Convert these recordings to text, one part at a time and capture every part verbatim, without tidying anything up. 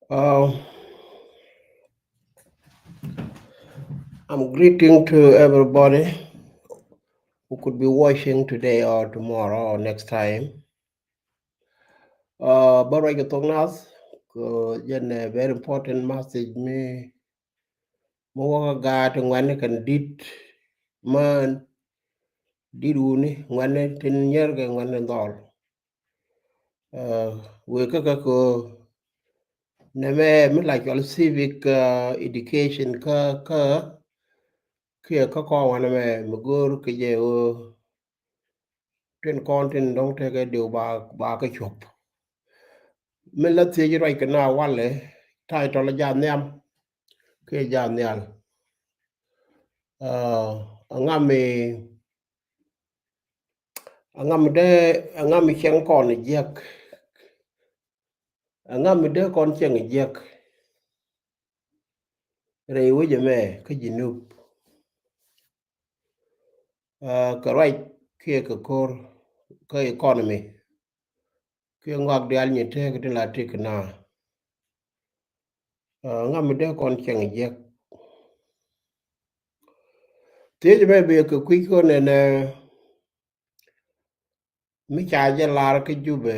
Uh, I'm greeting to everybody who could be watching today or tomorrow or next time. Uh, bä ruac kɛ thok nath kɛ jɛn a very important message mi mi wä kä gaat ti ŋuɛ̈tni kɛn di̱t mään di̱t wuni ŋuɛ̈tni tin nyier kɛ ŋuɛ̈tni dhɔl. Uh, wëë kä kä kɛ nɛmɛ mi la cɔl civic uh, education kä kä kiɛ kä kɔn wanɛ mɛ mi go̱o̱r kɛ jɛ ɣöö tin kɔn tin dɔ̱ŋ tekɛ diw ba ba kä cuɔp. Min la thiec ruac kɛ na walɛ title jaa nhiam kiɛ jaa nhial. Uh, aŋa mi aŋa mi dee aŋa mi cieŋ kɔn jiɛk. Aŋa mi dee kɔn cieŋ jiɛk rɛy wec ɛmɛ kä Jinub. Uh, kɛ ruac kiɛ kɛ ko̱r kä economy kiɛ ŋɔak diaal nyin tëëk tin la tik na. Uh, ŋa mi dee kɔn cieŋ jiɛk. Thiec mɛ bi kɛ kui̱c kɔn ɛnɛ mi ca jɛ lar kä Jubɛ.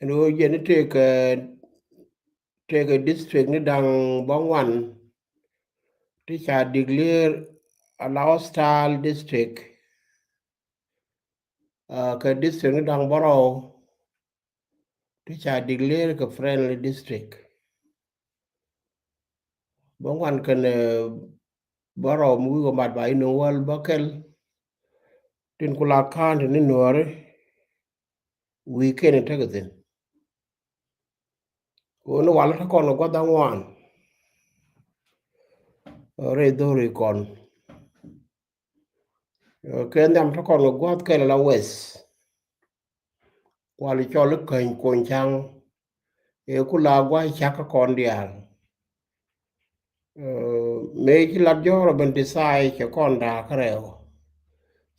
Ɛn ɣöö jɛn tekɛ tekɛ district ni da̱ŋ bä ŋuan ti ca declare a la hostile district. Uh, kɛ district ni da̱ŋ bärɔw ti ca declare kɛ friendly district. Bä ŋuan kɛn bärɔw mi wi̱i̱ wä mat ba inɔ wäl bä kɛl tin ku la ka̱n ti ni nuɔri wi̱i̱ kɛn in tekɛ thi̱n. Kɛ ɣöö ni wal te kɔn kɛ gua̱th aŋuan rɛy dho̱ri kɔn. Kɛ nhiam te kɔn kɛ gua̱th kɛl la west. Wal cɔl i̱ käny kuɔny ca̱ŋ ëë ku la gua̱c cak kä kɔn diaal. Mëë ci lat jɔ̱ɔ̱r ɔ ben ti thaay cɛ kɔn da̱a̱k kä rɛw.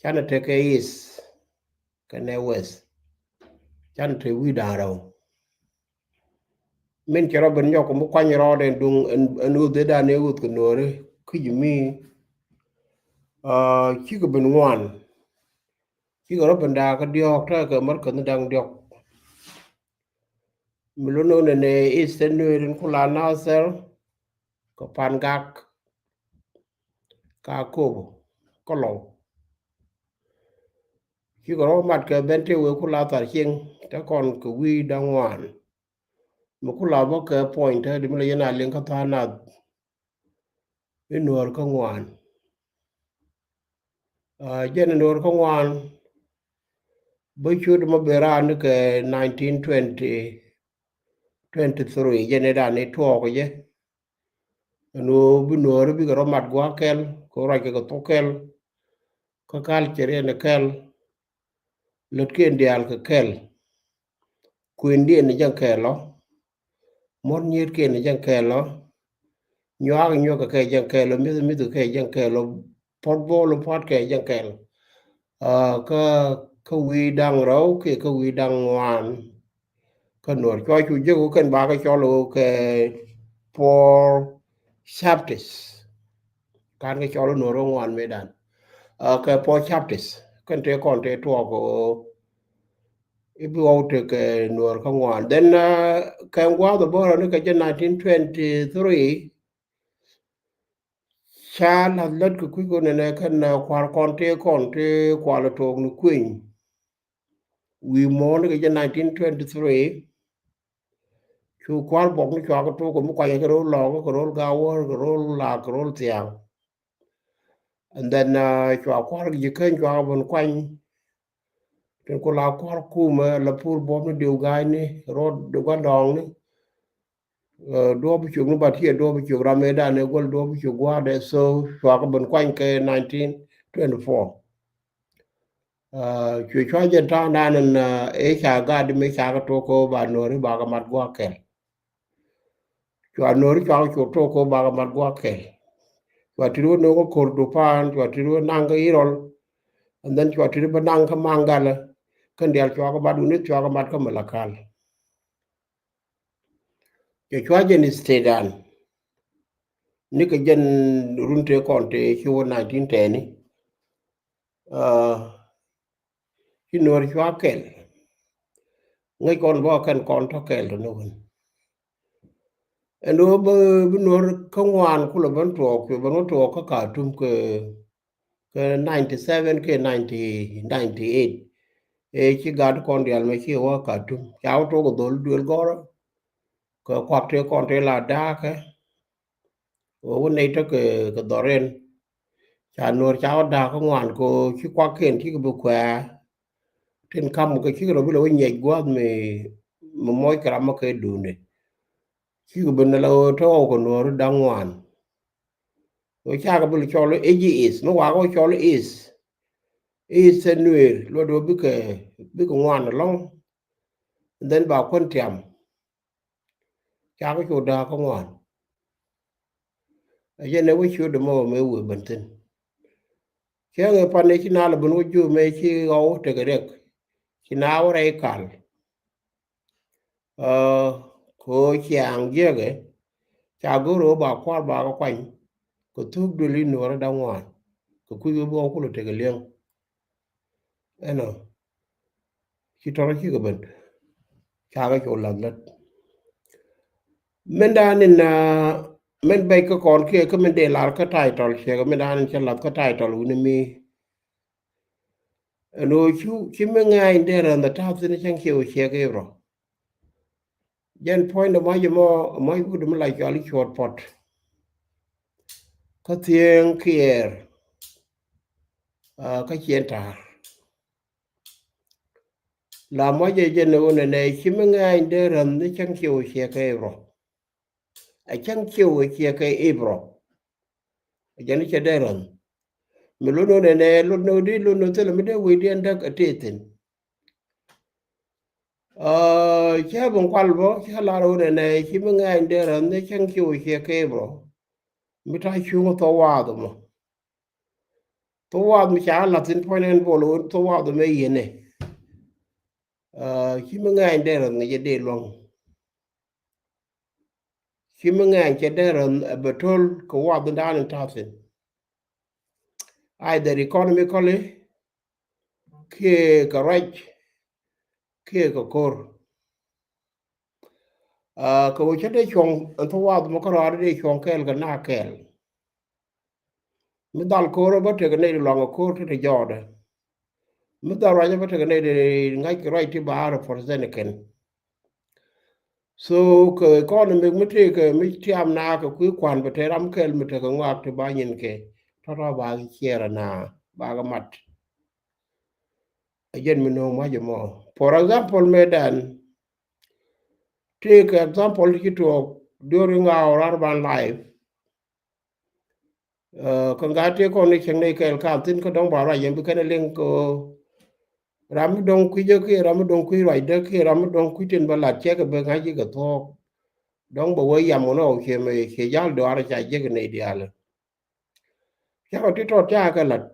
Canɛ tekɛ east kɛnɛ west. Canɛ te wi̱i̱ da̱a̱k rɛw. Min cɛ rɔ ben nyɔk mi kuany rɔɔdɛ duŋ ɛn ɣöth ëëdan ëë ɣöth kɛ nuɔɔri ki̱c mi. Cikɛ ben ŋuan. Cikɛ rɔ ben da̱a̱k kä diɔ̱ɔ̱k tekɛ mär käth ni da̱ŋ diɔ̱k. Mi lo̱n nööŋ nɛnɛ eastern nueer in kula Nasir kɛ Pan Gak ka Kobo kä Lɔw. Cikɛ rɔ mat kɛ ben tëë wee kula Thar Cieŋ te kɔn kɛ wi̱i̱ da̱ŋ ŋuan. Mi kula bä kɛ puɔ̱ny te di mi la yɛn a liŋ kä tha̱a̱ŋ nath. I̱ nuɔɔr kä ŋuan. Jɛn i̱ nuɔɔr kä ŋuan. Bä cut ma ben raan ni kɛ nineteen twenty twenty three jɛn i̱ raan i̱ tuɔɔk jɛ. Ɛn ɣöö bi nuɔɔr bikɛ rɔ mat gua̱a̱k kɛl kɛ ruac kɛ kɛ thok kɛl. Kä culture yɛn i̱ kɛl. Lätkiɛn diaal kɛ kɛl. Kuëndiɛn ni jäŋ kɛl ɔ. Muɔ̱t nyietkiɛn ni jäŋ kɛl ɔ. Nyuak nyuak kɛ kɛ jäŋ kɛl ɔ, mi̱th mi̱th kɛ kɛ jäŋ kɛl ɔ. Puɔ̱t buɔl puɔ̱t kɛ jäŋ kɛl. Kä kä wi̱i̱ da̱ŋ rɛw kiɛ kä wi̱i̱ da̱ŋ ŋuan. Kä nuɔr cua cu jek wä kɛn ba kɛ cɔl wä kɛ four chapters. Kan kɛ cɔl wä nuɔr wä ŋuan mëëdan. Kɛ four chapters kɛn tëë kɔn tëë tuɔɔk wä. I̱ bi ɣɔw tekɛ nuɔr kä ŋuan. Then kɛ ŋuath bä rɔ ni kɛ jɛ nineteen twenty three. Ca lath lät kɛ kui̱ kɔn nɛnɛ kɛn kua̱r kɔn tëë kɔn tëë kual tok ni kueny. Wi̱i̱ muɔ̱ɔ̱n ni kɛ jɛ nineteen twenty three. Cu kua̱r buɔk ni cuakɛ tok kɛ mi kuanyɛ kɛ ro̱l lɔɔk kɛ ro̱l gawär kɛ ro̱l lak kɛ ro̱l thiaŋ. And then cua kua̱r ji̱ käny cuakɛ ben kuany. Tin ku la kua̱r kumɛ la pur buɔp ni diw ga̱a̱cni rot di gua̱ndɔɔŋni. Duɔ̱ɔ̱p bi cuk ni bat ciɛ duɔ̱ɔ̱p bi cuk ram mëëdan ëë guäl duɔ̱ɔ̱p bi cuk gua̱a̱dɛ so cuakɛ ben kuany kɛ nineteen twenty four. Cuɛ cua jɛn ta̱a̱ŋdan ɛn ëë ca gat di mëë cakɛ tok kɛ ɣöö ba nuɔ̱ɔ̱ri bakɛ mat gua̱a̱k kɛl. Cua nuɔ̱ɔ̱ri cuakɛ cuk tok kɛ ɣöö bakɛ mat gua̱a̱k kɛl. Cua tit wä no̱o̱ŋ kä Kordofan, cua tit wä naŋ kä Irol. And then cua tit wä naŋ kä Maŋgalɛ. Kɛn diaal cuakɛ mat wuni cuakɛ mat kä Malakal. Cɛ cua jɛn state an. Ni kɛ jɛn run tëë kɔn tëë ci wä nineteen ten ni. Ci Nuɔr cua kɛl. Ŋäc kɔn bä kɛn kɔn tɔ kɛl tɔ ni wän. Ɛn ɣöö bä bi Nuɔr kä ŋuan kulɛ ben tuɔɔk, cuɛ ben wä tuɔɔk kä Khartoum kɛ, kɛ ninety seven kɛ ninety, ninety eight. Ëë ci gat kɔn diaal mɛ ci wä Khartoum. Ca wä tuɔɔk kɛ dhol duel gɔrä. Kɛ kuak tëë kɔn tëë la da̱a̱kä. Wä wä nɛy tɔ̱ kɛ, kɛ dhɔr ɛn. Ca Nuɔr ca wä da̱a̱kä ŋuan kɛ ɣöö ci kuak kɛn cikɛ bi kuɛ̈ɛ̈. Tin kam kɛ cikɛ rɔ bi lɛ wä nyiɛc gua̱a̱th mi, mi muɔc kɛ ram mɔ kɛ duundɛ. Cikɛ bi nɛ lɛ ɣöö tɔ̱ ɣɔw kɛ Nuɔr da̱ŋ ŋuan. Wä cakɛ bi lɛ cɔl i̱ East, mi wakä wä cɔl i̱ East. East ɛ Nuer, luɔt wä bikɛ, bikɛ ŋuan ɛlɔ̱ŋ. And then ba kuän tiam. Cakɛ cu da̱a̱kä ŋuan. Ɛ jɛn ɛ wä ciötdɛ mɔ mëë wëë ben thi̱n. Cäŋ ɛ pan ɛ ci nal ɛ ben wä jiö mëë ci ɣɔw tekɛ riɛk. Ci na wä rɛy kal. Ɛ, kɛ ɣöö ciaŋ jiäkɛ, ca go̱r ɣöö ba kua̱r ba kɛ kuany, kɛ thuk duël i̱ Nuɔrä da̱ŋ ŋuan, kɛ kui̱ wä bi ɣɔw kulɛ tekɛ li̱eŋ. Ɛnɔ, ci tɔrɔ cikɛ ben, cakɛ cu lath lät. Min dan in, ɛ, min bɛc kä kɔn kiɛ kä min dee lar kä title ciɛ kɛ min dan in cä lath kä title wi̱ni mi. Ɛn ɣöö ci, ci mi ŋɛ̈ny dee rɛn the ta̱a̱ thi̱n cäŋ ciɛ wä ciɛ kɛ rɔ. Jɛn puɔ̱nydɛ mɔc ɛmɔ, mɔc wut mi la cɔal i̱ cuɔt pɔt. Kä thiëëŋ kiɛɛr, ɛ, kä ciɛn ta̱a̱r. La mɔc ɛ jɛn ɛ ɣöö nɛnɛ ci mi ŋɛ̈ny dee rɛn ni cäŋ ciɛ wä ciɛ kɛ rɔ. Ɛ cäŋ ciɛ wä ciɛ kɛ rɔ. Ɛ jɛn i̱ cɛ dee rɛn. Mi lot nɔ nɛnɛ lot nɔ di lot nɔ thilɛ mi dee wecdiɛn däk ɛ tëë thi̱n. Ɛ, cä ben kual bä, cä lar wä nɛnɛ ci mi ŋɛ̈ny dee rɛn ni cäŋ ciɛ wä ciɛ kɛ rɔ. Mi ta̱ cuŋ thok waath mɔ. Thok waath mi ca la̱th thi̱n puɔ̱ny ɛn bol wä thok waath mɛ yiënɛ. Ɛ, ci mi ŋɛ̈ny dee rɛn ŋäc ɛ dee luäŋ. Ci mi ŋɛ̈ny cɛ dee rɛn ɛ bɛ to̱l kɛ waath in daan in ta̱a̱ thi̱n. Either economically, kiɛ kɛ ruac, kiɛ kɛ ko̱r. Ɛ, kɛ ɣöö cä dee cuɔ̱ŋ ɛn thok waath mɔ kä rɔaadɛ dee cuɔ̱ŋ kɛɛl kɛ na kɛɛl. Mi dhal ko̱r bä tekɛ nɛy di luaŋ ko̱r ti ti jɔɔdɛ. Mi dhal ruac bä tekɛ nɛy di ŋa̱c kɛ ruac ti ba represent kɛn. So kɛ economy mi tëëkɛ mi tiam na kɛ kui̱ kua̱n bɛ te ram kɛl mi tekɛ ŋɔak ti ba nyin kɛ tɔ̱tɔ̱ ba kɛ ciɛɛr na ba kɛ mat. Ɛ jɛn mi no̱o̱ŋ mac ɛmɔ. For example, mëë dan tëëkɛ example ti ci tuɔɔk during our urban life. Ɛ, kä ŋa̱t tëë kɔn ni cieŋ ni kɛɛl ka̱n thi̱n kä dɔ̱ŋ ba ruac yɛn bi kɛn liŋ kɛ ram mi dɔ̱ŋ kui̱ jɛ kiɛ ram mi dɔ̱ŋ kui̱ ruacdä kiɛ ram mi dɔ̱ŋ kui̱ tin bä lat cɛ kɛ bek ŋa̱c ji̱ kɛ thuɔ̱ɔ̱k. Dɔ̱ŋ bɛ wee yam ɣän ɔ ciɛ mɛ ciɛ jal dɔaar ca jiäk nɛy diaal. Cä rɔ ti tɔt ca kɛ lat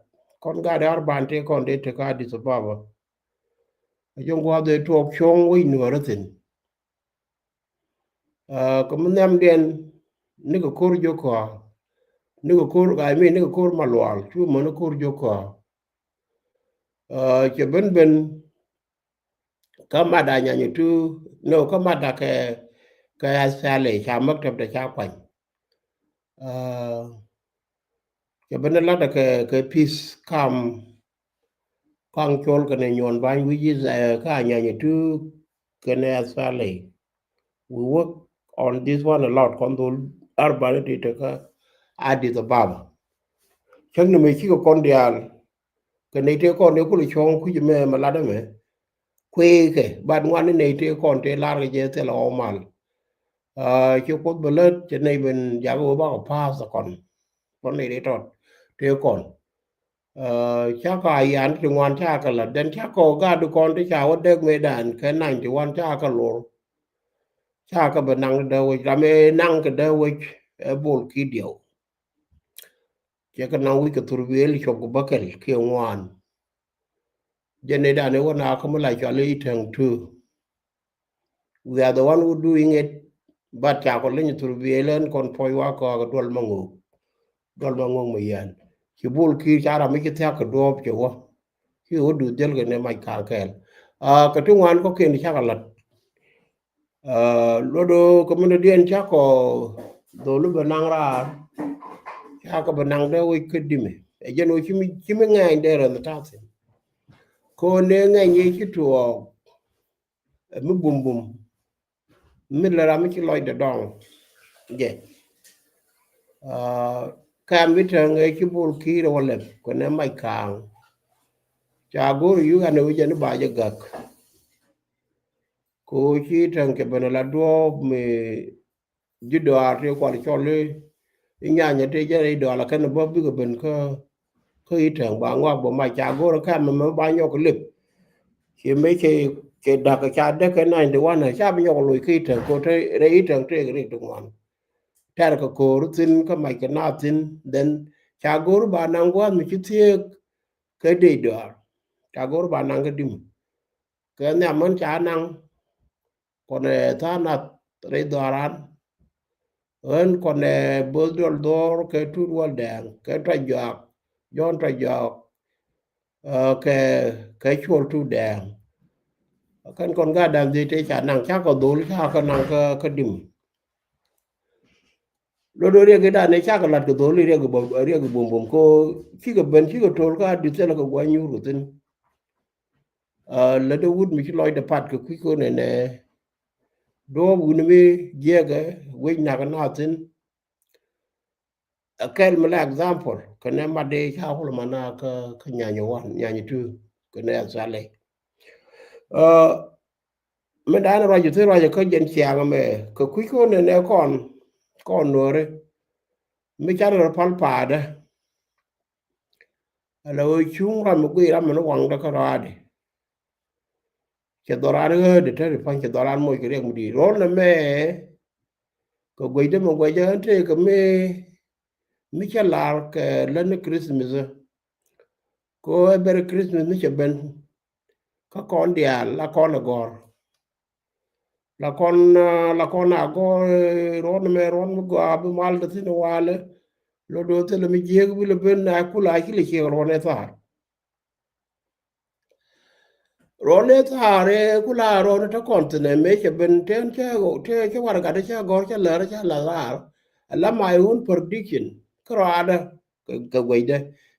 kɔn gaat ar ban tëë kɔn dee tekä Addis Ababa. A jɔŋ gua̱a̱th dee tuɔɔk cuɔ̱ŋ wec Nuäärä thi̱n. Ɛ, kɛ mi nhiamdiɛn nikɛ ko̱r jiök kɔaa, nikɛ ko̱r, I mean, nikɛ ko̱r Malual, cu mäni ko̱r jiök kɔaa. Ɛ, cɛ ben ben kä mada nyany tu, no, kä mada kɛ, kɛ S P L A ca maktab dɛ ca kuany. Ɛ, cɛ ben lat kɛ, kɛ peace camp, kaŋ col kɛnɛ nyuɔn bany wi̱c is, ɛ, kä Anyanya tu kɛnɛ S P L A. We work on this one a lot. Kɔn dhol ar bani ti tekä Addis Ababa. Cäŋ ni mëë cikɛ kɔn diaal kɛ nɛy tëë kɔn dee kulɛ cuɔ̱ŋ kui̱c mɛ mɛ lat ɛmɛ. Kueekɛ bat ŋuan ni nɛy tëë kɔn tëë lar kɛ jɛ thilɛ ɣɔw mal. Ɛ, ci Kuoth bɛ lät cɛ nɛy ben jakä wä bakɔ pa̱a̱th kɔn. Kɔn nɛy tëë tɔt tëë kɔn. Ɛ, cakɔ a yan ti ŋuan cakɔ la den cakɔ gaat kɔn ti ca wä dek mëë dan kɛ ninety one cakɔ lor. Cakɔ bɛ naŋ dee wec ram ëë naŋ kɛ dee wec ɛ bol ki diɛw. Cɛ kɛ naŋ wi̱c kɛ thurbiɛl cuɔp kɛ bäkɛl kiɛ ŋuan. Jɛn ni dan ëë wä na kä mi la cɔal i̱ Tɛŋ tu. We are the one who doing it. But ca kɔ leny thurbiɛl ɛn kɔn puɔ̱c wa kɔak duɔl ma ŋo̱o̱k. Duɔl ma ŋo̱o̱k ma yɛn. Ci Bol Kiir ca ram mi ci thiak kɛ duɔɔp cɛ wä. Ci wä duth jälkɛ ni mac kaŋ kɛɛl. Kɛ ti ŋuan kɔ̱kiɛn cakɛ la̱t. Luɔt ɣöö kɛ min dɔ̱diɛn cakɔ dholi bɛ naŋ raar. Cakɔ bɛ naŋ dee wec kä dimi. Ɛ jɛn ɣöö ci mi ŋɛɛny dee rɛn ta̱thi̱n. Kɛ ɣöö nee ŋɛny yee ci tuɔɔk. Ɛ mi bumbum. Mi lɛ ram mi ci lɔcdɛ dɔŋ. Jɛ. Kɛm bi tɛŋ ɛ ci Bol Kiir ɛ wä lɛp kɛ nɛ mac kaŋ. Ca go̱o̱r yuk anɛ wi̱c jɛ ni ba jɛ gäk. Ko ci tɛŋ kɛ ben la duɔɔp mi ji̱ dɔaar tëë kual cɔl i̱ nyanyɛ tëë jɛ rɛy dɔaar la kɛn bä bikɛ ben kä kä i̱ tɛŋ ba ŋuak bä mac ca go̱o̱r kɛm mɛ ba nyɔk lip. Ci mëë cɛ da̱k ca däk kɛ ninety one ca bi nyɔk loc kä i̱ tɛŋ ko te rɛy i̱ tɛŋ tëë kɛ rik ti ŋuan. Tɛr kɛ ko̱o̱r thi̱n kä mac kɛ na thi̱n then ca go̱o̱r ba naŋ gua̱a̱th mi ci thiëëk kɛ dec dɔaar. Ca go̱o̱r ba naŋ kä dim kɛ nhiam män ca naŋ. Kɔnɛ tha̱a̱ŋ nath rɛy dhɔaran. Ɣän kɔnɛ bo̱th duɔl dhɔr kɛ Tut Wäl Dɛɛŋ kɛ Tɔc Jɔak, Jɔ̱ɔ̱n Tɔc Jɔak, kɛ kɛ Cuɔl Tut Dɛɛŋ. Kɛn kɔn gat da̱ŋ dhieec tëë ca naŋ cakɔ dhol cakɔ naŋ kä dim. Lot ɣöö riɛk i̱ da̱ŋ ni cakɔ la̱t kɛ dhol i̱ riɛk i̱ bumbum ko cikɛ ben cikɛ to̱l kä a di̱th thilɛ kɛ gua̱ny nyuur kɛ thi̱n. Lätdɛ wut mi ci lɔcdɛ pat kɛ kui̱ ko̱n ɛnɛ. Duɔ̱ɔ̱p wuni mi jiɛkɛ wec nak na thi̱n. Ɛ kɛl mi la example kɛ nɛ mat dee ca wul ma na kä nyany wan nyany tu kɛ nɛ a thale. Min da̱a̱n ruac thi̱n ruac kä jɛn ciaŋ mɛ kɛ kui̱ ko̱n ɛnɛ kɔn kɔn nuɔri mi ca rɔ pal paadä. Ala ɣöö cuŋ ram mi guiy ram mi ni waŋdä kä rɔaadɛ. Cɛ dhɔran ɣäädɛ te ri pa̱ny cɛ dhɔran moc kɛ riɛk mi di̱i̱t ro̱l nɛ mɛ. Kɛ guecdä mi guecdä ɣän tëëkɛ mi mi cɛ lar kɛ lätni Christmas. Ko ɛ bɛr Christmas mi cɛ ben kä kɔn diaal la kɔn ɛ gɔ̱r. La kɔn la kɔn a gɔ̱r ruɔ̱n mɛ ruɔ̱n mi gɔaa bi mal te thi̱n walɛ. Lot do̱ thilɛ mi jiek bi lɛ ben a kula ci lɛ ciek ruɔ̱n ɛ thaar. Ruɔ̱n ɛ thaar ɛ kula ruɔ̱n te kɔn thi̱n ɛ mëë cɛ ben ten cɛ cɛ warɛga te cɛ gɔ̱r cɛ lär cɛ la raar. Ala my own prediction kä rɔaadä kɛ guecdä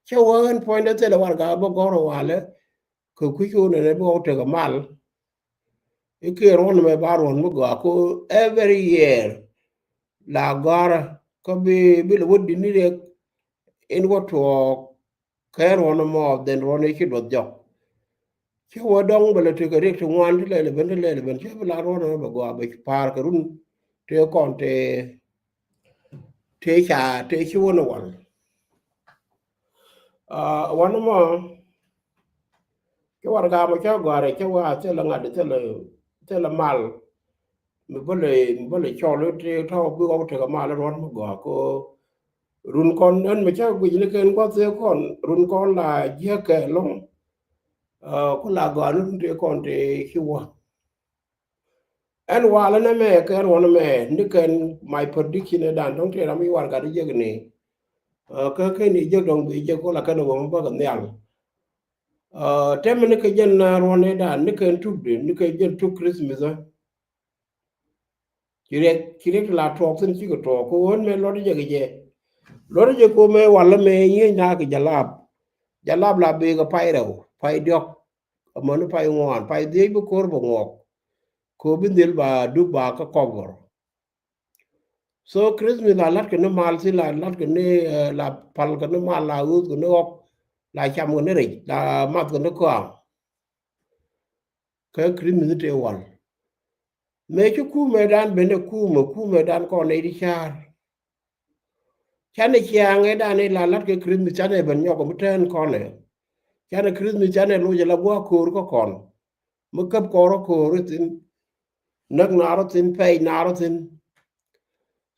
cɛ wä ɣän puɔ̱nydä thilɛ warɛga bä gɔ̱r walɛ. Kɛ kui̱c ɣöö nɛnɛ bi ɣɔw tekɛ mal. I̱ kiɛ ruɔ̱n mɛ ba ruɔ̱n mi gɔaa ko every year. La gɔ̱a̱rä kä bi bi lɛ wä di̱t ni riɛk in wä tuɔɔk kɛ ruɔ̱n mɔ then ruɔ̱n i̱ ci duɔth jɔk. Ci wä dɔ̱ŋ bɛ lɛ tekɛ riɛk ti ŋuan ti lɛl ben ti lɛl ben ci bi la ruɔ̱n mɛ bɛ gɔaa bɛ pa̱a̱r kɛ run tëë kɔn tëë tëë ca tëë ci wä ni wal. Wanɛ mɔ cä warɛga mɔ cä gɔ̱a̱rɛ cä wä a thilɛ ŋa̱t thilɛ thilɛ mal. Mi bä lɛ mi bä lɛ cɔl ti tɔ̱ bi ɣɔw tekɛ mal ruɔ̱n mi gɔ̱a̱ ko. Run kɔn ɛn mi cä guic ni kɛn gua̱th thee kɔn run kɔn la jiäk kɛ lo̱ŋ. Ku la gɔ̱a̱ ni run tëë kɔn tëë ci wä. Ɛn walɛ nɛ mɛ kɛ ruɔn mɛ ni kɛn my prediction ɛ dan dɔ̱ŋ tëë ram mi warɛga ti jiäk ni. Kä kɛn i̱ jiäk dɔ̱ŋ bi jiäk ko la kɛn ɛ wä mi bäkɛ nhial. Tɛmɛ ni kɛ jɛn ruɔn ɛ dan ni kɛn tuk di ni kɛ jɛn tuk Christmas. Ci riɛk ci riɛk ti la tuɔɔk thi̱n cikɛ tuɔɔk kɛ ɣöö ɛn mɛ luɔt jɛ kɛ jɛ. Luɔt jɛ ko mɛ walɛ mɛ nyieny na kɛ jalap. Jalap la bee kɛ pay rɛw pay diɔ̱k. Amäni pay ŋuan pay dhiec bi ko̱r bɛ ŋuɔk. Ko bi dhil ba dup ba kä kɔpɔr. So Christmas la la̱t kɛ ni mal thi̱n la la̱t kɛ ni la pal kɛ ni mal la ɣöth kɛ ni ɣɔk. La cam kɛ ni rɛc la math kɛ ni kɔaŋ. Kä Christmas tëë wal. Mëë ci kumɛ dan ben ɛ kumɛ kumɛ dan kɔn nɛy ti ca̱a̱r. Canɛ ciaŋ ɛ dan ɛ la la̱t kɛ Christmas canɛ ben nyɔk mi tɛn kɔnɛ. Canɛ Christmas canɛ loc ɛ la gua̱a̱k ko̱o̱r kä kɔn. Mi käp kɔn rɔ ko̱o̱r ɛ thi̱n. Näk na rɔ thi̱n pɛc na rɔ thi̱n.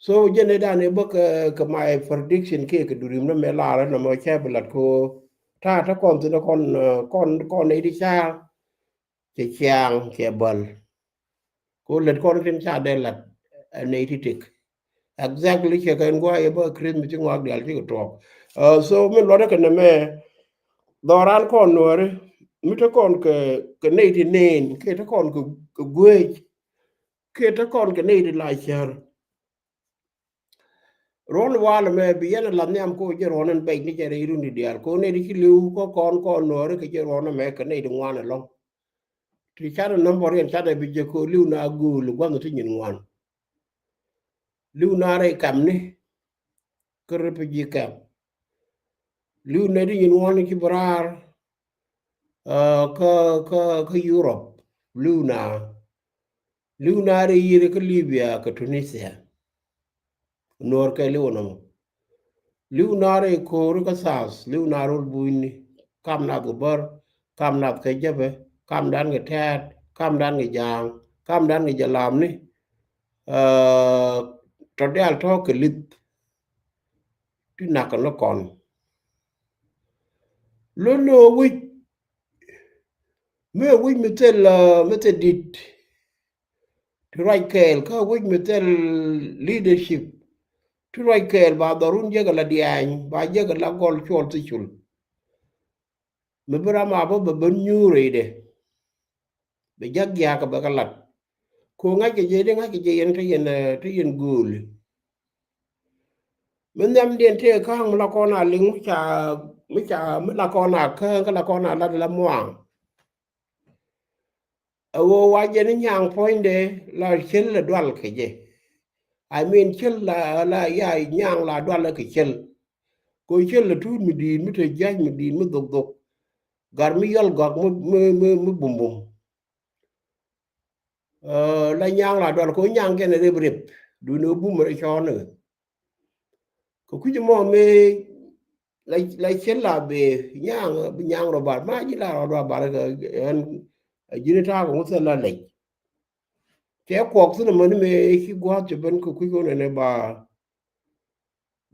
So jɛn ɛ dan ɛ bä kɛ kɛ my prediction kiɛ kɛ durim nä mɛ lar ɛ nɔmɔ cɛ bi lat ko. Ta̱a̱ tä kɔn thi̱n kɔn kɔn kɔn nɛy ti ca̱a̱r. Cɛ ciaŋ cɛ bäl. Ko lät kɔn tin ca dee lat. ɛ nɛy ti tëk. Exactly, cɛ kɛn gua̱a̱ yɛ bä Christmas ti ŋuak diaal ti kɛ tuɔɔk. Uh, so min luɔtdä kɛ nɛmɛ, dhɔran kɔn Nuääri mi te kɔn kɛ, kɛ nɛy ti neen, kɛ te kɔn kɛ, kɛ gueec, kɛ te kɔn kɛ nɛy ti la cär. Ruɔ̱n wal mɛ bi yɛn la nhiam ko jɛ ruɔ̱n in bɛc ni jɛ rɛy run di diaal ko nɛy ti ci li̱w kɔ kɔn kɔn Nuääri kɛ jɛ ruɔ̱n mɛ kɛ nɛy ti ŋuan ɛlɔ̱ŋ. Ti cat number yɛn cat bi jɛ ko li̱w na go̱o̱l gua̱nh ti nyin ŋuan. Li̱w na rɛy kɛm ni kä refugee camp. Li̱w na di nyin ŋuan ci bi raar, uh, kä, kä, kä Europe. Li̱w na, li̱w na rɛy yiri kä Libya kä Tunisia. Nuɔr kɛ li̱w nɔmɔ. Li̱w na rɛy ko̱ri kä South, li̱w na rol bunyni, kam nath kɛ bär, kam nath kɛ jäpɛ, kam dan kɛ tɛɛt, kam dan kɛ ja̱a̱ŋ, kam dan kɛ jɛ lamni. Uh, tɔ diaal tɔ kɛ li̱th ti nak kɛ ni kɔn. Lon ni wi̱c mi wi̱c mi thil, uh, mi thil dit ti ruac kɛɛl kä wi̱c mi thil leadership ti ruac kɛɛl ba dhɔrun jek ala diaany ba jek ala gɔl cuɔl thi cul. Mi bi ram a bä bɛ ben nyuur rɛydɛ bɛ jak gia̱a̱k bɛ kɛ lat. Ko ŋa̱ckɛ jɛ di ŋa̱ckɛ jɛ yɛn te yɛn, eh, te yɛn gööli. Mi nhiamdiɛn tëë kääŋ mi la kɔn a liŋ mi ca, mi ca mi la kɔn a kääŋ kä la kɔn a lat la muaŋ. A ɣöö wa jɛ ni nyaŋ puɔ̱nydɛ la cel la dual kɛ jɛ. I mean cel la, la ya nyaŋ la dual kɛ cel. Ko cel la tuut mi di̱i̱t mi te jia̱c mi di̱i̱t mi dhok dhok. Gar mi yɔl gɔak mi, mi, mi, mi bum bum. Eh, la nyaŋ la dual ko nyaŋ kɛn rep rep. Duni bum rɛ cɔɔn ni. Kɛ kui̱c mɔ mëë la, la cien la bee nyaŋ, bi nyaŋ rɔ bar ma ji̱ la rɔ dua bar kɛ ɛn. Ji̱n ta̱a̱ kɛ ŋuth la lɛc. Cɛ kuɔk thi̱n amäni mëë ci gua̱a̱th cɛ ben kɛ kui̱c kɔn ɛn ɛ ba,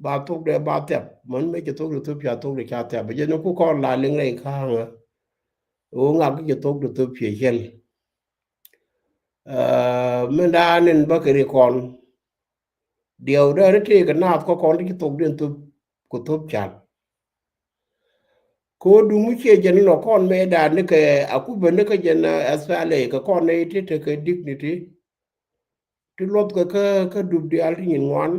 ba thok dɛ ba thiap. Mäni mëë cɛ thok dɛ thop ca thok dɛ ca thiap. Jɛ ni ku kɔn la liŋ rɛy ka̱a̱ŋä. Ɣöö ŋak ki cɛ thok dɛ thop ciɛ cɛl. Eh, min daan in bä kɛ ri kɔn. Diɛw dee ni tëëkɛ naath kä kɔn ti ci thok den thop kɛ thop cal. Ko duŋ mi ciɛ jɛn lɔ kɔn mɛ daan ni kɛ akubä ni kä jɛn, eh, S P L A kɛ kɔn ni ti tekɛ dignity. Ti luɔth kɛ kä, kä dup diaal ti nyin ŋuan.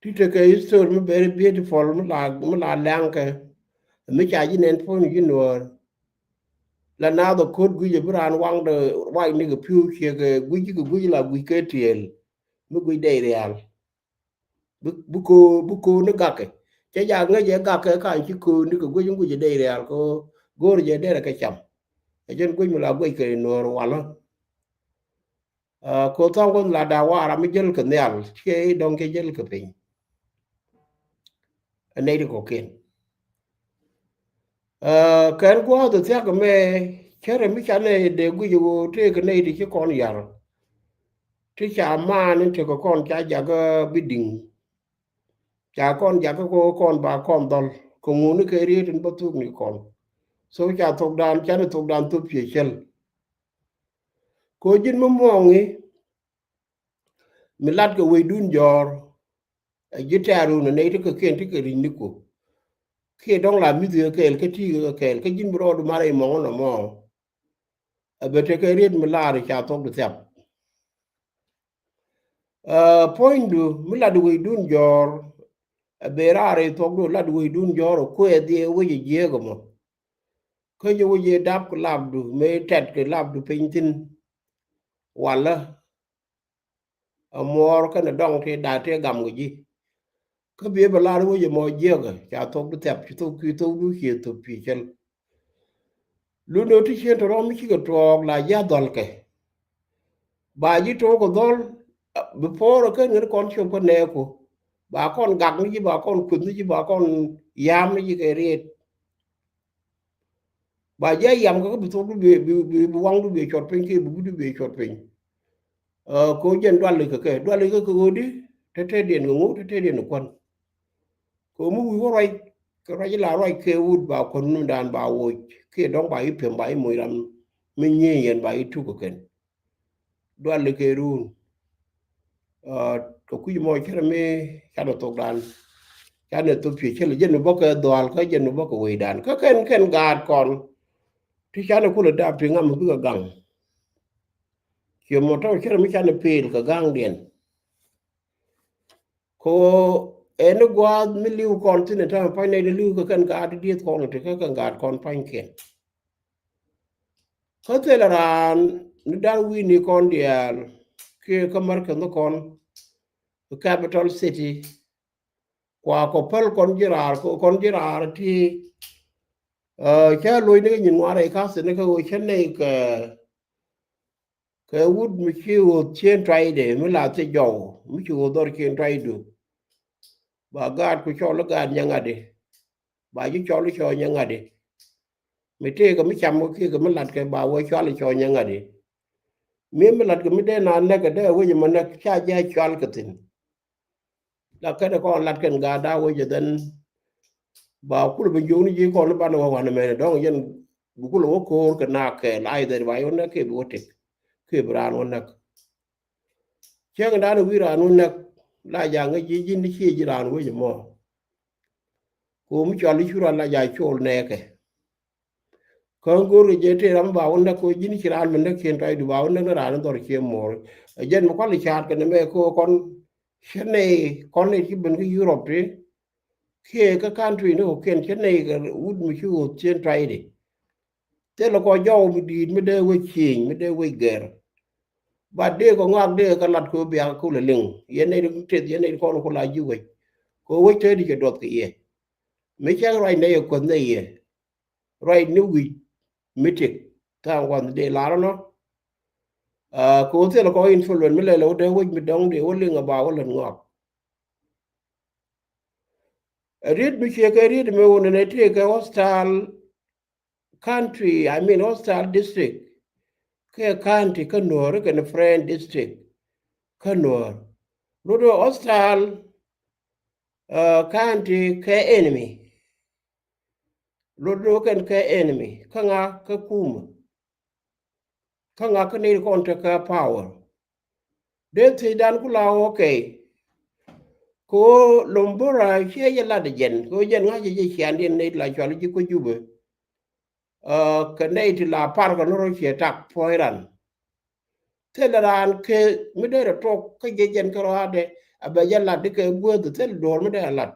Ti tekɛ history mi very beautiful mi la, mi la lɛŋkɛ. Mi ca ji̱ nɛn puɔ̱ny ji̱ nuɔɔr. La naath ɛ ko̱t guic ɛ bi raan waŋdɛ wac ni kɛ pi̱w ciek ɛ guic kɛ guic la guic kɛ tiɛɛl. Mi guic dɛy rial. Bi, bi ko̱o̱, bi ko̱o̱ ni gakɛ. Cɛ ja ŋäc ɛ gakɛ ka̱n ci ko̱o̱ ni kɛ guic in guic ɛ dɛy rial kɛ go̱o̱r jɛ derɛ kɛ cam. Ɛ jɛn guic mi la guic kɛ nuɔɔr walä. Ah, ko thɔŋ kun la da wara mi jäl kɛ nhial, ciɛ i̱ dɔŋ kɛ jäl kɛ piny. Ɛ nɛy ti kɔ̱kiɛn. Ah, kɛn gua̱a̱th thiak mɛ, cärɛ mi ca nɛy dee guic ɣöö tëëkɛ nɛy ti ci kɔn yar. Ti ca maan in tekɛ kɔn ca jakä bi di̱ŋ. Ca kɔn jakä ko kɔn ba kɔn dhɔl. Kɛ ŋuni kɛ riet in bä thuk ni kɔn. So ca thokdan, ca ni thokdan thop piɛ cɛl. Ko ji̱n mi muɔŋi mi lat kɛ wecdun jɔɔr. Ɛ ji̱ tɛ̈r wun ɛ nɛy ti kɛ kiɛn ti kɛ ri̱c ni ku. Kiɛ dɔ̱ŋ la mi̱th kɛ kɛɛl kä ti kɛ kɛɛl kä ji̱n bi rɔɔdu marɛ imɔŋä nɔmɔ. Ɛ bɛ tekɛ riet mi lar ca thok di thiap. Ɛ puɔ̱nydu mi lat wecdun jɔɔr. Ɛ bɛ raar ɛ thokdu lat wecdun jɔɔr ɛ kuɛ dhiɛ wec ɛ jiääk ɛmɔ. Kä jɛ wec ɛ dap kɛ lapdu mëë tɛt kɛ lapdu piny thi̱n. Walä. Ɛ muɔɔr kɛnɛ dɔŋ ti da̱a̱ tëë gam kɛ ji̱. Kä biɛ bɛ lar wec ɛmɔ jiäkä ca thok di thiap ci thok ki thokdu ciɛ thop piɛ cɛl. Lundɛ ti cien tɔrɔm mi cikɛ tuɔɔk la ji̱ a dhɔlkɛ. Ba ji̱ to̱o̱k kɛ dhɔl, bi po̱o̱r ɛ ken ŋet kɔn ciöp kä nɛɛku. Ba kɔn gak ni ji̱, ba kɔn kueth ni ji̱, ba kɔn yam ni ji̱ kɛ riet. Ba ji̱ a yam kɛ kä bi thokdu bi, bi, bi, bi waŋdu bi cuɔt piny kiɛ bi wi̱cdu bi cuɔt piny. Ɛ, ko jɛn duali kɛ kɛ, duali kɛ kɛ ɣöödi, te te diɛn kɛ ŋu, te te diɛn kɛ kuän. Ko mi wi̱i̱ wä ruac, kɛ ruac ila ruac kɛ wut ba kuän ni dan ba woc, kiɛ dɔ̱ŋ ba i̱ piɛm ba i̱ moc ram mi nyiey yɛn ba i̱ tuk kɛ kɛn. Duali kɛ run. Kɛ kui̱c mɔ cärɛ mi canɛ thokdan, canɛ thok piɛ cälɛ jɛn mi bä kɛ dhual kä jɛn mi bä kɛ wecdan kä kɛn kɛn gaat kɔn. Ti canɛ kulɛ dap ti ŋam mi bikɛ gaŋ. Ciɛ mɔ tɔ̱ cärɛ mi canɛ pel kɛ gaŋdiɛn. Ko ɛn ni gua̱a̱th mi li̱w kɔn thin ɛ ta̱a̱ pa̱ny nɛy ni li̱w kɛ kɛn gaat dieth kɔn ti kä kɛn gaat kɔn pa̱nykiɛn. Kä thilɛ raan ni dan wi̱i̱ni kɔn diaal kiɛ kä märkɛ ni kɔn capital city. Kua kɔ päl kɔn ji̱ raar kɔn ji̱ raar ti cä loc ni kɛ nyin ŋuan rɛy ka̱thi̱n ni kɛ ɣöö cä nɛy kɛ kɛ wut mi ci ɣöth cien tuayde mi la thiec jɔw mi ci ɣöth dhɔr cien tuaydu. Ba gaat ku cɔl i̱ gaat nyaŋadi. Ba ji̱ cɔl i̱ cɔɔ nyaŋadi. Mi tëëkɛ mi cam kɛ kiɛkɛ mi latkɛ ba wee cɔal i̱ cɔɔ nyaŋadi. Mi mi latkɛ mi dee na näk kɛ dee wec ɛmɔ näk ca jɛ cɔal kɛ thi̱n. La kɛn kɔn lat kɛn gaat da wec ɛ dhɛn. Ba kulɛ bi jiökni ji̱ kɔn i̱ banɛ wä wanɛ mɛn dɔ̱ŋ yɛn bi kulɛ wä ko̱o̱r kɛ naak kɛɛl a i̱ dhɛn ba yɛ wä näk kɛ bi wä tëk. Kɛ bi raan wä näk. Cäŋ dan wi̱i̱ raan wä näk la ja̱ ŋäc ji̱ ji̱n ni ciɛ ji̱ raan wec ɛmɔ. Ko̱ mi cɔal i̱ cu raan la ja̱ col nɛɛkɛ. Kä go̱o̱r kɛ jɛ tëë ram ba wä näk ko̱ ji̱n ci raan mi näk cien tɔcdu ba wä näk ni raan dhɔr cie mo̱o̱r. Ɛ jɛn mi kual i̱ ca̱a̱t kɛn mɛ ko̱ kɔn cä nɛy kɔn nɛy ci ben kä Europe ti kiɛ kä country ni kɔ̱kiɛn cä nɛy kɛ wut mi ci ɣöth cien tɔcdi. Thilɛ kɔ jɔw mi di̱i̱t mi dee wec cieeny mi dee wec gɛr. Ba dee kɔ ŋɔak dee kɛ lat kɛ bia kɛ kulɛ liŋ yɛn nɛy ti teth yɛn nɛy ti kɔn kula ji̱ wec. Kɛ wec te di cɛ duɔth kɛ yɛ mi cɛŋ ruac nɛy ɛ kuäth nɛy yɛ. Ruac ni wi̱c mi tik tha̱a̱ŋ wath dee lar nɔ. Kɛ wä thilɛ kɔ influence mi lɛl wä dee wec mi dɔ̱ŋ dee wä liŋ ɛ ba wä lät ŋɔak. Riet mi ciɛ kɛ riet mi wun nɛ tëë kɛ hostile country, I mean hostile district. Kɛ county kä Nuɔ̱ɔ̱r kɛn friend district kä Nuɔ̱ɔ̱r. Rut hostile county kɛ enemy. Rut kɛn kɛ enemy kä ŋa kä kumä. Kä ŋa kä nɛy kɔn tekɛ power. Dee thiec dan ku la ɣɔ̱ kɛy. Kɛ ɣöö Lombora ciɛ jɛ lat jɛn kɛ ɣöö jɛn ŋa̱c jɛ jɛ ciandiɛn nɛy ti la cual ji̱ kä Jubɛ. Kɛ nɛy ti la parkɛ ni rɔ ciɛ tak puɔ̱ny ran. Thilɛ raan kɛ mi dee rɛ tuɔk kä jɛ jɛn kɛ rɔaadɛ a bɛ jɛ lat di kɛ guäth thilɛ duɔ̱ɔ̱r mi dee a lat.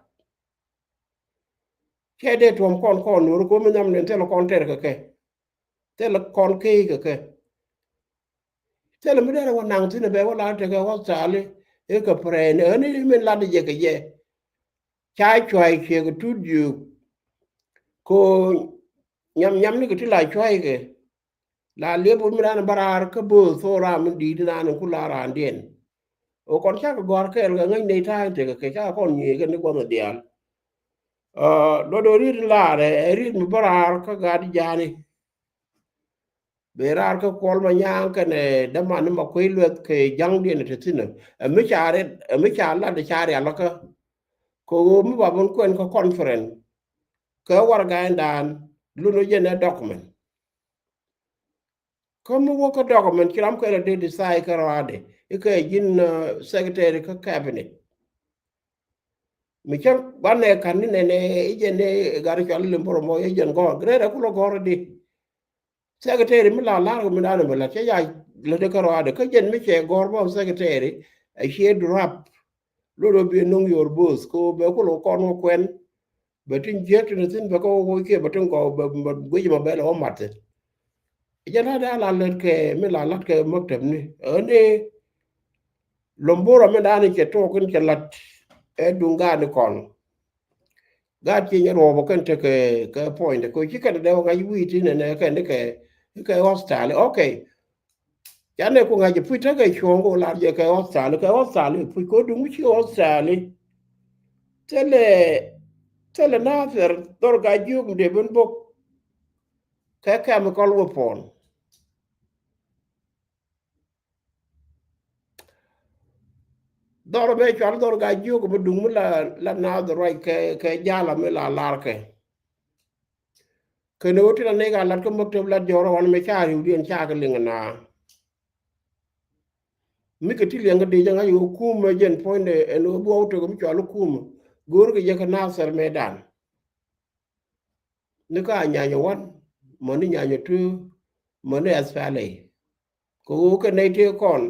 Cɛ dee tuɔ̱m kɔn kɔn nuɔ̱ɔ̱r ko̱ mi nham nɛn thilɛ kɔn tɛr kɛ kɛ. Thilɛ kɔn key kɛ kɛ. Thilɛ mi derɛ wä naŋ thin bɛ wä la tekɛ hospital i̱ kɛ pɛrɛn ɛ ni min lat jɛ kɛ jɛ. Ca cuay ciɛ kɛ tut jiök. Ko nyam nyam ni kɛ ti la cuay kɛ. La liep wä mi ran bä raar kä bööth thok ram mi di̱i̱t ran ku la randiɛn. Ɣöö kɔn cakɛ gɔ̱a̱r kɛɛl kɛ ŋäc nɛy ta̱a̱ in tekɛ kɛ cakɛ kɔn nyiëëkɛ ni gua̱th diaal. Luɔt ɣöö riet in laarɛ ɛ riet mi bä raar kä gat ja̱a̱ni. Bɛ raar kä Kuɔl Manyaŋ kɛnɛ däman ni ma kuec luɛth kɛ ja̱ŋdiɛn te thi̱n. Ɛ mi ca riɛt ɛ mi ca lat ɛ ca rialikä. Kɛ ɣöö mi ba ben kuɛn kä conference kɛ warɛga in daan lun ɣöö jɛn ɛ document. Kä mi wä kä document ci ram kɛl a dee decide kä rɔaadɛ i̱ kɛ ji̱n secretary kä cabinet. Mi cä banɛ ka̱n ni nɛnɛ i̱ jɛn ni gat cual Lombora mɔ i̱ jɛn gɔ̱r grade a kulɛ gɔ̱r di. Secretary mi la la̱r kɛ mi da̱a̱n mi la cä ya lät kä rɔaadɛ kä jɛn mi cɛ gɔ̱r bä secretary a ciɛ drop. Lot ɔ bi nuŋ your boss ko bɛ kulɛ kɔn wä kuɛn. Bɛ tin jiäk tin thi̱n bɛ kä wä kiɛ bɛ tin gɔw bɛ guic ma bɛ lɛ wä mat thi̱n. Jɛ la da la lät kɛ mi la lat kɛ maktab ni ɛ ni Lombora mi da̱a̱n cɛ tuɔɔk in cɛ lat ɛ duŋ gaat ni kɔn. Gaat ci nyɛ ruɔɔp ɔ kɛn tekɛ kɛ point ko ci kɛn dee wä ŋa̱c wi̱i̱ tin nɛ kɛn ni kɛ ni kɛ hospital. Okay. Canɛ ku ŋa̱c puc tekɛ cuɔ̱ɔ̱ŋ ku lar jɛ kɛ hospital kɛ hospital puc ko duŋ ci hospital. Thilɛ thilɛ Nathir dhɔr Gatjiök mi dee ben bok kɛ chemical weapon. Dhɔr bɛ cual dhɔr Gatjiök mi duŋ mi la la Nathir ruac kɛ kɛ jala mi la lar kɛ. Kɛn ɣöö ti la nɛy ka lat kä maktab lat jɔrɔ wan mɛ ca riwdiɛn ca kɛ liŋ na. Mi kɛ ti liɛŋ kɛ dee jɛ ŋa̱c ɣöö kumɛ jɛn puɔ̱nydɛ ɛn ɣöö bi wä wä tek mi cɔal i̱ kumɛ. Go̱o̱rkɛ jɛ kɛ Nasir mëëdan. Ni ka Anyanya Wan, mɔ ni Anyanya Two, mɔ ni S P L A. Kɛ ɣöö kɛ nɛy tëë kɔn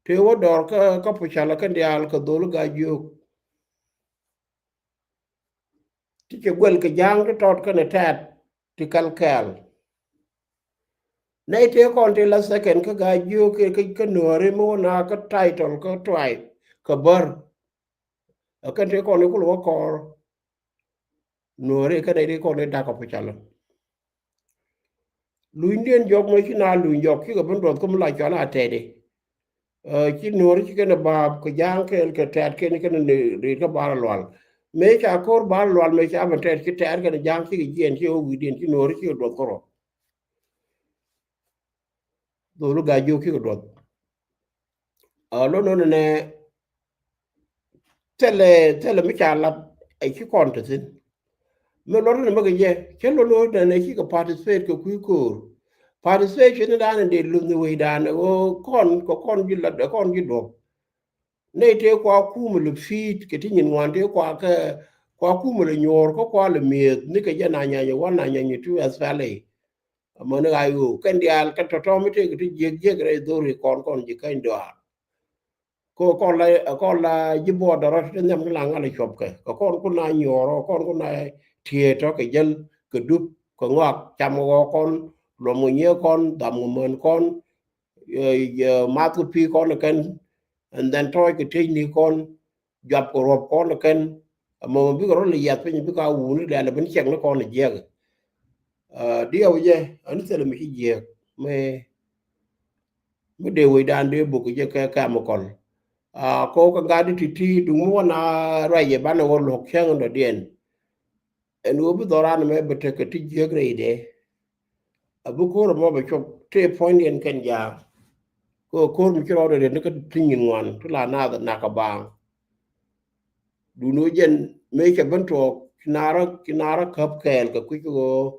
tëë wä dɔɔr kä, kä Pucalä kɛn diaal kɛ dholi Gaajiök. Ti cɛ guɛl kɛ Ja̱a̱ŋ ti tɔt kɛnɛ tɛ̈t ti kɛl kɛɛl. Nɛy tëë kɔn tëë la second kä Gaajiök kɛ, kɛ, kɛ Nuääri mi wä na kä title kä tribe kɛ bär. Ɛ kɛn tëë kɔn i̱ kulɛ wä kɔɔr Nuääri kɛn nɛy tëë kɔn i̱ da̱k kɛ Pucalä. Lunydiɛn jɔk mɛ ci na luny jɔk cikɛ ben duɔth kä mi la cɔal a tɛt i̱. Ɛ, ci Nuääri ci kɛn ɛ baap kɛ Ja̱a̱ŋ kɛɛl kɛ tɛ̈t kɛn kɛn ni riet kä Bar Lual. Mëë ca ko̱r Bar Lual mëë ca ben tɛt ci tɛ̈t kɛn Ja̱a̱ŋ cikɛ jiɛn ci ɣä wi̱i̱diɛn ci Nuääri cikɛ duɔth kärɔ. Dholi Gaajiök cikɛ duɔth. A, luɔt nɔnɛ nɛ thilɛ, thilɛ mi ca lat ɛ ci kɔn te thi̱n. Mi luɔt nɔnɛ mi kɛ jɛ cɛ luɔt nɔnɛ nɛ cikɛ participate kɛ kui̱ ko̱o̱r. Participation ni da̱a̱n in dee luth ni wecdan ɛ ɣöö kɔn kɛ kɔn ji̱ lat ɛ kɔn ji̱ duɔth. Nɛy tëë kua kumɛ lɛ fi̱i̱t kɛ ti nyin ŋuan tëë kua kɛ kua kumɛ lɛ nyuɔ̱ɔ̱r kä kua lɛ mi̱eth ni kɛ jɛ na nyany wan na nyany tu S P L A. Amäni ɣa̱c ɣöö kɛn diaal kɛn tɔ̱tɔ̱ mi tëëkɛ ti jiäk jiäk rɛy dho̱ri kɔn kɔn ji̱ käny dɔaar. Kɛ kɔn la, kɔn la ji̱ buɔɔdɛ rɔ ti nhiam ti la ŋa̱l cuɔpkɛ kɛ kɔn kun na nyuɔɔr kɔn kun na tiëë tɔ̱ kɛ jäl kɛ dup kɛ ŋɔak cam kɛ ɣɔɔ kɔn luɔm kɛ nyiee kɔn dham kɛ män kɔn. Ɛ, ɛ, math kɛ pi̱i̱ kɔn kɛn and then tɔɔc kɛ tëcni kɔn. Juap kɛ ruɔp kɔn kɛn. Ɛmɔ bikɛ rɔ lɛ yiath piny bikɛ a wuni lɛl ɛ ben cɛk ni kɔn ɛ jiɛk. Ɛ, diɛw jɛ ani thilɛ mi ci jiɛk mi, mi dee wecdan dee buk jɛ kɛ chemical. A, kɔ kɛ gat di ti̱ti̱ duŋ mi wä na ruac jɛ banɛ wä luɔk cäŋ dɔ̱diɛn. Ɛn ɣöö bi dhɔran ɛmɛ bɛ tekɛ ti jiäk rɛydɛ. A bi ko̱r ɛmɔ bɛ cop tëë puɔ̱nydiɛn kɛn ja̱a̱ŋ. Kɛ ɣöö ko̱r mi ci rɔɔdɛ riet ni kä ti nyin ŋuan ti la naath ɛ nak kɛ baaŋ. Duundɛ ɣöö jɛn mëë cɛ ben tuɔɔk ci naar, ci naar käp kɛɛl kɛ kui̱c kɛ ɣöö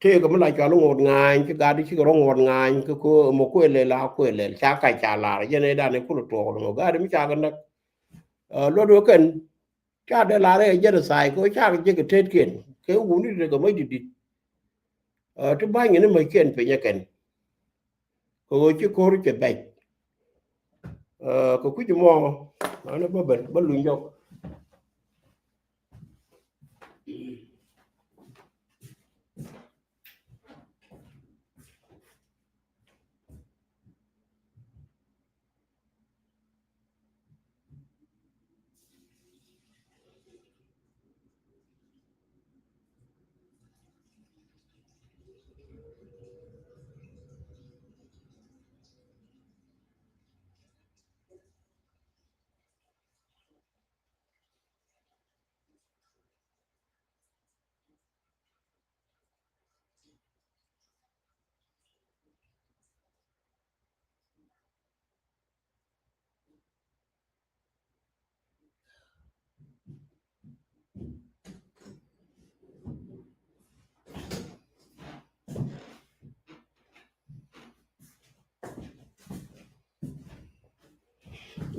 tëëkɛ mi la cɔal i̱ ŋot ŋa̱a̱ny ci gat i̱ cikɛ rɔ ŋot ŋa̱a̱ny kɛ ko̱r ɛmɔ kuël lɛl a kuël lɛl ca kac ca lar jɛn ëëdan i̱ kulɛ tuɔɔk ɛmɔ gat i̱ mi ca kɛ näk. Ɛ, luɔt ɣöö kɛn ca dee lar ɛ genocide kɛ ɣöö cakɛ jek kɛ tetkiɛn kɛ wuni tekɛ mäc di̱t di̱t. Ɛ, ti ba̱ny ni mäckiɛn piny ɛ kɛn kɛ ɣöö ci ko̱r cɛ bɛc. Ɛ, kɛ kui̱c mɔ ani bä ben bä luny jɔk.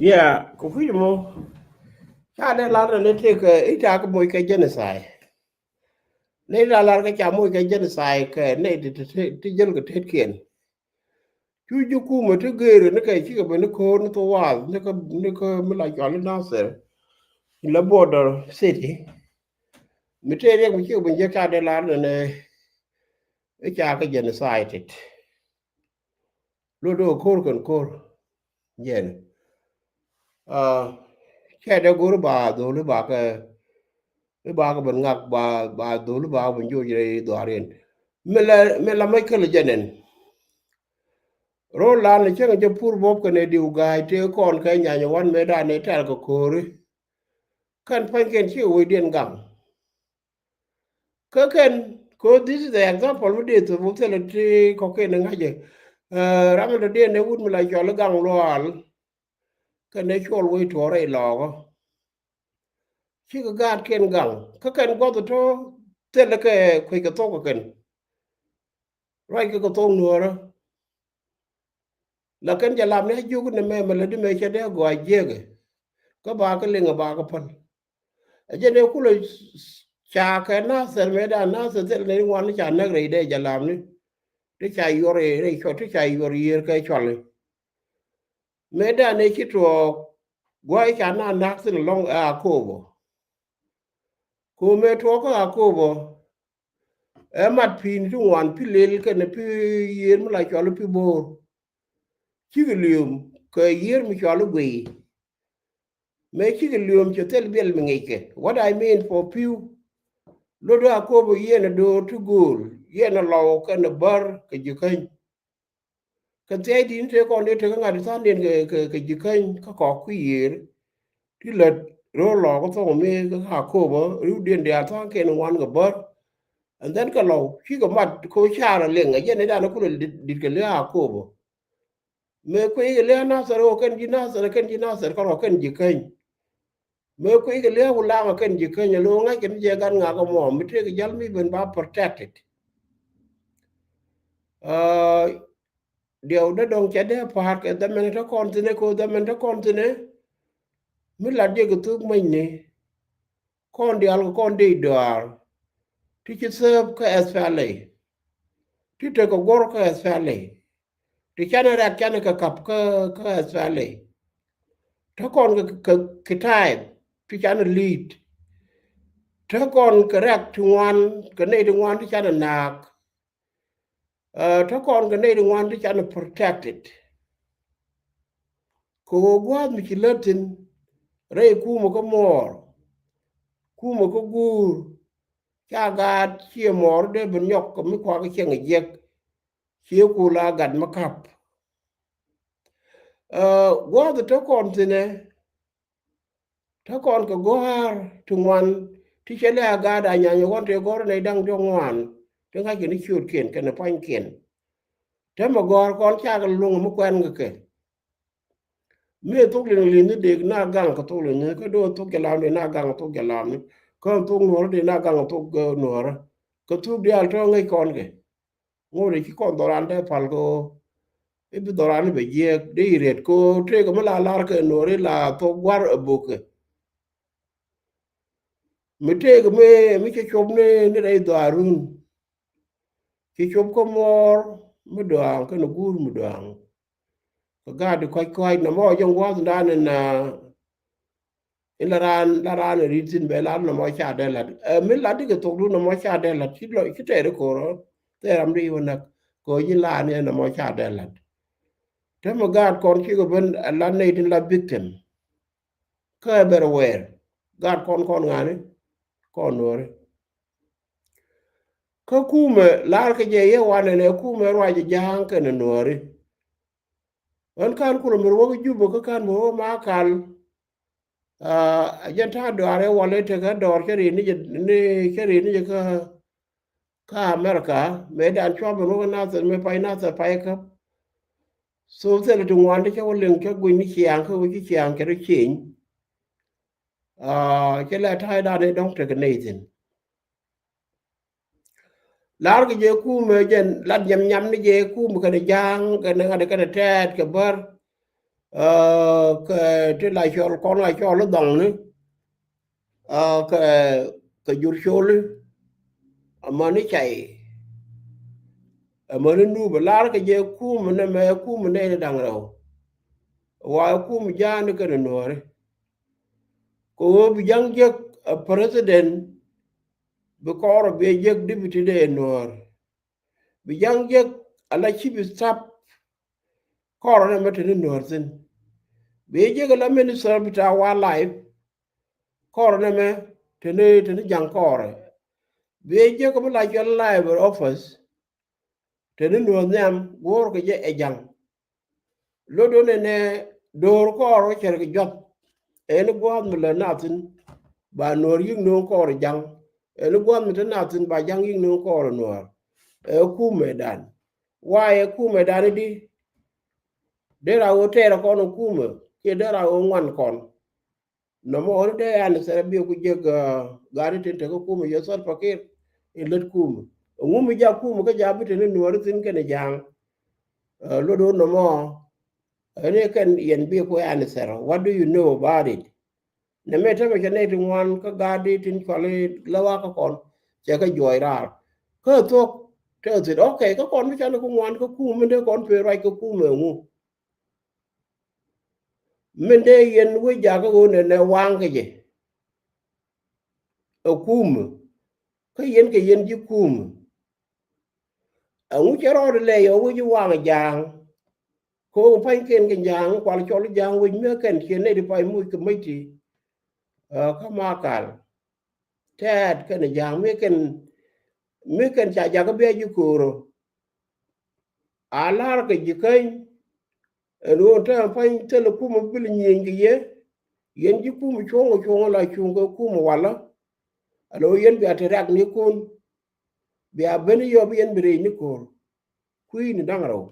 Yeah, kɛ kui̱c mɔ ca dee lar ni tëëkɛ i̱ ca kɛ moc kɛ genocide. Ni la lar kɛ ca moc kɛ genocide kɛ ni ti, ti, ti, ti jäl kɛ tetkiɛn. Cu ji̱ kumɛ ti geeri ni kɛ cikɛ ben ni ko̱o̱r ni thok waath ni kä, ni kä mi la cɔal i̱ Nasir. La border city. Mi tëë riɛk mi cikɛ ben jiäk ca dee lar ni nɛ i̱ ca kɛ genocide. Lot i̱ ko̱o̱r kɛn ko̱o̱r. Jɛn. Aa, cɛ dee go̱r ba dholi ba kɛ, i̱ ba kɛ ben ŋak ba, ba dholi ba kɛ ben joc rɛy dhuaar in. Mi la, mi la mac kɛl jɛ nɛn. Ro̱o̱ lan ni cäŋ jɛ pur bop kɛn ɛ diw ga̱a̱c tëë kɔn kɛ nyany wan mëë dan ɛ tɛr kɛ ko̱o̱ri. Kɛn pa̱nykiɛn ci wecdiɛn gam. Kä kɛn, kɛ this is the example mi dee thop thilɛ ti kɔ̱kiɛn ŋa̱cɛ. Ɛ, ram mi dɔ̱diɛn ɛ wut mi la cɔl i̱ Gaŋ Luaal. Kɛn ɛ cuɔl wec tuɔɔrɛ ilɔɔkä. Cikɛ gaatkiɛn gaŋ. Kä kɛn gua̱th tɔ̱ thilɛ kɛ kuec kɛ thok kɛ kɛn. Ruac kɛ kɛ thok nuɔ̱ɔ̱rä. Lakin jɛ lam ni a jiök ni mɛ mɛ lɛ di mɛ cɛ dee gɔaa jiɛkɛ. Kä ba kä liŋ a ba kä päl. A jɛ ni kulɛ ca kɛ Nathɛr mɛ da Nathɛr thil ni ŋuan ni ca näk rɛy dee jɛ lam ni. Ti ca yuɔr rɛy cɔl ti ca yuɔr yiër kɛ cɔl ni. Mɛ da ni ci tuɔɔk guay ca na nak thin lɔŋ ɛ Akobo. Ko mɛ tuɔɔk kä Akobo. Ɛ mat pi̱i̱n ti ŋuan pi lel kɛn pi yiër mi la cɔl pi bo̱o̱r. Cikɛ liöm kɛ yiër mi cɔl i̱ guiy. Mëë cikɛ liöm cɛ thil biɛl mi ŋickɛ. What I mean for pi̱w. Lot Akobo yiɛn a do̱o̱r ti gööl yiɛn a lɔw kɛn a bär kɛ ji̱ käny. Kɛ thia̱cdiɛn tëë kɔn dee tekɛ ŋa̱t tha̱a̱ŋdiɛn kɛ, kɛ, kɛ ji̱ käny kä kɔk kui̱ yiëër. Ti lät ro̱o̱ lɔɔk kä thok mi kä Akobo riwdiɛn diaal tha̱a̱ŋkiɛn ŋuan kɛ bär. And then kɛ lɔw cikɛ mat ko car a liŋ a jɛn idan kulɛ dit, dit kɛ li̱ Akobo. Mëë kui̱ kɛ li̱ Nathɛr ɣöö kɛn ji̱ Nathɛr kɛn ji̱ Nathɛr kärɔ̱ kɛn ji̱ käny. Mëë kui̱ kɛ li̱ Wulaŋ kɛn ji̱ käny a lo̱o̱ ŋa̱c kɛn jɛ gat ŋak ɛmɔ mi tëëk jäl mi ben ba protected. Diɛw dee dɔ̱ŋ cɛ dee pa̱a̱r kɛ dhɛmɛn te kɔn thi̱n ɛ kɛ dhɛmɛn te kɔn thi̱n ɛ. Mi lat jɛ kɛ thuk mɛnyni. Kɔn diaal kɛ kɔn dee dɔaar. Ti ci thääp kä S P L A. Ti tekɛ guɔ̱r kä S P L A. Ti canɛ rɛk canɛ kɛ kap kä, kä S P L A. Te kɔn kɛ, kɛ, kɛ ta̱a̱ ti canɛ li̱i̱t. Te kɔn kɛ rɛk ti ŋuan kɛ nɛy ti ŋuan ti canɛ naak. Te kɔn kɛ nɛy ti ŋuan ti canɛ protected. Kɛ ɣöö gua̱a̱th mi ci lät thi̱n rɛy kumɛ kä muɔɔr. Kumɛ kä guur ca gaat ciɛ muɔɔr dee bi nyɔk kɛ mi kuakä ciɛŋ a jiɛk. Ciɛ ku la gat mi kap. Gua̱a̱th te kɔn thi̱nɛ. Te kɔn kɛ gɔ̱a̱r ti ŋuan ti cɛ lɛ a gaat a nyany ɣɔn te gɔ̱r nɛy da̱ŋ diɔ̱k ŋuan ti ŋa̱ckɛ ni ciötkiɛn kɛnɛ pua̱nykiɛn. Te mɛ gɔ̱a̱r kɔn cakɛ luŋ mi kuɛn kɛ kɛ. Mi thok liŋ li̱n ni dek na gaŋ kɛ thok liŋ ni kä do̱ thok jɛ lam ni na gaŋ kɛ thok jɛ lam ni kä thok nuɔ̱ɔ̱rä dek na gaŋ kɛ thok nuɔ̱ɔ̱rä. Kɛ thuk diaal tɔ̱ ŋäc kɔn kɛ. Ŋot ci kɔn dhɔran dee pal kɛ ɣöö i̱ bi dhɔran i̱ bɛ jiɛɛk dee i̱ riɛt kɛ ɣöö tëëkɛ mi la lar kɛ nuɔ̱ɔ̱ri la thok gua̱r ɛ bokɛ. Mi tëëkɛ mi, mi cɛ cop ni, ni rɛy dhɔaarun. Ci cop kä muɔɔr mi dɔ̱a̱ŋ kɛnɛ guur mi dɔ̱a̱ŋ. Kɛ gaat di kɔc kɔc nɔmɔ jɛ ŋua̱th dan in, in la raan, la raan in ri̱t thi̱n bɛ lat nɔmɔ ca dee lat. Ɛ mi lat di kɛ thokdu nɔmɔ ca dee lat ci lɔ ci tɛɛri ko̱rɔ. Thɛɛr ram di iwä näk kɛ ɣöö ji̱n la ni nɔmɔ ca dee lat. Te mi gaat kɔn cikɛ ben ɛ lat nɛy tin la victim. Kä ɛ bɛr wɛɛr gaat kɔn kɔn ŋa̱ni kɔn nuɔ̱ɔ̱ri. Kä kumɛ lar kɛ jɛ yɛ wanɛ nɛ kumɛ ruac jɛ ja̱a̱ŋ kɛnɛ nuɔ̱ɔ̱ri. Ɣän ka̱n kulɛ mi ruɔ̱k Jubɛ kä ka̱n mi ruɔ̱k ma kal. A jɛn ta̱a̱ dɔaar ɛ wal ɛ tekɛ dɔɔr cä ri ni jɛ, ni cä ri ni jɛ kä, kä America mëë dan cua ben wä kä Nathɛr mëë pay Nathɛr pay kä. So thilɛ ti ŋuan ti cä wä liŋ cä guic ni ciaŋ kä wä ci ciaŋ cɛ rɔ cieny. Cɛ lɛ ta̱a̱ dan ɛ dɔ̱ŋ tekɛ nɛy thi̱n. Lar kɛ jɛ kumɛ jɛn lat nyam nyam ni jɛ kumɛ kɛnɛ ja̱a̱ŋ kɛnɛ ŋa̱t kɛnɛ tɛɛt kɛ bär. Kɛ ti la cɔl kɔn la cɔl dhɔŋni. Kɛ, kɛ jur coli. Amäni cay. Amäni nupɛ lar kɛ jɛ kumɛ nɛmɛ kumɛ nɛy da̱ŋ rɛw. Wa kumɛ ja̱a̱ŋni kɛnɛ nuɔ̱ɔ̱ri. Kɛ ɣöö bi ja̱ŋ jiäk a president. Bi kɔɔrɛ bi jiäk deputy dee nuɔ̱ɔ̱r. Bi ja̱ŋ jiäk ala chief staff. Kɔɔrɛ nɛmɛ te ni nuɔ̱ɔ̱r thi̱n. Bi jiäk ala minister bi ta wildlife. Kɔɔrɛ nɛmɛ te ni, te ni ja̱ŋ kɔɔrɛ. Bi jiäk mi la cɔl library office. Te ni nuɔ̱ɔ̱r nhiam guɔ̱ɔ̱r kɛ jɛ ɛ ja̱ŋ. Lotdun ɛnɛ do̱r kɔɔr wä cɛr kɛ juath. Ɛn gua̱a̱th mi lät nathin ba nuɔ̱ɔ̱r yi̱k no̱o̱ŋ kɔɔr ja̱ŋ. Ɛn gua̱a̱th mi te nathin ba ja̱ŋ yi̱k no̱o̱ŋ kɔɔr nuɔ̱ɔ̱r. Ɛ kumɛ dan. Wa ɛ kumɛ dan idi. Dee ra wä tɛɛr kɔn kumɛ kiɛ dee ra wä ŋuan kɔn. Nɔmɔ ni dee an thɛrɛ biɛ ku jek gari tin te kä kumɛ yɛ Salva Kiir in lät kumɛ. Ŋu mi jak kumɛ kä jak bi te ni nuɔri thin kɛnɛ ja̱a̱ŋ. Lot wä nɔmɔ Ɛn ɛ kɛn yɛn bi kuɛ answer, what do you know about it? Nɛ mɛ tämɛ cɛ nɛy ti ŋuan kä gaat di tin cuali lɛ wakä kɔn cɛ kɛ juɔc raar. Kä thuɔ̱k tɛ thit, okay, kä kɔn mi canɛ ku ŋuan kä kum min dee kɔn pee ruac kä kum ɛ ŋu? Min dee yɛn wec jakä ɣöö nɛ nɛ waŋ kɛ jɛ ɛ kum kä yɛn kɛ yɛn ji̱ kum. Ɛŋu cɛ rɔɔdɛ lɛ yɛ wec waŋ ja̱a̱ŋ? Kɛ ɣöö pa̱nykiɛn kɛ ja̱a̱ŋ kual cɔl ja̱a̱ŋ wec mi kɛn ciɛ nɛy ti pay muc kɛ mäc ti. Kä Makal tɛɛt kɛn ja̱a̱ŋ mi kɛn, mi kɛn ca jakä bia ji̱ ko̱o̱rä. A la̱r kɛ ji̱ käny ɛn ɣöö te pa̱ny thilɛ kumɛ bil nyieny kɛ yɛ. Yɛn ji̱ kumɛ cuɔ̱ŋ cuɔ̱ŋ la cuŋ kɛ kumɛ walä. Alo yɛn bia te riak ni kun bia ben yɔp yɛn bi rɛy ni ko̱o̱r. Kui̱ ni da̱ŋ rɛw.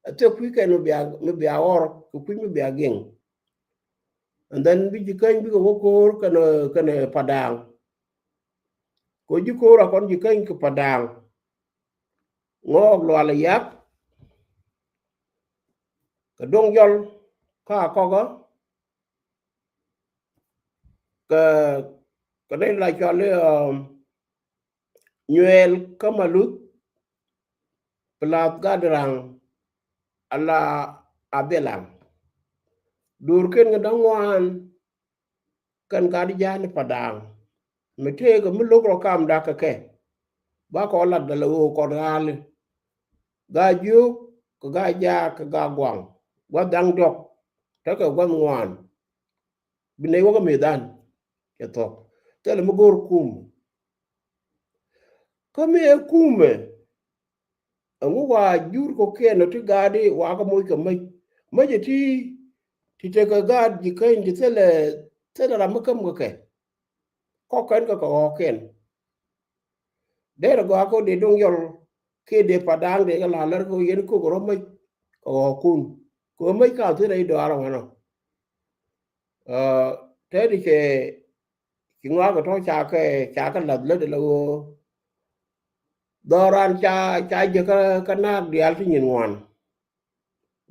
Ɛ thek kui̱ kɛn mi bia, mi bia ɣɔr kɛ kui̱ mi bia giŋ. And then bi ji̱ käny bikɛ wä ko̱o̱r kɛn, kɛn Padaŋ. Kɛ ji̱ ko̱o̱r a kɔn ji̱ käny kɛ Padaŋ. Ŋɔɔk Lual Yak kɛ Doŋ Jɔl kä Akɔkä kɛ, kɛ nɛy la cɔal i̱ Nyuɛɛl kä Maluth. Pɛ lath gat raŋ ala a biɛlaŋ. Duur ken kɛ da̱ŋ ŋuan kɛn gat ja̱a̱n Padaŋ. Mi tëëkɛ mi lo̱k rɔ kam dak kɛ kɛ ba kɔ lat dal ɣöö kɔn ɣaali. Gaa jiök kɛ gaa jaak kɛ gaa guaŋ gua̱th da̱ŋ diɔk tekɛ gua̱th ŋuan. Bi nɛy wä kä mëë dhan cɛ thuɔ̱k. Thilɛ mi go̱o̱r kumɛ. Kä mi ɛ kumɛ ɛŋu wa jur kɔ kiɛn ɔ ti gaadi wa kä moc kɛ mäc. Mäc ɛ ti, ti tekɛ gaat ji̱ käny ti thilɛ, thilɛ ram mi käm kɛ kɛ. Kɔk kɛn kɛ kɛ ɣɔɔkiɛn. Derɛ gɔaa kɔ dee Doŋ Jɔl kiɛ dee Padaŋ dee kɛ la lär kɛ yɛn kok rɔ mäc kɛ ɣɔɔkun. Kɛ ɣɔɔ mäc ka thilɛ i̱ dɔaar ɛ wanɔ. Tɛt i̱ cɛ ci ŋɔak kɛ tɔ̱ ca kɛ, ca kɛ lath lät ala ɣöö dhɔran ca, ca jiäkä kä naak diaal ti nyin ŋuan.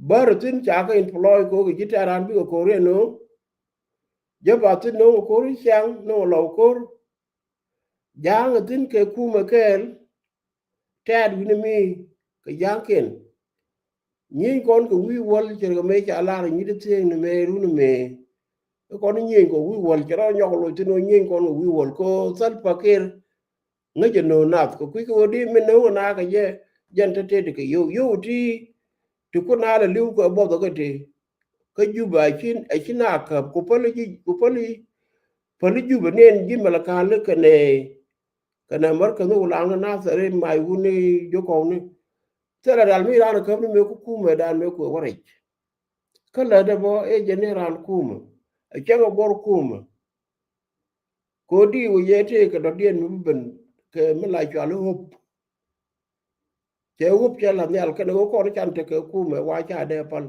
Bär thi̱n ca kɛ employ kɛ ɣöö kɛ ji̱ tɛ̈ran bikɛ ko̱r yɛ no̱o̱ŋ. Jäpa thi̱n no̱o̱ŋ kɛ ko̱r i̱ ciaŋ no̱o̱ŋ lɔw ko̱r. Ja̱a̱ŋ thi̱n kɛ kumɛ kɛɛl. Tɛ̈t wi̱ni mi kɛ ja̱a̱ŋkiɛn. Nyieny kɔn kɛ wi̱i̱ wäl cɛ rɛ kɛ mëë ca lar nyi̱t thiëëŋ ni mëë run mëë. I̱ kɔn nyieny kɔ wi̱i̱ wäl cɛ rɔ nyɔk loc thi̱n ɣöö nyieny kɔn kɛ wi̱i̱ wäl kɛ ɣöö Salva Kiir ŋäcɛ no̱o̱ŋ nath kɛ kui̱ kɛ ɣöö di min no̱o̱ŋ na kɛ jɛ jɛn te tëëdi kɛ yio̱w yio̱w ti. Ti kun a lɛ li̱w kɛ buɔth kɛ ti kä Juba a ci, a ci na käp ku päli ji̱, ku päli, päli Juba ni ɛn ji̱ Malakal kɛnɛ, kɛnɛ mär kɛ nhök laŋ ni Nathɛr i̱ mac wun ni ji̱ kɔw ni. Thilɛ ral mi ran käp ni mëë ku kumɛ dan mëë kuɛ wä rɛc. Kä lätdɛ bä ëë jɛ ni ran kumɛ. Ɛ cäŋ ɛ guɔr kumɛ. Kodi wä yɛ tëë kɛ dɔ̱diɛn mi bi ben kɛ mi la cual i̱ ɣöp. Cɛ ɣöp cɛ la nhial kɛn ɣöö kɔn can tekɛ kumɛ wa ca dee pal.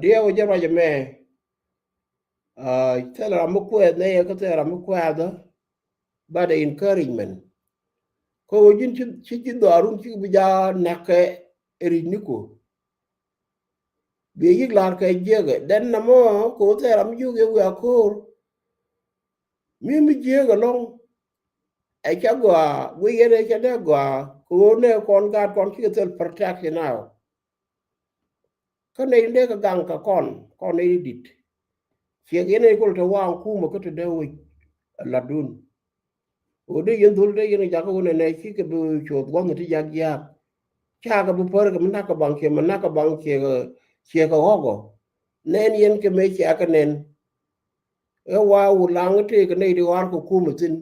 Diɛw jɛ ruac ɛmɛ. Thilɛ ram mi kuɛth nɛ yɛ kä thilɛ ram mi kuɛth ɛ. But encouragement. Kä ɣöö ji̱n ci, ci, ci dhɔaarun ci bi ja näk kɛ ri̱c ni ku. Bi yik la̱r kɛ jiäkɛ dɛn namɔ kɛ ɣöö thilɛ ram mi jiök yɛ wiaa ko̱o̱r. Mi mi jiäk ɛlɔ̱ŋ. Ɛ cä gɔaa wi̱i̱ yɛn ɛ cä dee gɔaa kɛ ɣöö nɛ kɔn gaat kɔn cikɛ thil protect now. Kä nɛy dee kɛ gaŋ kɛ kɔn, kɔn nɛy di dit. Ciɛk yɛn ɛ kol te waŋ kumɛ kä te dee wec ɛ latdun. Ɣöö dee yɛn dhol dee yɛn jakä ɣöö nɛnɛ cikɛ bi cuɔth gua̱nh ti jak jiaak. Cakɛ bi pär kɛ mi nak kɛ baŋ ciɛ mi nak kɛ baŋ ciɛ kɛ, ciɛ kɛ ɣɔ̱kɔ. Nɛn yɛn kɛ mëë ciɛ kɛ nɛn. Ɛ wa Wulaŋ tëëkɛ nɛy ti ɣɔ̱a̱r kɛ kumɛ thi̱n.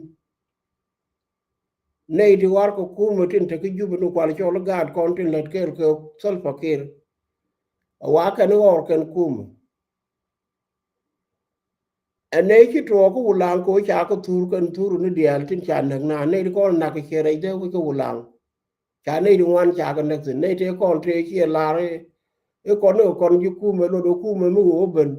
Nɛy ti ɣɔ̱a̱r kɛ kumɛ tin te kä Jubɛ ni kual cɔl i̱ gaat kɔn tin lät kɛɛl kɛ Salva Kiir. A wa kɛn i̱ ɣɔ̱ɔ̱r kɛn kumɛ. Ɛ nɛy ci tuɔɔk kä Wulaŋ kɛ ɣöö ca kɛ thur kɛn thur ni diaal tin ca näk na nɛy ti kɔn nak kɛ ciɛ rɛc dee wec kä Wulaŋ. Ca nɛy ti ŋuan ca kɛ näk thi̱n nɛy tëë kɔn tëë ciɛ lar i̱ kɔn ni kɛ kɔn ji̱ kumɛ lot ɛ kumɛ mi ɣöö ben.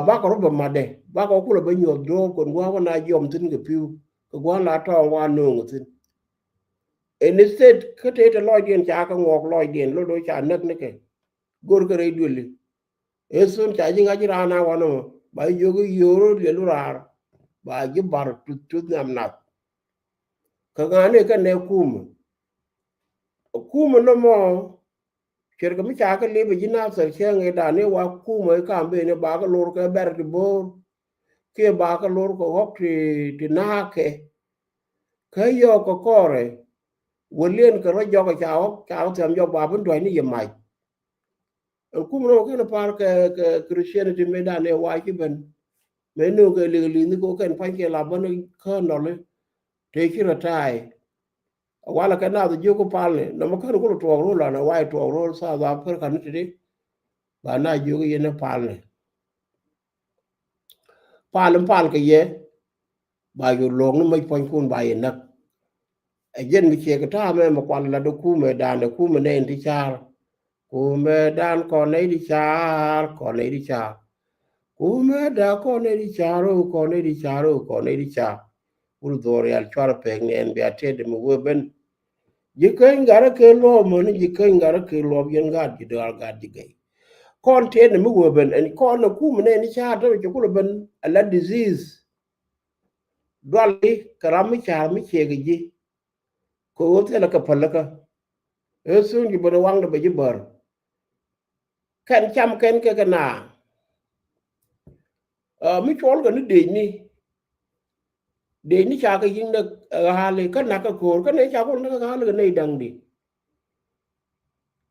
Bakɔ rɔ bɛ matdɛ bakɔ kulɛ bɛ nyuɔth duɔ̱ɔ̱p kɔn gua̱a̱k wä na jiɔm thi̱n kɛ pi̱w kɛ gua̱a̱k la tɔɔŋ wa nööŋ thi̱n. Instead kä tëë te lɔcdiɛn ca kɛ ŋuɔk lɔcdiɛn, lot ɣöö ca näk nikɛ. Go̱rkɛ rɛy duëli. Ëë thun ca ji̱ ŋa̱c ji̱ raan a wanɔ mɔ ba ji̱ jiök i̱ yio̱o̱r liɛlu raar, ba ji̱ bar tuth tuth nhiam nath. Kä ŋa̱a̱n ëë kɛn nɛ kumä. Kumä nɔmɔ, ce̱tkɛ mi ca kɛ lip ɛ ji̱ Nathɛr cäŋ ëë dan ëë wa kumä i̱ ka̱m ben i̱ ba kɛ lor kɛ bɛr ti bo̱o̱r. Kiɛ ba kɛ lor kɛ ɣɔ̱k ti, ti na̱a̱kɛ. Kä yɔɔk kɛ kɔrɛ. Wäliɛn kɛ rɔ jɔk ɛ ca ɣɔ̱k, ca ɣɔ̱k thiam jɔk ba ben dua̱cni yɛ mac. Ɛn kumä nɔmɔ kɛn par kɛ, kɛ Christianity mëë dan ëë wa ci ben. Mëë nööŋ kɛ lik li̱thni kɛ ɣöö kɛn pa̱ny kɛ la bän kä nɔli. Tëë ci rɔ ta̱a̱y. Walɛ kɛ nath jiök kä palni nɔmɔ kän kulɛ tuɔɔk ro̱l an a wa̱i̱ tuɔɔk ro̱l South Africa ni titi. Ba na jiök i̱ yɛn i̱ palni. Pal in pal kɛ yɛ. Ba yɛ luɔ̱k ni mäc puɔ̱nykun ba yɛ näk. Ɛ jɛn mi ciɛ kɛ ta̱a̱ mɛ mɛ kual lat dee kumɛ dan dee kumɛ nɛy in ti ca̱a̱r. Kumɛ dan kɔn nɛy ti ca̱a̱r, kɔn nɛy ti ca̱a̱r. Kumɛ dan kɔn nɛy ti ca̱a̱r, o kɔn nɛy ti ca̱a̱r, o kɔn nɛy ti ca̱a̱r. Wur dhuɔr yal cuarɛ pek ni ɛn bia tëëdɛ mi wee ben. Ji̱ käny gat rɔ kɛ luɔp mäni, ji̱ käny gat rɔ kɛ luɔp, yɛn gat ji̱ dɔaar gat ji̱ gɛy. Kɔn tëëdɛ mi wee ben ɛn kɔn nɛ kumɛ nɛy ni ca̱a̱r tɔ̱ cɛ kulɛ ben a la disease. Dual i̱ kɛ ram mi ca̱a̱r mi ciɛ kɛ ji̱. Kɛ ɣöö thilɛ kɛ pälikä. Ëë thun ji̱ ben waŋdɛ bɛ ji̱ bär. Kɛn cam kɛn kɛ kɛ na. Ɛ, mi cuɔl kɛ ni dëëcni. Dëëcni ca kɛ yi̱ŋ näk ɛ ɣa̱a̱li kä na̱k kɛ ko̱o̱r kä nɛy ca kul näk ɛ ɣa̱a̱li kɛ nɛy da̱ŋdi.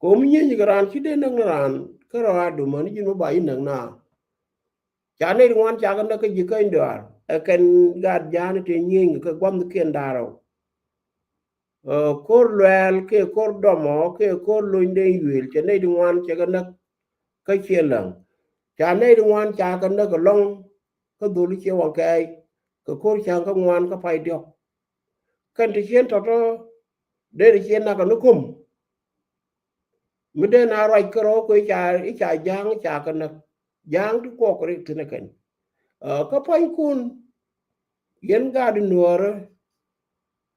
Kɛ ɣöö mi nyieny kɛ raan ci dee näk ni raan kä rɔ a dumäni ji̱n mi ba ji̱ näk na. Ca nɛy ti ŋuan ca kɛ näk kä ji̱ käny dɔaar ɛ kɛn gaat ja̱a̱ni te nyieny kɛ gua̱thnikiɛn da̱a̱r rɛw. Ɛ, ko̱r luɛɛl kiɛ ko̱r dɔmɔ kiɛ ko̱r lony den yuëël cɛ nɛy ti ŋuan cɛ kɛ näk kä ciɛ läŋ. Ca nɛy ti ŋuan ca kɛ näk ɛlɔ̱ŋ kä dholi ciɛ waŋ kɛɛc kɛ ko̱r cäŋ kä ŋuan kä pay diɔ̱k. Kɛn ti ciën tɔ̱tɔ̱ dee ti ciën nakä ni ko̱m. Mi dee na ruac kärɔ̱ kɛ i̱ ca, i̱ ca ja̱a̱ŋ i̱ ca kɛ näk. Ja̱a̱ŋ ti kuɔk rik thi̱n ɛ kɛn. Ɛ, kä pua̱nykun yɛn gaat nuäärä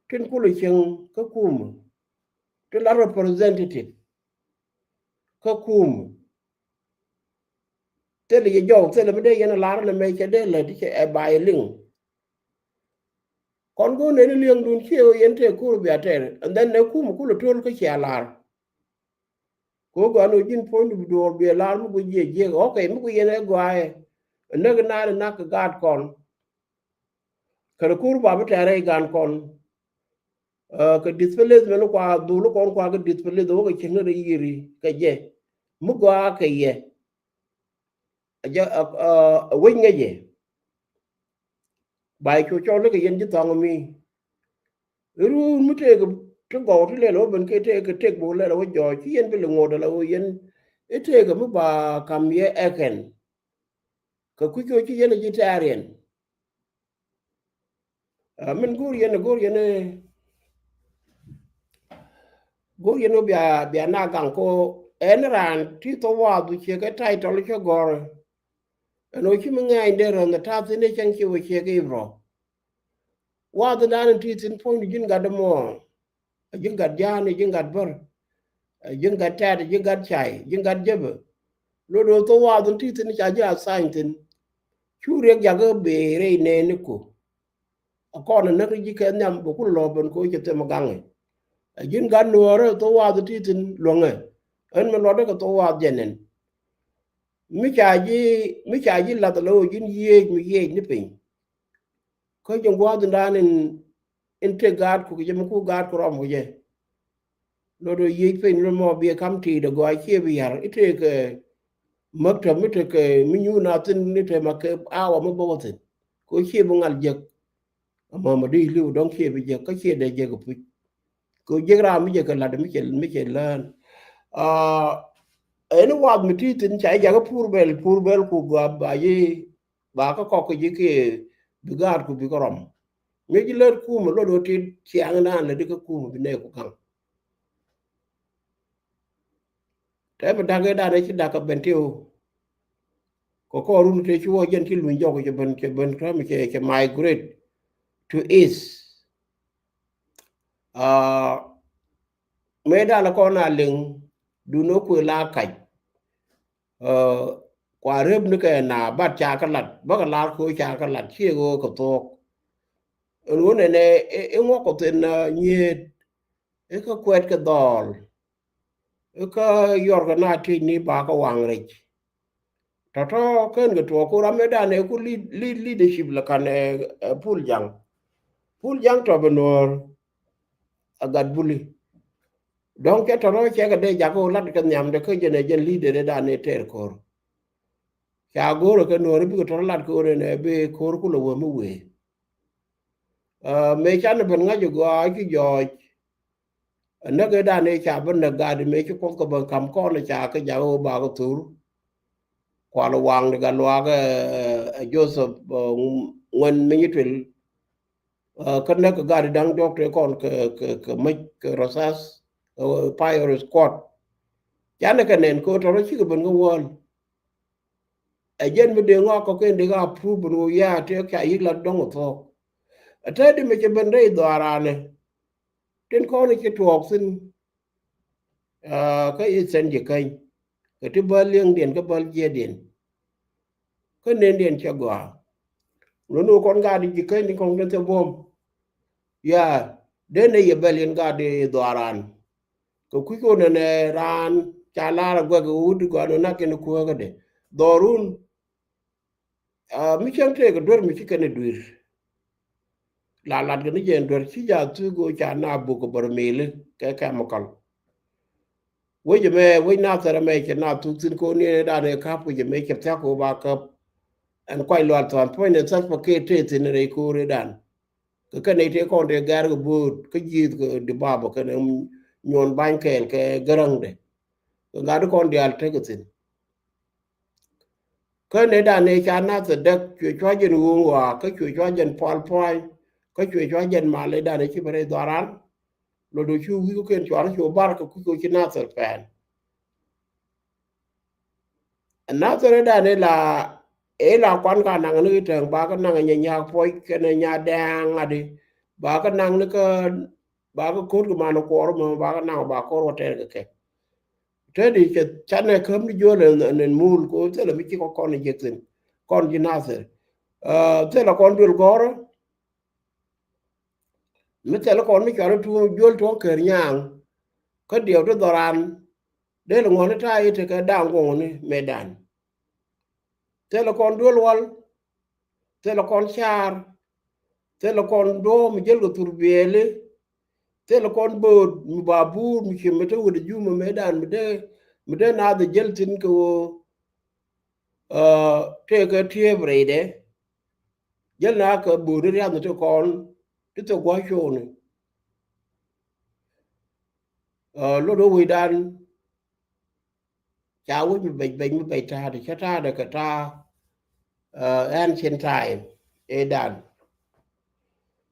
tin kulɛ cieŋ kä kumä. Tin la representative kä kumä. Thilɛ yɛ jɔw, thilɛ mi dee yɛn a lar nɛ mɛ cɛ dee lät cɛ ɛ ba yɛ liŋ. Kɔn go̱o̱r nɛni li̱eŋdun ciɛ ɣöö yɛn tëë ko̱r bia tɛr and then nɛ kumä kulɛ to̱l kä cia lar. Kɛ ɣöö gɔaa ni ɣöö ji̱n puɔ̱nydu bi duɔɔr biɛ lar mi guic jiɛ jiɛk ɣɔ̱kɛ mi guic yɛn ɛ gɔaaɛ. Näk naan nak kɛ gaat kɔn. Kɛnɛ ko̱r ba bi tɛɛrɛ i̱ gaan kɔn. Ɛ, kɛ displace mɛn kua dhul kɔn kua kɛ displace wä kɛ cieŋ ni rɛy yiëri kɛ jɛ. Mi gɔaa kɛ yɛ. Ɛ jɛ, ɛ, ɛ, ɛ wec ŋäcɛ. Ba cu cɔl ni kɛ yɛn ji̱ thɔŋ mi. Run mi tëëk ti gɔw ti lɛl wä ben kɛ tëëk kɛ tëëk bok lɛl wä jɔɔc ci yɛn bi li ŋot ala wä yɛn. I̱ tëëk mi ba kam yɛ ɛkɛn. Kɛ kui̱c kɛ ci yɛn ji̱ tɛ̈riɛn. Ɛ, min go̱o̱r yɛn, go̱o̱r yɛn, go̱o̱r yɛn wä bia, bia na gaŋ ko ɛn raan ti thok wath wi̱c ciɛ kɛ title cä gɔ̱r. Ɛn wä ci mi ŋɛ̈ny dee rɔ̱n the ta̱th in dee cäŋ ci wä ciɛ kɛ ibrɔ. Wath in dan in ti thin puɔ̱nydu ji̱n gat dämɔ. A ji̱n gat ja̱a̱n, a ji̱n gat bär. A ji̱n gat tɛ̈t, a ji̱n gat cay, a ji̱n gat jäpä. Lot ɣöö thok wath in ti thin ca ji̱ assign thin. Cu riɛk jakä bëë rɛy nɛɛni ku. A kɔn a näk ji̱ kɛ nhiam bɛ ku lɔ ben ko cɛ them a gaŋɛ. A ji̱n gat nuɔɔrä thok wath in ti thin luäŋɛ. Ɣän mi luɔtdä kɛ thok wath jɛ nɛn. Mi ca ji̱, mi ca ji̱ lath lɛ ɣöö ji̱n yiëëc mi yiëëc ni piny. Kä ji̱n gua̱a̱th in dan in, in tëk gaatku kɛ jɛ mi ku gaatku rɔm kɛ jɛ. Lot ɣöö yiëëc piny lot mɔ biɛ kam ti̱i̱t agɔaa ciɛ bi ya̱r i̱ tëëkɛ mäk tɔ̱ mi tekɛ mi nyuun a thin ni te ma kɛ awa mi bä wä thin. Kɛ ɣöö ciɛ bi ŋal jek. Ama ma di li̱w dɔ̱ŋ ciɛ bi jek kä ciɛ dee jek puc. Kɛ ɣöö jek ram mi jek kɛ la̱t mi cɛ, mi cɛ lään. Aa, ɛn wath mi ti thin ca i̱ jakä pur bɛl, pur bɛl ku gɔaa ba yi ba kä kɔk kɛ ji̱ kiɛ bi gaatku bi kä rɔm. Mi ji̱ lät kumɛ lot ɣöö ti ciaŋ naan lät ikä kumɛ bi nɛɛku gaŋ. Tɛ mi da̱k ëë dan ëë ci da̱k kɛ ben ti ɣöö kɛ kɔɔrun tëë ci wä jɛn ci luny jɔk cɛ ben, cɛ ben täämɛ cɛ, cɛ migrate to east. Aa, mëë dan kɔn a liŋ dun ɔ kuëë la kac. Kua rep ni kɛ na bat ca kä lat bä kɛ lar ko̱ ca kä lat ciɛ ɣöö kɛ thuɔ̱k. Ɛn ɣöö nɛnɛ i̱ ŋuɔk kɛ thin nyiet i̱ kä kuɛt kɛ dhɔl i̱ kä yɔr kɛ na tiec ni ba kä waŋ rɛc. Tɔ̱tɔ̱ kɛn kɛ tuɔɔk ku ram mëë dan ɛ ku leadership lɛ kan ɛ Pul Jaŋ. Pul Jaŋ tɔ̱ bɛ nuɔ̱ɔ̱r a gat buli. Dɔ̱ŋ cɛ tɔ̱tɔ̱ cɛ kɛ dee jakä lat kɛ nhiamdɛ kä jɛn ɛ jɛn leader ɛ dan ɛ tɛɛr ko̱r. Ca go̱o̱rä kɛ nuɔ̱ɔ̱ri bikɛ tɔ̱tɔ̱ lat kɛ ɣöö nɛnɛ bi ko̱r kulɛ wee mi wee. Mëë canɛ ben ŋa̱c ɛ gɔaa ci jɔɔc. Näk ëë dan ëë ca bä näk gat mëë ci Kuoth kɛ bä kam kɔn ëë ca kɛ jakä ɣöö bakɛ thur. Kual waŋ ni gat luaak ɛ Joseph Ŋuɛn mi nyi tuil. Kä näk gat da̱ŋ diɔ̱k tëë kɔn kɛ kɛ kɛ mäc kɛ rɔthas kɛ fire squad. Canɛ kɛ nɛn kɛ ɣöö tɔ̱tɔ̱ cikɛ ben kä wäl. Ɛ jɛn mi dee ŋɔak kɔ̱kiɛn dee kä approve ben ɣöö ya tëë ca yi̱k lat dɔ̱ŋ ɛ thuɔ̱k. Ɛ tëë di mi cɛ ben rɛy dhɔaaranɛ. Tin kɔn ci tuɔɔk thi̱n kä Eastern Jikäny kɛ ti bäl liɛŋdiɛn kä bäl jiɛtdiɛn. Kä nendiɛn cɛ gɔaa. Lon wä kɔn gaat di Jikäny ni kɔn kɛn thɛ buɔ̱m. Ya den nɛ yɛ bäl yɛn gaat di dhɔaaran. Kɛ kui̱ kɔn nɛ raan ca lar a guɛk wut di gɔaa nɔ nak kɛn kuäkädɛ dhɔrun. Mi cäŋ tëëkɛ duer mi ci kɛn ɛ duer. La lat kɛ ni jɛ duer ci ja thuk ɣöö ca na buk kɛ bär mili kɛ chemical. Wec ɛmɛ wec Nathɛr ɛmɛ cɛ na thuk thi̱n ko̱ ni dan ɛ ka̱p wec ɛmɛ cɛ thiak kɛ ɣöö ba käp. Ɛn kuac lual thuan puɔ̱ny ni Salva Kiir tëë thi̱n rɛy ko̱ri dan. Kɛ kɛn ɛ tëë kɔn tëë gɛr kɛ bo̱o̱t kä ji̱th kɛ di baba kɛn nyuɔn ba̱ny kɛɛl kɛ gäräŋdɛ. Kɛ gat kɔn diaal tekɛ thi̱n. Kä nɛ dan ëë ca nath ɛ däk cuɛ cua jɛn ɣööŋ ɣɔaa kä cuɛ cua jɛn pual pua̱ny kä cuɛ cua jɛn mal ëë dan ëë ci bɛ rɛy dhɔran. Lɔ do̱ cu wi̱i̱ kɔ̱kiɛn cuarɛ cu bar kɛ kui̱ kɛ ci nath ɛ pɛn. Ɛ nath ɛ dan ëë la ëë la kuan ka naŋ ni kɛ tɛŋ ba kä naŋ ɛ nyɛ nyak puɔc kɛn ɛ nya dɛŋ adi ba kä naŋ ni kä ba kä ko̱r kɛ man kuɔɔr mɛ ba kä naŋ ba ko̱r wä tɛr kɛ kɛ. Tëë di cɛ canɛ käm ni jiöl ɛn mul ko thilɛ mi ci kɔ kɔn jiɛk thin kɔn ji̱ nathir. Thilɛ kɔn duel gɔrä mi thilɛ kɔn mi cuarɛ tuŋ jiöl tuɔ̱ŋ kär nyaŋ. Kä diɛw ti dhɔran dee li ŋuɔ̱ni ta̱a̱ i̱ tekɛ da̱a̱ŋ guɔ̱ŋni mëë dan. Thilɛ kɔn duel wal. Thilɛ kɔn car. Thilɛ kɔn duɔ̱ɔ̱m mi jäl kɛ thur biɛɛli. Thilɛ kɔn bo̱o̱t mi ba buur mi ci mi te wut jumɛ mëë dan mi dee mi dee naath jäl thi̱n kɛ ɣöö tëëkɛ tiëëp rɛydɛ. Jäl na kɛ bo̱o̱t ni riath ni ti kɔn ti thok gua̱c cuɔɔni. Lot wä wecdan ca wec mi bɛc bɛc mi bɛc ta̱a̱dɛ cä ta̱a̱dɛ kɛ ta̱a̱. Ɛn cin ta̱a̱ in ëë dan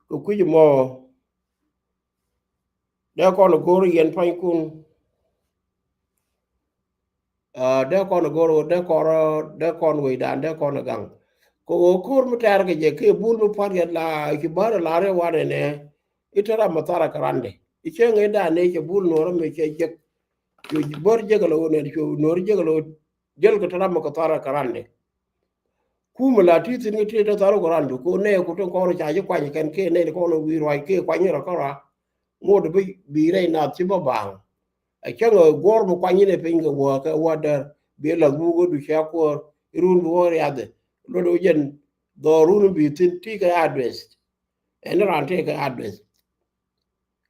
kɛ kui̱c mɔ. Dee kɔn go̱o̱r yɛn pua̱nykun. Dee kɔn go̱o̱r dee kɔn dee kɔn wecdan dee kɔn gaŋ. Kɛ ɣöö ko̱r mi tɛɛr kɛ jɛ kiɛ bul mi pua̱t yɛn la ci bäär la rɛw wanɛ nɛ. I̱ te ram mi tharɛ kɛ randɛ i̱ cɛ ŋëëdan ni cɛ bul nuɔ̱ɔ̱rä mi cɛ jek. Cu bär jek lɛ wä nɛn cu nuɔ̱ɔ̱r jek lɛ wä jäl kɛ te ram mi kɛ tharɛ kɛ randɛ. Kumɛ la ti thi̱n kɛ ti te tharɛ kɛ randɛ ko nɛ ku te kɔn ca ji̱ kuany kɛn kɛ nɛ kɔn wi̱i̱ ruac kɛ kuany rɔ kä rɔ. Ŋot bi bi rɛy nath ci bä baaŋ. Ɛ cäŋ ɛ guɔ̱r mi kuany inɛ piny kɛ wä kɛ wä däär bi lath wuk ɛ du cɛ kuäär irun bi wä riath ɛ. Lot ɛ wä jɛn dhɔr run bi thi̱n ti kɛ address. Ɛn raan tëëkɛ address.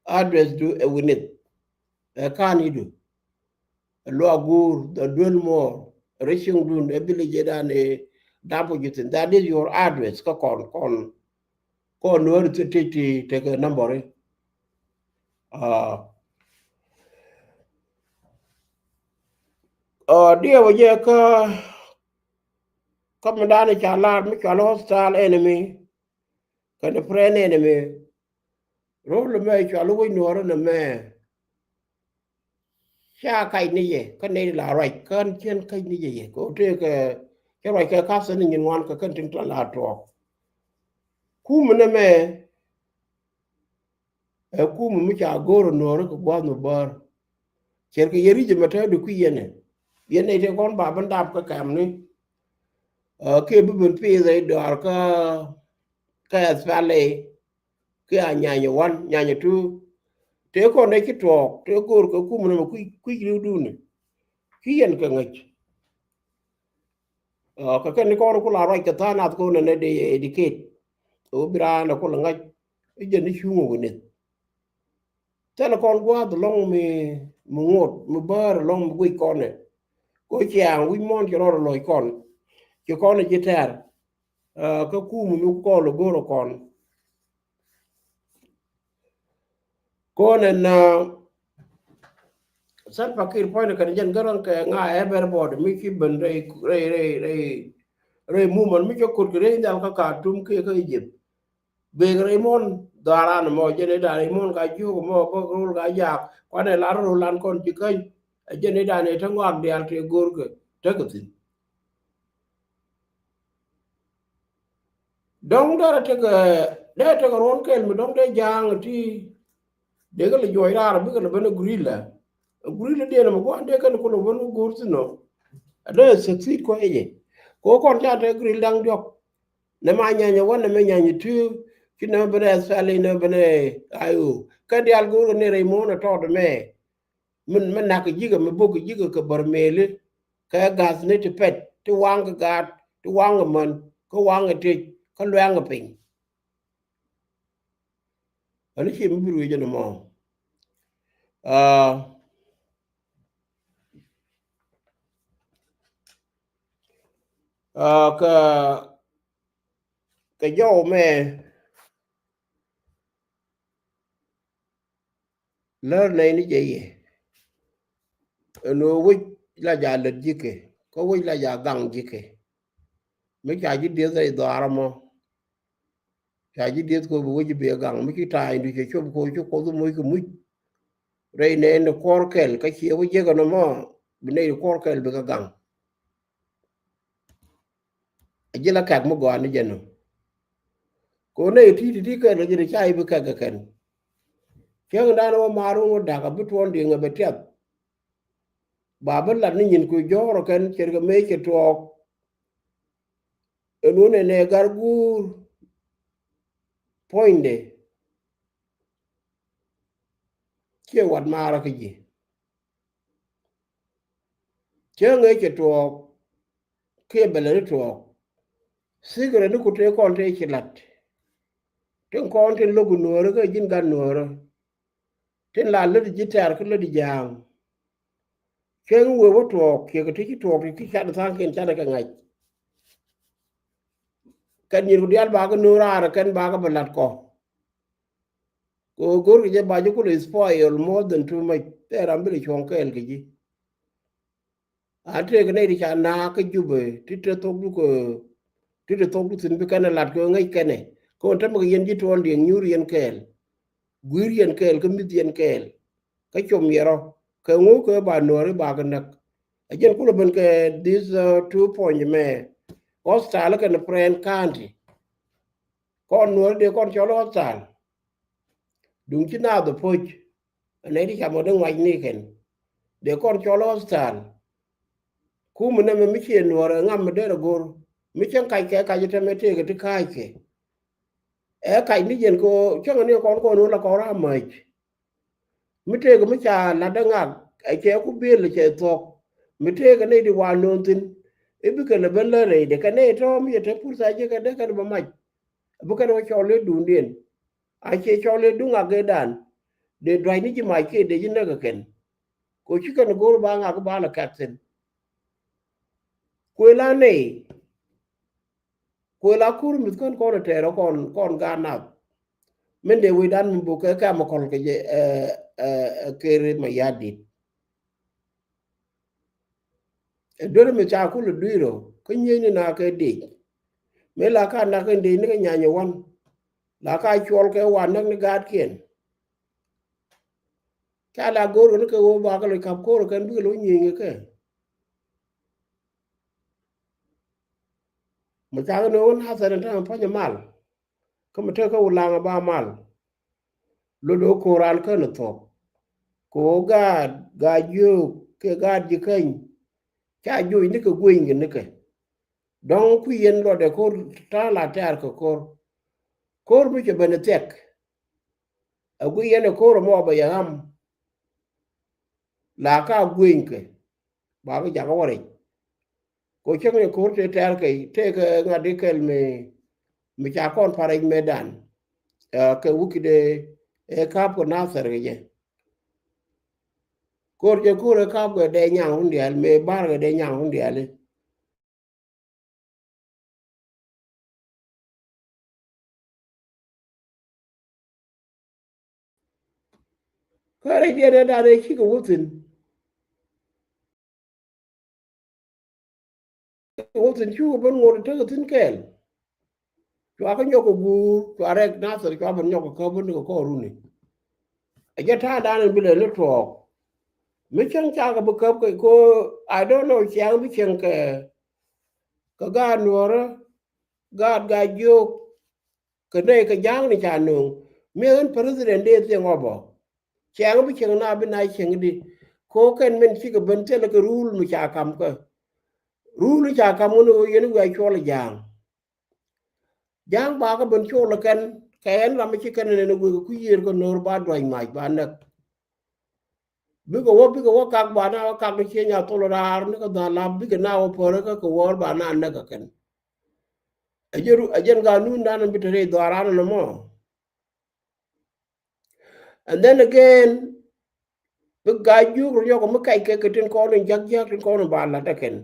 Address du ɛ wi̱nith. Ɛ ka̱n i̱du. Ɛ luak guur dhɔ duel muɔɔr. Ɛ rɛ cieŋ dun ɛ bi lɛ jɛ dan ɛ dap ɔ ji̱ thi̱n. That is your address kä kɔn kɔn. Kɔn nuɔɔr ti ti ti tekɛ number i̱. Diɛ wä jɛ kä kä mi dan ɛ ca lar mi cual hostile enemy. Kɛn friend enemy. Rol mɛ cual wec nuɔɔr nɛ mɛ. Ca kac ni yɛ kä nɛy la ruac kän cien kac ni yɛ yɛ kɛ tëëkɛ. Cä ruac kɛ kath ni nyin ŋuan kɛ kän tin tɔn la tuɔɔk. Kum ni mɛ. Ɛ kum mi ca go̱o̱r nuɔɔr kɛ gua̱th mi bäär. Cɛr kɛ yɛ ri̱c ɛmɛ täätdi kui̱ yɛn ɛ. Yɛn ɛ tëë kɔn ba ben dap kä kɛmni. Ɛ, kiɛ bi ben pi̱i̱th ɛ dɔaar kä, kä S P L A. Kiɛ a nyanyɛ wan, nyanyɛ tu. Tëë kɔn dee ci tuɔɔk, tëë go̱o̱r kɛ kum nɔmɔ kui̱, kui̱ ri̱wduni. Ki yɛn kɛ ŋäc. Ɛ, kɛ kɛn ni kɔn ku la ruac kɛ tha̱a̱ŋ nath kɔn nɛ dee educate. Ɛ wä bi raan ɛ ku la ŋa̱c. I̱ jɛn ni cuŋ wä nith. Thilɛ kɔn gua̱a̱th ɛlɔ̱ŋ mi, mi ŋot, mi bäär ɛlɔ̱ŋ mi guic kɔn ɛ. Kɔ ciaŋ wi̱c muɔ̱ɔ̱n ci rɔɔd ɛ lɔc kɔn. Ci kɔn ɛ ji̱ tɛ̈r. Ɛ, kä kum mi kɔn ɛ go̱r ɛ kɔn. Kɔn ɛn, ɛ, Salva Kiir puɔ̱nydɛ kɛn jɛn gärɔn kɛ ŋa everybody mi ci ben rɛy, rɛy, rɛy, rɛy, rɛy movement mi cɛ ko̱t kɛ rɛy nhial kä Khartoum kiɛ kä Egypt. Bek rɛy muɔ̱ɔ̱n dhɔaaran ɛmɔ jɛn i̱ da̱a̱n rɛy muɔ̱ɔ̱n ka jiök ɛmɔ bä rol ka jaak kuanɛ lar rol lan kɔn ci käny. Ɛ jɛn i̱ da̱a̱n ɛ te ŋɔak diaal tëë go̱o̱rkɛ tekɛ thi̱n. Dɔ̱ŋ derɛ tekɛ, derɛ tekɛ ruɔ̱n kɛl mi dɔ̱ŋ dee ja̱a̱ŋ ti. Dee kɛ lɛ juɔc raar bikɛ lɛ ben ɛ guerrilla. Ɛ guerrilla diɛn ɛmɛ gua̱a̱n dee kɛn kulɛ ben wä go̱o̱r thi̱n ɔ. Ɛ dee succeed kuɛ jɛ. Kɛ wä kɔn ca te guerrilla da̱ŋ diɔ̱k. Nɛ ma nyanyɛ wä nɛ mɛ nyanyɛ ti. Ci nɛ mɛ ben ɛ S P L A nɛ mɛ ben ɛ I O. Kɛn diaal go̱o̱r kɛ ni rɛy muɔ̱ɔ̱n ɛ tɔɔt ɛmɛ. Min, min nak kɛ ji̱kɛ, mi bok kɛ ji̱kɛ kɛ bär meli, kɛ ga̱th ni ti pɛt, ti waŋ kɛ gaat, ti waŋ kɛ män, kä waŋ kɛ tec, kä luɛŋ kɛ piny. Ani ci mi bi ruec ɛn ɛmɔ. Aa, aa, kɛ, kɛ jɔw mɛ, lär nɛy ni jɛ yɛ. Ɛn ɣöö wec la ja lät ji̱kɛ, kä wec la ja gaŋ ji̱kɛ. Mi ca ji̱ dieth rɛy dhɔaar ɛmɔ. Ca ji̱ dieth kɛ bi wec bi ɛ gaŋ. Mi ci ta̱a̱ in ducɛ cop kɛ ɣöö ci Kuoth moc kɛ muc. Rɛy nɛy ni kuɔr kɛl, kä ciɛ wec ji̱kɛ nɔmɔ, bi nɛy ni kuɔr kɛl bikɛ gaŋ. A ji̱ la kɛk mi gɔaa ni jɛn ɔ. Kɛ ɣöö nɛy ti̱ti̱ ti kɛn kɛ ji̱ ti ca i̱ bi kɛk kɛ kɛn. Cäŋ dan wä maar wun wä da̱k a bi tuɔɔn diŋ a bɛ tiath. Ba bi lat ni nyin ku jɔ̱ɔ̱r ɔ kɛn cɛr kɛ mëë cɛ tuɔɔk. Ɛn wun ɛn ɛ gar guur puɔ̱nydɛ. Ciɛ wat maarä kä ji̱. Cäŋ ëë cɛ tuɔɔk kiɛ bɛ lät i̱ tuɔɔk. Secret ni ku tëë kɔn tëë ci la̱t. Tin kɔn tin lo̱k i̱ nuäärä kä ji̱n gat nuäärä. Tin la lät i̱ ji̱ tɛ̈r kä lät i̱ ja̱a̱ŋ. Cäŋ wëë wä tuɔɔk kiɛ kɛ ti ci tuɔɔk ti ti can tha̱a̱ŋkiɛn canɛ kɛ ŋa̱c. Kɛn nyin ku diaal bakɛ nuäär raarä kɛn bakɛ bɛ la̱t kɔ. Kɛ ɣöö go̱rkɛ jɛ ba ji̱ kulɛ spoil more than too much. Thɛɛr ram bi lɛ cuɔ̱ŋ kɛɛl kɛ ji̱. A tëëkɛ nɛy ti ca naak kä Jubɛ ti te thokdu kɛ, ti te thokdu thi̱n bi kɛn ɛ lat kɛ ɣöö ŋäc kɛnɛ. Kɛ ɣöö tämɛ kɛ yɛn ji̱ tuɔɔn diɛŋ nyuur yɛn kɛɛl. Gui̱i̱r yɛn kɛɛl kä mi̱th yɛn kɛɛl. Kä com yɛ rɔ. Kɛ ŋu kɛ ba nuääri ba kɛ näk. A jɛn kulɛ ben kɛ this, uh, two point mɛ. Hostile kɛnɛ Pren County. Kɔn nuääri dee kɔn cɔl hostile. Duŋ ci naath ɛ poc. Ɛ nɛy ti ca mɔ dee ŋuac ni kɛn. Dee kɔn cɔl hostile. Kumɛ nɛmɛ mi ciɛ nuäär ɛ ŋam mi derɛ go̱r. Mi cäŋ kac kɛ kac tɛmɛ tëëkɛ ti ka̱a̱ckɛ. Ɛ kac ni jɛn kɛ ɣöö cäŋɛ ni kɔn kɔn wä la kɔn ram mäc. Mi tëëkɛ mi ca la̱t dee ŋak ɛ cɛ ku biël cɛ thuɔ̱k. Mi tëëkɛ nɛy di wa nööŋ thi̱n. I̱ bikɛ lɛ ben lä rɛydɛ kɛ nɛy tɔ̱ mi cɛ te purtha ji̱ kɛ dee kɛn bä mac. Bi kɛn wä cɔl i̱ duundiɛn. A ciɛ cɔl i̱ duŋ a gee dan. Dee dua̱c ni ji̱ mac kiɛ dee ji̱ näk ɛ kɛn. Kɛ ɣöö ci kɛn go̱o̱r ba ŋak ba lɛ kɛk thi̱n. Kuël a nɛy. Kuël a kur mi̱th kän kɔn ɛ tɛɛr ɔ kɔn, kɔn gaat nath. Min dee wecdan mi buk kɛ kɛm ɛ kɔl kɛ jɛ, ɛ, ɛ, ɛ, Kiir Mayardit. Ɛ duer mi ca kulɛ dui̱r ɔ kä nyiecni na kɛ dec. Mëë la ka nak kɛ dec ni kɛ nyany ɛ wan. La ka cuɔl kɛ wan näk ni gaatkiɛn. Ca la go̱o̱r kɛ ni kɛ ɣöö bakɛ lɔ kap ko̱r kɛn bikɛ lɔ nyieny kɛ kɛ. Mi cakɛ ni ɣöö nathɛr in ta̱a̱ pa̱nyɛ mal. Kä mi tekɛ wulaŋ a ba mal. Lot ɣöö ko̱r ran kän ɛ thuɔ̱k. Kɛ ɣöö gaat, gaat jiök kɛ gaat ji̱ käny ca joc nikɛ gueny kɛ nikɛ. Dɔ̱ŋ kui̱ yɛn luɔtdɛ ko̱r ta̱a̱ la tɛ̈r kɛ ko̱r. Ko̱r mi cɛ ben ɛ thiɛk. Ɛ guiy yɛn ɛ ko̱r ɛmɔ bɛ yɛ ɣam. La ka gueny kɛ ba bi jakä wä rɛc. Kɛ cäŋ ni ko̱r tëë tɛ̈r kɛ tëë kɛ ŋa̱t i̱ kɛl mi, mi ca kɔn pa̱r rɛc mëëdan. Ɛ, kɛ wukit ɛ, ɛ ka̱p kɛ Nathɛr kɛ jɛ. Ko̱r jɛ ko̱r ɛ ka̱p kɛ dee nyaŋ run diaal, mëë ba̱r kɛ dee nyaŋ run diaal i̱. Kä rɛcdiɛn ɛ dan ɛ cikɛ wä thi̱n. Wä thi̱n cukɛ ben ŋot tekɛ thi̱n kɛɛl. Cua kä nyɔk kɛ guur, cua rɛk Nathɛr, cua ben nyɔk kɛ käp ben kɛ kɔɔruni. Ɛ jɛ ta̱a̱ dan in bi lɛ ni tuɔɔk. Mi cäŋ cakɛ bi käp kɛ ko, I don't know, ciaŋ bi cieŋ kɛ, kɛ gaat nuɔ̱ɔ̱rä, gaat, gaat jiök. Kɛ nɛy kɛ ja̱a̱ŋ ni ca nööŋ. Mi ɣän president dee thiɛŋ ɔ bä. Cɛŋ bi cieŋ na bi na cieŋ di. Ko kɛn min cikɛ ben thilɛ kɛ rul mi ca kam kä. Rul mi ca kam ɣän ɣöö yɛn wi̱i̱ a cuɔl ja̱a̱ŋ. Ja̱a̱ŋ ba kä ben cuɔl kɛn, kɛ ɛn ram mi ci kɛn nɛn wi̱i̱ kɛ kui̱ yiër kä no̱r ba duac mac ba näk. Bikɛ wä, bikɛ wä kak ba na wä kak ni cie nya thol raar ni kä dhal lap, bikɛ na wä pärä kä kɛ wäär ba na näk kɛ kɛn. Ɛ jɛn, ɛ jɛn ganun dan bi te rɛy dhɔaran ni mɔ. And then again, bi ga̱a̱c jiök rɔ nyɔk mi kac kɛ kɛ tin kɔn in jak jak tin kɔn in ba lat ɛ kɛn.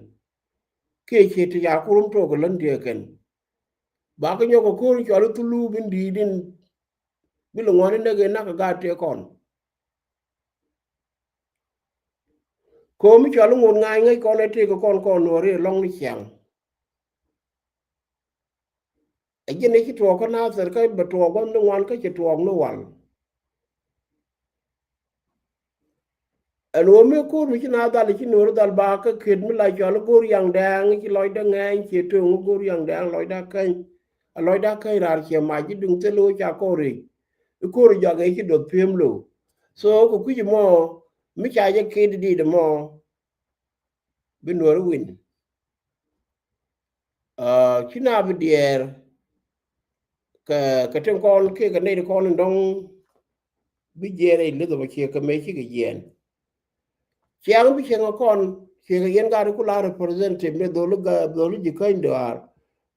Kiɛ cie ti ca kurum tok kɛ län ti ɛ kɛn. Ba kä nyɔk kɛ ko̱r in cual i̱ thulu bin di̱i̱t in bi lɛ ŋuani näk in nak kɛ gaat tëë kɔn. Ko̱mi cɔal i̱ ŋot ŋa̱a̱ny ŋäc kɔn ɛ tëëk kɔn kɔn nuɔ̱ɔ̱ri ɛlɔ̱ŋ ni ciaŋ. Ɛ ji̱n ɛ ci tuɔɔk kä Nathir kä bɛ tuɔɔk gua̱th ni ŋuan kä ci tuɔɔk ni wal. Ɛn ɣöö mi ko̱r mi ci na dhal ci nuɔ̱ɔ̱ri dhal ba kä ket mi la cɔal i̱ go̱o̱r yaŋ dɛɛŋ ci lɔcdä ŋɛɛny ci töŋ i̱ go̱o̱r yaŋ dɛɛŋ lɔcdä käny. A lɔcdä käny raar ciɛ mac ci duŋ thil ɣöö ca kɔn rëc. I̱ ko̱r jɔak ëë ci duɔth pi̱em lo̱w. So kɛ kui̱c ɛmɔ mi ca jɛ ket di̱t ɛmɔ bi nuɔ̱ɔ̱ri win. Ci na bi diɛɛr kɛ, kɛ tin kɔn kiɛ kɛ nɛy ti kɔn in dɔ̱ŋ bi jiɛɛn ɛ Elizabeth ciɛ kɛ mëë cikɛ jiɛɛn. Ciaŋ bi cieŋ ɛ kɔn ciɛ kɛ yɛn gaat ku la representative ni dholi, dholi ji̱ käny dɔaar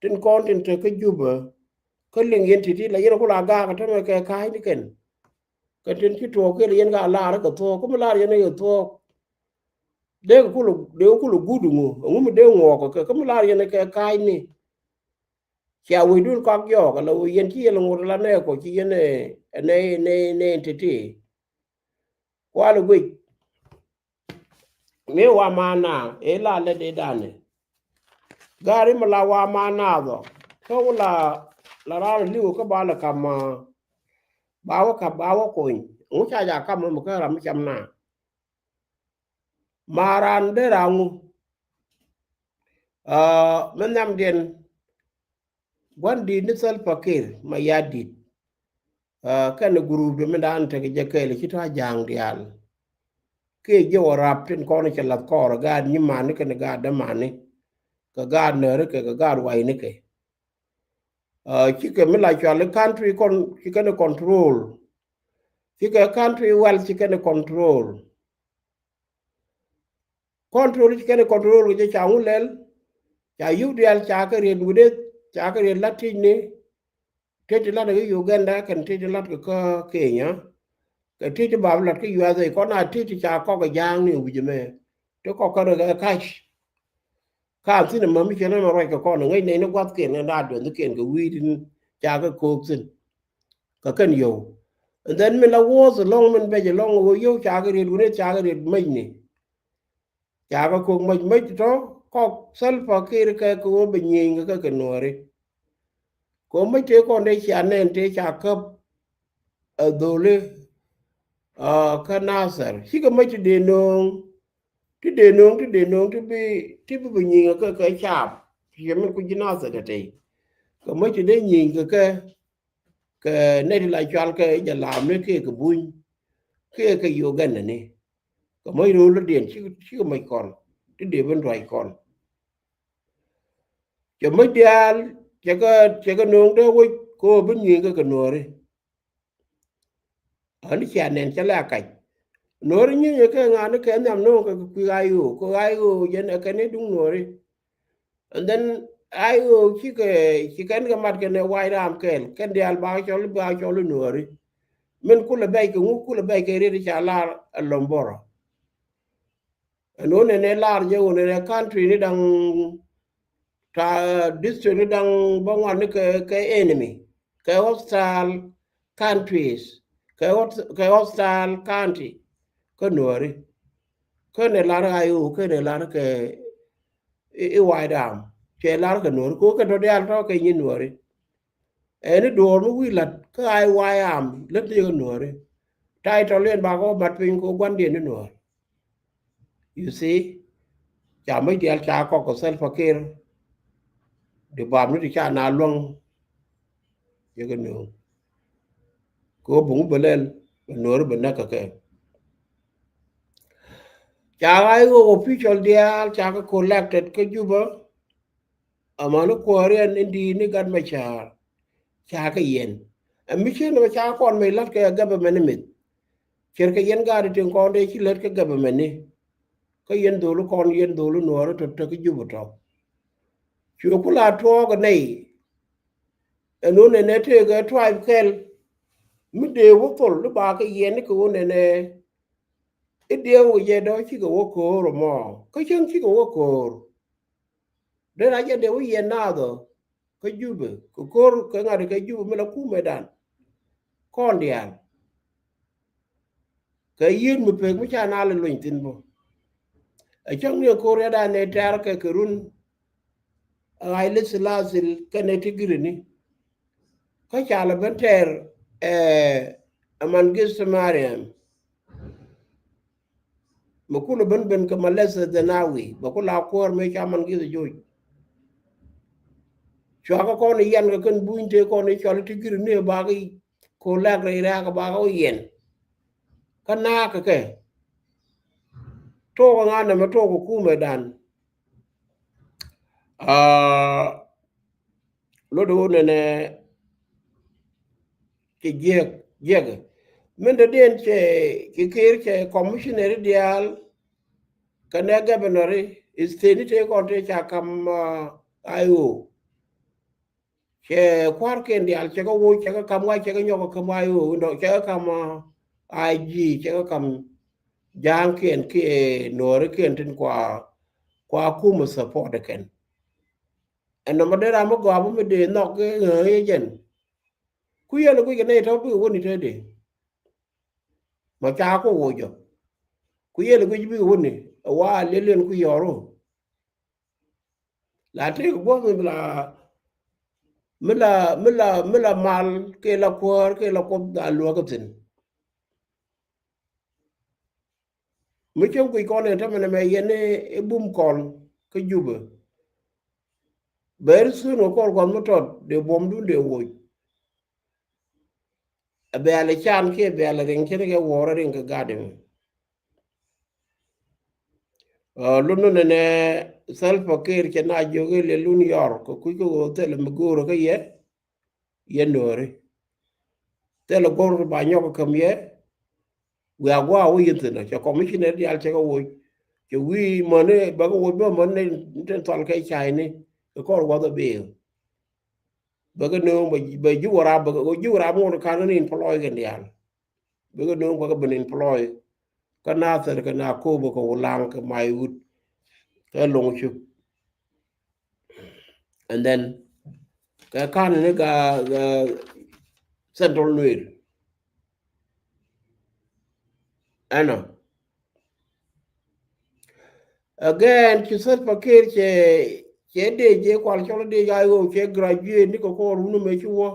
tin kɔn tin te kä Jubɛ. Kä liŋ yɛn ti̱ti̱ la yɛn ku la gaak ɛ tämɛ kɛ ka̱a̱cni kɛn. Kɛ tin ci tuɔɔk kiɛ la yɛn gaat lar kɛ thuɔɔk kä mi lar yɛn kɛ thuɔɔk. Dee kɛ kulɛ, dee kɛ kulɛ guut ŋu ɛŋu mi dee ŋuɔɔk kɛ kɛ mi lar yɛn kɛ ka̱a̱cni. Cia wecdun kɔak jɔɔk ala wec yɛn ci yɛn ŋot ala nɛɛkɔ ci yɛn ɛ nɛy nɛy nɛy titi. Kualɛ guic mi wa ma naath ëë la lɛ dee danɛ. Gari mi la wa ma naath ɔ kä wä la, la raar liw kä ba lɛ kam, ba wä kap ba wä kony. Ŋu ca ja kam mi kä ram mi cam na. Maran dee raŋu. Aa, mi nhiamdiɛn gua̱n di̱i̱t ni Salva Kiir Mayardit. Aa, kɛn gurup di mi dan tekɛ jɛ kɛɛl ci tɔ̱ a ja̱a̱ŋ diaal. Kiɛ jiɛ wä rap tin kɔn cɛ lath kɔɔr gaat nyi mani kɛn gaat dämani. Kɛ gaat nääri kɛ, kɛ gaat wayni kɛ. Aa, cikɛ mi la cual i̱ country kɔn cikɛ ni control. Cikɛ country wealth cikɛ ni control. Control ci kɛn control kɛ jɛ ca ŋu lɛl. Ca yuk dial ca kɛ riet ŋudeth, ca kɛ riet lat tic ni. Tic ti lat kɛ Uganda kɛn tic ti lat kɛ kä Kenya. Kɛ tic ti bap lat kɛ U S A kɔn a tic ti ca kɔk kɛ ja̱a̱ŋ ni wi̱c mɛ. Ti kɔk kɛ rɛ kɛ kac. Ka thin ɛmɛ mi cɛ nɛn ruac kɛ kɔn ŋäc nɛy ni gua̱thkiɛn kɛn da̱a̱ duɛnhikiɛn kɛ wi̱i̱ tin ca kɛ ko̱o̱k thi̱n. Kɛ kɛn yio̱w. And then min la wuɔ̱ɔ̱th ɛlɔ̱ŋ min bɛc ɛlɔ̱ŋ ɣöö yio̱w ca kɛ riet wuni ca kɛ riet mäcni. Ca kɛ ko̱o̱k mäc mäc tɔ̱ kɔk Salva Kiir kɛ kɛ ɣöö bɛ nyieny kɛ kɛ kɛ nuɔ̱ɔ̱ri. Kɛ ɣöö mäc tëë kɔn dee cia nɛn tëë ca käp ɛ dholi. Aa, kä Nathir cikɛ mäc ti dee nööŋ. Ti dee nööŋ, ti dee nööŋ, ti bi, ti bi bi nyieny kɛ kɛ caap. Ciɛ min ku ji̱ Nathir tɛtɛy. Kɛ mäc ti dee nyieny kɛ kɛ, kɛ nɛy ti la cual kɛ jɛ laam ni kɛ kɛ buny. kiɛ kɛ Uganda ni. Kɛ mäc ro̱o̱l diɛn ci, ci kɛ mäc kɔn ti dee ben duac kɔn. Cɛ mäc diaal cɛ kɛ, cɛ kɛ no̱o̱ŋ dee wec kɛ ɣöö bi nyiëëŋ kɛ kɛ Nuääri. Ani cia nɛn cɛ lɛ a kac. Nuääri nyiëëŋ kɛ ŋa̱ni kɛ nhiam no̱o̱ŋ kɛ kui̱ I O, kɛ I O jɛn ɛ kɛn i̱ duŋ Nuääri. And then I O cikɛ, ci kɛn kɛ mat kɛn ɛ wac ram kɛɛl, kɛn diaal ba cɔl, ba cɔl i̱ Nuääri. Min kulɛ bɛc kɛ ŋu, kulɛ bɛc kɛ riet i̱ ca lar ɛ Lombora. Ɛn ɣöö nɛnɛ lar jɛ ɣöö nɛnɛ country ni da̱ŋ, ta, district ni da̱ŋ bä ŋuan ni kɛ, kɛ enemy, kɛ hostile countries, kɛ host-, kɛ hostile county, kä Nuääri. Kä nɛ lar I O, kä nɛ lar kɛ i̱, i̱ wac ram. Cɛ lar kɛ Nuääri, kɛ ɣöö kɛn tɔ diaal tɔ kɛ nyin Nuääri. Ɛn i̱ duɔ̱ɔ̱r mi wi̱i̱ la̱t kä I O I am lät ni kɛ Nuääri. Title in bakɔ mat piny kɛ gua̱ndiɛn ni Nuäär. You see, ca mäc diaal ca kɔk kɛ Salva Kiir. Di bam ni ti ca na luäŋ yɛ kɛ Nuäär. Kɛ ɣöö buŋ bɛ lɛl bɛ Nuääri bɛ näk kɛ kɛ. Ca I O official diaal ca kɛ collected kä Juba. Amäni kuääriɛn in di̱i̱t ni Gat Macar ca kɛ yɛn. Ɛ mi ciën mɛ ca kɔn mɛ la̱t kɛ government ni mith. Cier kɛ yɛn gaat tin kɔn dee ci lät kɛ government ni. Kä yɛn dholi kɔn, yɛn dholi Nuääri tɔ, tɔ kä Juba tɔ. Cuɛ ku la tuɔɔk nɛy. Ɛn ɣöö nɛnɛ tëëkɛ tribe kɛl mi dee wä thol ni ba kɛ yɛn ni kɛ ɣöö nɛnɛ i̱ diɛw kɛ jɛ dɔ̱ cikɛ wä ko̱o̱r mɔ. Kä cäŋ cikɛ wä ko̱o̱r. Dee na jɛ dee wä yɛn naath ɔ kä Jubɛ kɛ ko̱r kɛ ŋa̱t kɛ Jubɛ mi la kumɛdan. Kɔn diaal kɛ yieen mi pek mi ca na lɛ luny thin bä. Ɛ cäŋ ni ko̱r yɛdan nɛ tɛr kɛ kɛ run. Ɛ ɣa̱c lith lathil kɛnɛ ti giri ni. Kä ca lɛ ben tɛr ɛ, ɛ Mangis Mariam. Mɛ kulɛ ben ben kɛ Malesa Zenawi bɛ ku la kuäär mëë ca Mangis joc. Cuakɛ kɔn i̱ yɛn kɛ kɛn buny tëë kɔn i̱ cɔl i̱ ti giri ni ɛ bak i̱ ko̱ lɛk rɛy rɛ̈ɛ̈k ɛ bak ɛ wä yɛn. Kä naak kɛ kɛ tok ɛ ŋa̱n ɛmɛ tok ɛ kumɛdan. Aa, lot ɛ wä nɛnɛ cɛ jiɛk, jiɛk. Min dɔ̱diɛn cɛ, cɛ Kiir cɛ commissioner diaal kɛnɛ governor state ni tëë kɔn tëë ca kam, ah, I O. Cɛ kua̱rkiɛn diaal cɛ kɛ woc, cɛ kɛ kam ŋa̱c, cɛ kɛ nyɔk kɛ kam I O, cɛ kɛ kam, ah, I G, cɛ kɛ kam ja̱a̱ŋkiɛn kiɛ Nuäärikiɛn tin kua, kua kumɛ support kɛn. Ɛn nɔmɔ dee ram mi gɔaa bä mi dee nhɔk kɛ ɣäö yɛ jɛn. Ku yɛl guic kɛ nɛy tɔ̱ bikɛ wäni te dee. Ma ca ku woc jɔ. Ku yɛl guic bikɛ wäni ɛ wa liɛl liɛl ku yɔɔru. La tëëk guɔ̱th mi la, mi la, mi la, mi la mal kɛ la kuäär kɛ la kuɔth la luäk kä thi̱n. Mi cäŋ kui̱ kɔn ɛn tämɛ nɛmɛ yɛn i̱ bum kɔn kä Jubɛ. Bɛr thun kɛ kɔr gua̱th mi tɔt dee buɔ̱mdun dee woc. Ɛ bɛ̈ɛ̈l ɛ can kiɛ bɛ̈ɛ̈l ɛ riŋ cin kɛ wuɔ̱ɔ̱r ɛ riŋ kɛ gat ɛmɛ. Ɛ, lun nunɛ nɛ Salva Kiir cɛ na jiök i̱ lɛ lun yɔr kɛ kuc kɛ ɣöö thilɛ mi go̱o̱rä kä yɛ. Yɛ Nuääri. Thilɛ go̱r ba nyɔk kä käm yɛ. Wiaa gua̱a̱ wä yɛn thi̱n cɛ commissioner diaal cɛ kɛ woc. Cɛ wi̱i̱ mäni bɛ kɛ woc bä mäni tin thɔl kɛ cayni kɛ kɔr gua̱th ɛ bi̱i̱. Bɛ kɛ nööŋ bɛ, bɛ ji̱ wä rap, bɛ ji̱ wä rap ŋot ka̱n ni employ kɛn diaal. Bikɛ no̱o̱ŋ bikɛ ben employ kä Nathir kɛ Nakobo kɛ Wulaŋ kɛ Maiwut kɛ Loŋcuk. And then kɛ ka̱n ni ka, ka Central Nuer. Ɛnɔ. Again, ci Salva Kiir cɛ, cɛ dee jɛ kual cɔl dee jɛ I O cɛ graduate ni kɛ kɔr wun mɛ ci wä.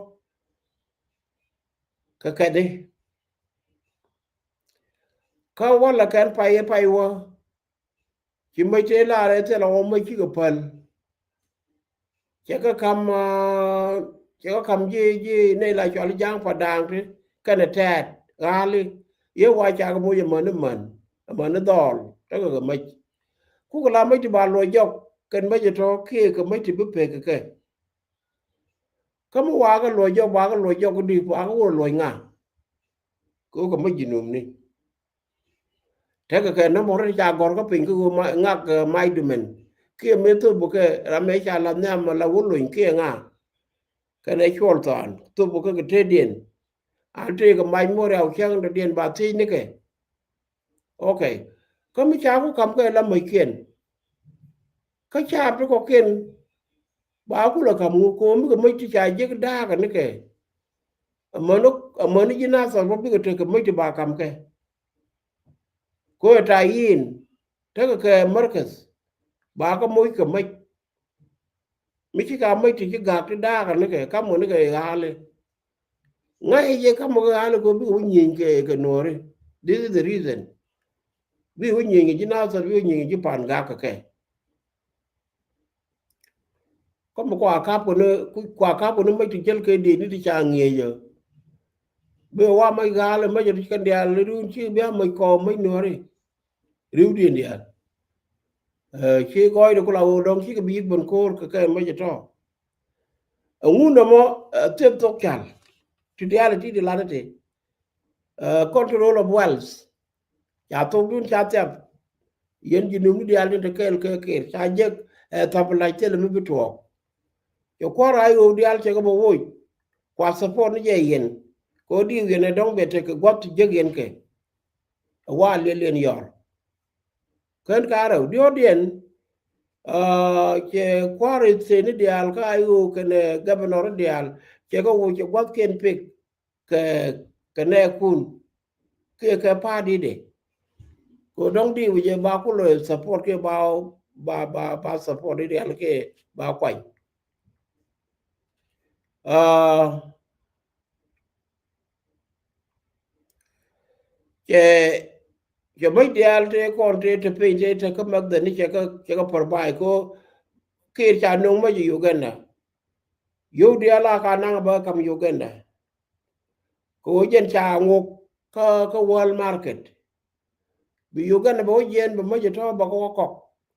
Kɛ kɛt i̱ kä wä la kɛn pay i̱ pay wä. Ci mäc tëë lar ɛ thilɛ wä mäc cikɛ päl. Cɛ kɛ kam, ah, cɛ kɛ kam ji̱, ji̱ nɛy la cɔal i̱ Ja̱a̱ŋ Padaŋ ti kɛnɛ tɛɛt ɣa̱li. Yɛ wa cakɛ moc amäni män, amäni dhɔl, tekɛ kɛ mäc. Kukɛ la mäc ti ba luɔc jɔk, kɛn mäc ɛ tɔ kiɛ kɛ mäc ti bi pek kɛ kɛ. Kä mi wakɛ luɔc jɔk, wakɛ luɔc jɔk di, wakɛ wä luɔc ŋa? Kɛ wä kɛ mäc ji̱ nömni. Tekɛ kɛ nä mɔ rɛt ca gɔr kä piny kä ɣöö ŋak mac dumɛn kiɛ mëë thop kɛ ram ɛ ca lath nhiam la wä lony kiɛ ŋa. Kɛn ɛ cuɔl thɔan thop kɛ kɛ tëëdiɛn. An tëëkɛ mac mɔ riaw cäŋ dɔ̱diɛn ba thiec nikɛ. Ok. Kä mi ca ku ka̱m kɛ la mäckiɛn. Kä ca ti kɔkiɛn ba ku la ka̱m ŋu ko̱o̱m bikɛ mäc ti ca jek da̱a̱kɛ nikɛ. Amäni, amäni ji̱ Nathɔr bä bikɛ tekɛ mäc ti ba ka̱m kɛ. Ko ɛ ta yin tekɛ kɛ märkäth ba kä moc kɛ mäc. Mi ci ka mäc ti ci gak ti da̱a̱kɛ nikɛ kamɔ nikɛ ɣa̱a̱li. Ŋa̱c ɛ jɛ kamɔ kɛ ɣa̱a̱li ko bikɛ wä nyieny kɛ kɛ nuɔ̱ɔ̱ri. This is the reason. Bikɛ wä nyieny kɛ ji̱ Nathɔr bikɛ wä nyieny kɛ ji̱ pan gak kɛ kɛ. Kä mi kua kap kuni, kua kap kuni mäc ti jäl kɛ dee ni ti ca ŋiɛcä. Bi wa mäc ɣa̱a̱li mäc ti kɛn diaal riwun ci bia mäc kɔɔk mäc nuɔ̱ɔ̱ri. Riwdiɛn diaal. Ci gɔɔydɛ ku la wä dɔ̱ŋ cikɛ bi yik ben ko̱o̱r kɛ kɛ mäc tɔ. Ɛŋu nɔmɔ thiep thok cal ti diaal ti di lat ti. Control of wealth. Ca thokdun ca thiap. Yɛn ji̱ nömni diaal tin te kɛɛl kɛ kir ca jek ɛ thap lac thilɛ mi bi tuɔɔk. Cɛ kuɔr a ɣöö diaal cɛ kɛ bä woc. Kua support ni jɛ yɛn kɛ ɣöö diw yɛn ɛ dɔ̱ŋ bɛ tekɛ gua̱th ti jek yɛn kɛ. Ɛ wa liɛl yɛn yɔr. Kän ka rɛw diɔ̱ɔ̱diɛn. Cɛ kua̱r itheni diaal ka a ɣöö kɛnɛ governor diaal cɛ kɛ woc cɛ gua̱thkiɛn pik kɛ kɛ nɛɛkun kiɛ kɛ pa̱a̱t i̱dɛ. Kɛ dɔ̱ŋ di wi̱cɛ ba ku lo̱c support kiɛ ba ba ba ba support i̱ diaal kiɛ ba kuany. Cɛ cɛ mäc diaal tëë kɔn tëë te piny tëë te kä mɛk dhɛn ni cɛ kä cɛ kä pär ba̱a̱c ko kiɛ ca no̱ŋ mäc Uganda. Yio̱w diaal a ka naŋ bä kam Uganda. Kɛ ɣöö jɛn ca ŋok kä kä world market. Bi Uganda bɛ wä jiɛn bɛ mäc tɔ̱ bɛ kɛ wä kɔk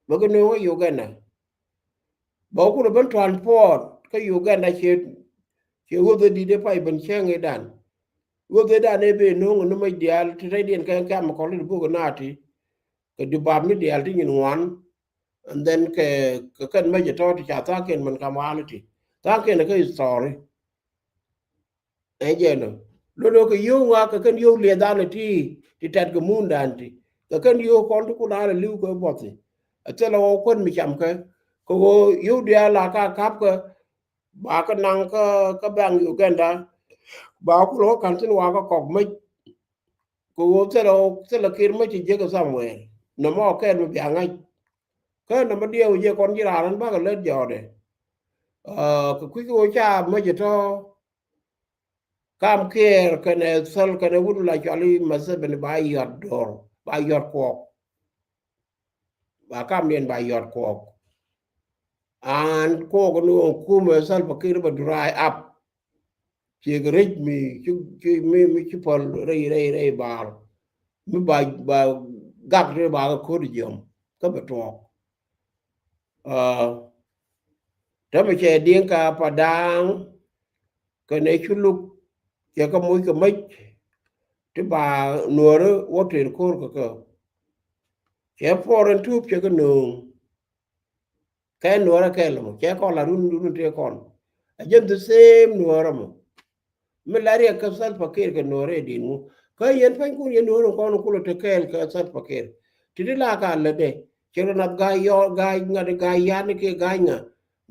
bɛ kɛ nööŋ kä Uganda. Bɛ wä kulɛ ben transport kä Uganda ciɛ ciɛ ɣöth ɛ di̱t ɛ pay ben cäŋ i̱dan. Ɣöth i̱dan ɛ ben nööŋ ni mäc diaal ti rɛydiɛn kɛ kɛm kɔl ti buk ɛ naati. Kɛ di bap ni diaal ti nyin ŋuan. And then kɛ kɛ kɛn mäc tɔ̱ ti ca tha̱a̱ŋkiɛn mɛn kam aliti tha̱a̱ŋkiɛn kɛ history. Ɛ jɛn ɔ lo̱n ɔ kɛ yio̱w ŋa kɛ kɛn yio̱w liɛthan ɛ ti ti tɛt kɛ mundan ti kɛ kɛn yio̱w kɔn ti kun alɛ li̱w kɛ buɔthi. Ɛ thilɛ ɣɔw kuän mi cam kɛ kɛ ɣöö yio̱w diaal la ka ka̱p kɛ ba kɛ naŋ kä kä baŋ Uganda. Ba kulɛ wä ka̱n thin wa kä kɔk mäc kɛ ɣöö thilɛ ɣɔw thilɛ kir mäc ti jiäk ɛ thamwɛɛr nɔmɔ kɛɛl mi bia ŋa̱c. Kä nɔmɔ diɛw jɛ kɔn ji̱ raan bakɛ lät jɔɔdɛ. Kɛ kui̱ kɛ ɣöö ca mäc ɛ tɔ̱ kam kiɛɛr kɛnɛ thäl kɛnɛ wut la cuali Museveni ba yɔt do̱r ba yɔt kuɔk. Ba kam diɛn ba yɔt kuɔk. An kuɔk ni ɣöö kumɛ Salva Kiir bɛ dry up. Ciek rec mi ci mi mi ci päl rɛy rɛy rɛy bar mi ba ba gak ti ba kɛ ko̱t jiɔm kä bɛ tuɔɔk. Tämɛ cɛ diɛŋ ka pa daaŋ kɛnɛ cu luk cɛ kɛ moc kɛ mäc ti ba nuɔri wä tëër ko̱r kɛ kɛ. Cɛ puɔr ɛn tup cɛ kɛ nööŋ. Kɛ nuɔrä kɛl mɔ cɛ kɔn la run run tëë kɔn. A jɛn the same nuɔrä mɔ. Mi la riɛk kä Salva Kiir kɛ nuɔrä ɛ din ŋu kä yɛn pany kun yɛn nuɔrä kɔn kulɛ te kɛɛl kɛ Salva Kiir. Ti di la ka lɛ dɛ cɛ run nath ga̱a̱c yɔ ga̱a̱c ŋa̱t ga̱a̱c yan ni kiɛ ga̱a̱c ŋa̱.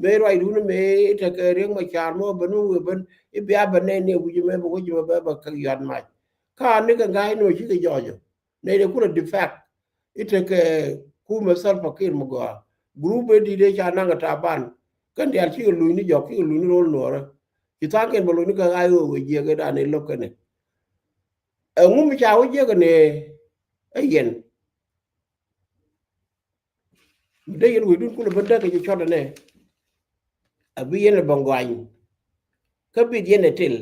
Mëë ruac run mëë i̱ tekɛ riɛk ma car mɔ ben mi wëë ben i̱ bia ben nɛn ni wi̱c mɛ bɛ wi̱c mɛ bɛ bɛ kɛ yɔat mac. Ka ni kɛ ga̱a̱c ni wä cikɛ jɔɔcɔ. Nɛy dee kulɛ defect i̱ tekɛ kumɛ Salva Kiir mi gɔaa. Group ëë di̱t ëë ca naŋ ɛ Taban kɛn diaal cikɛ luny ni jɔk cikɛ luny ni ro̱l nuɔɔrä. Ci tha̱a̱ŋkiɛn bɛ luny ni kɛ ɣa̱c ɣöö wee jiɛk ëë dan ëë lo̱k kɛnɛ. Ɛŋu mi ca wä jiɛk ɛnɛ ɛ yɛn. Mi dee yɛn wecdun kulɛ ben däk kɛ ci cɔt ɛnɛ. A bi yɛn ɛ bä ŋɔany kä bit yɛn ɛ til.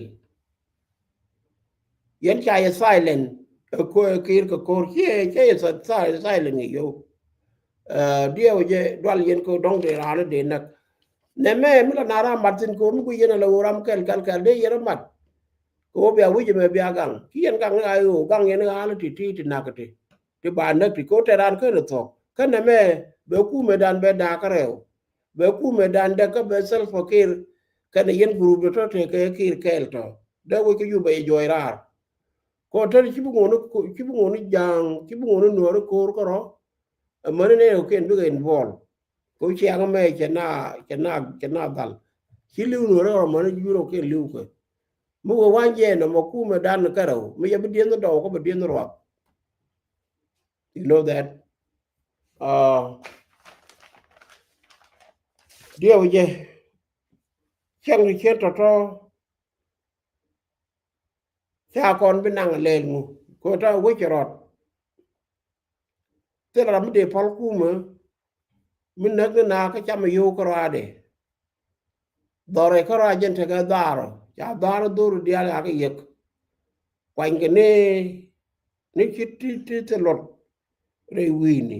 Yɛn ca yɛ silent Ɛ ko̱r ɛ Kiir kɛ ko̱r ciɛ ciɛ yɛ sa sa silent ŋi̱i̱c yo̱w. Diɛw jɛ dual yɛn kɛ dɔ̱ŋ dee raan dee näk. Nɛ mɛ mi la na ram mat thi̱n kɛ mi guic yɛn ala ɣöö ram kɛl kɛl kɛl dee yɛn mat. Kɛ ɣöö bia wi̱c ɛmɛ bia gaŋ ci yɛn gaŋ ni ɣa̱a̱ ɣöö gaŋ yɛn ɣa̱a̱ ni ti ti ti nak ti ti ba näk ti kɛ ɣöö tɛ raan ken ɛ thuɔ̱k kä nɛ mɛ bɛ kumɛ dan bɛ da̱a̱k kä rɛw. Bɛ kumɛ dan däk kä bɛ Salva Kiir kɛnɛ yɛn group dee tɔ̱ tekɛ Kiir kɛɛl tɔ̱ dee wec kä yup bɛ yɛ juɔc raar. Kɔ tɛn ci bi ŋuɔni ci bi ŋuɔni ja̱a̱ŋ ci bi ŋuɔni nuɔri ko̱r kärɔ. Amäni nɛ kɛ kɛn bikɛ involve kɛ ciaŋ mɛ cɛ na cɛ na cɛ na dhal. Ci li̱w nuɔri kärɔ mäni jurɔ kɛn li̱w kɛ. Mi wee wa̱ny jɛ nɔmɔ kumɛ dan kärɛw mi yɛ bi dieth ni dɔw kä bi dieth ni ruak. You know that. Diɛw jɛ cäŋ ti ciet tɔ̱tɔ̱. Ca kɔn bi naŋ lɛl ŋu kɛ ɣöö ta wec rɔt. Thil ram mi dee pal kumä mi näk ni na kä cam a yio̱w kä ruaadɛ. Dhɔrɛ kä ruaad jɛn tekɛ dhaarɔ ca dhaarɔ dhor diaal a kä yek. Kuanykɛ ni ni ci ti ti thil luɔt rɛy wi̱i̱ni.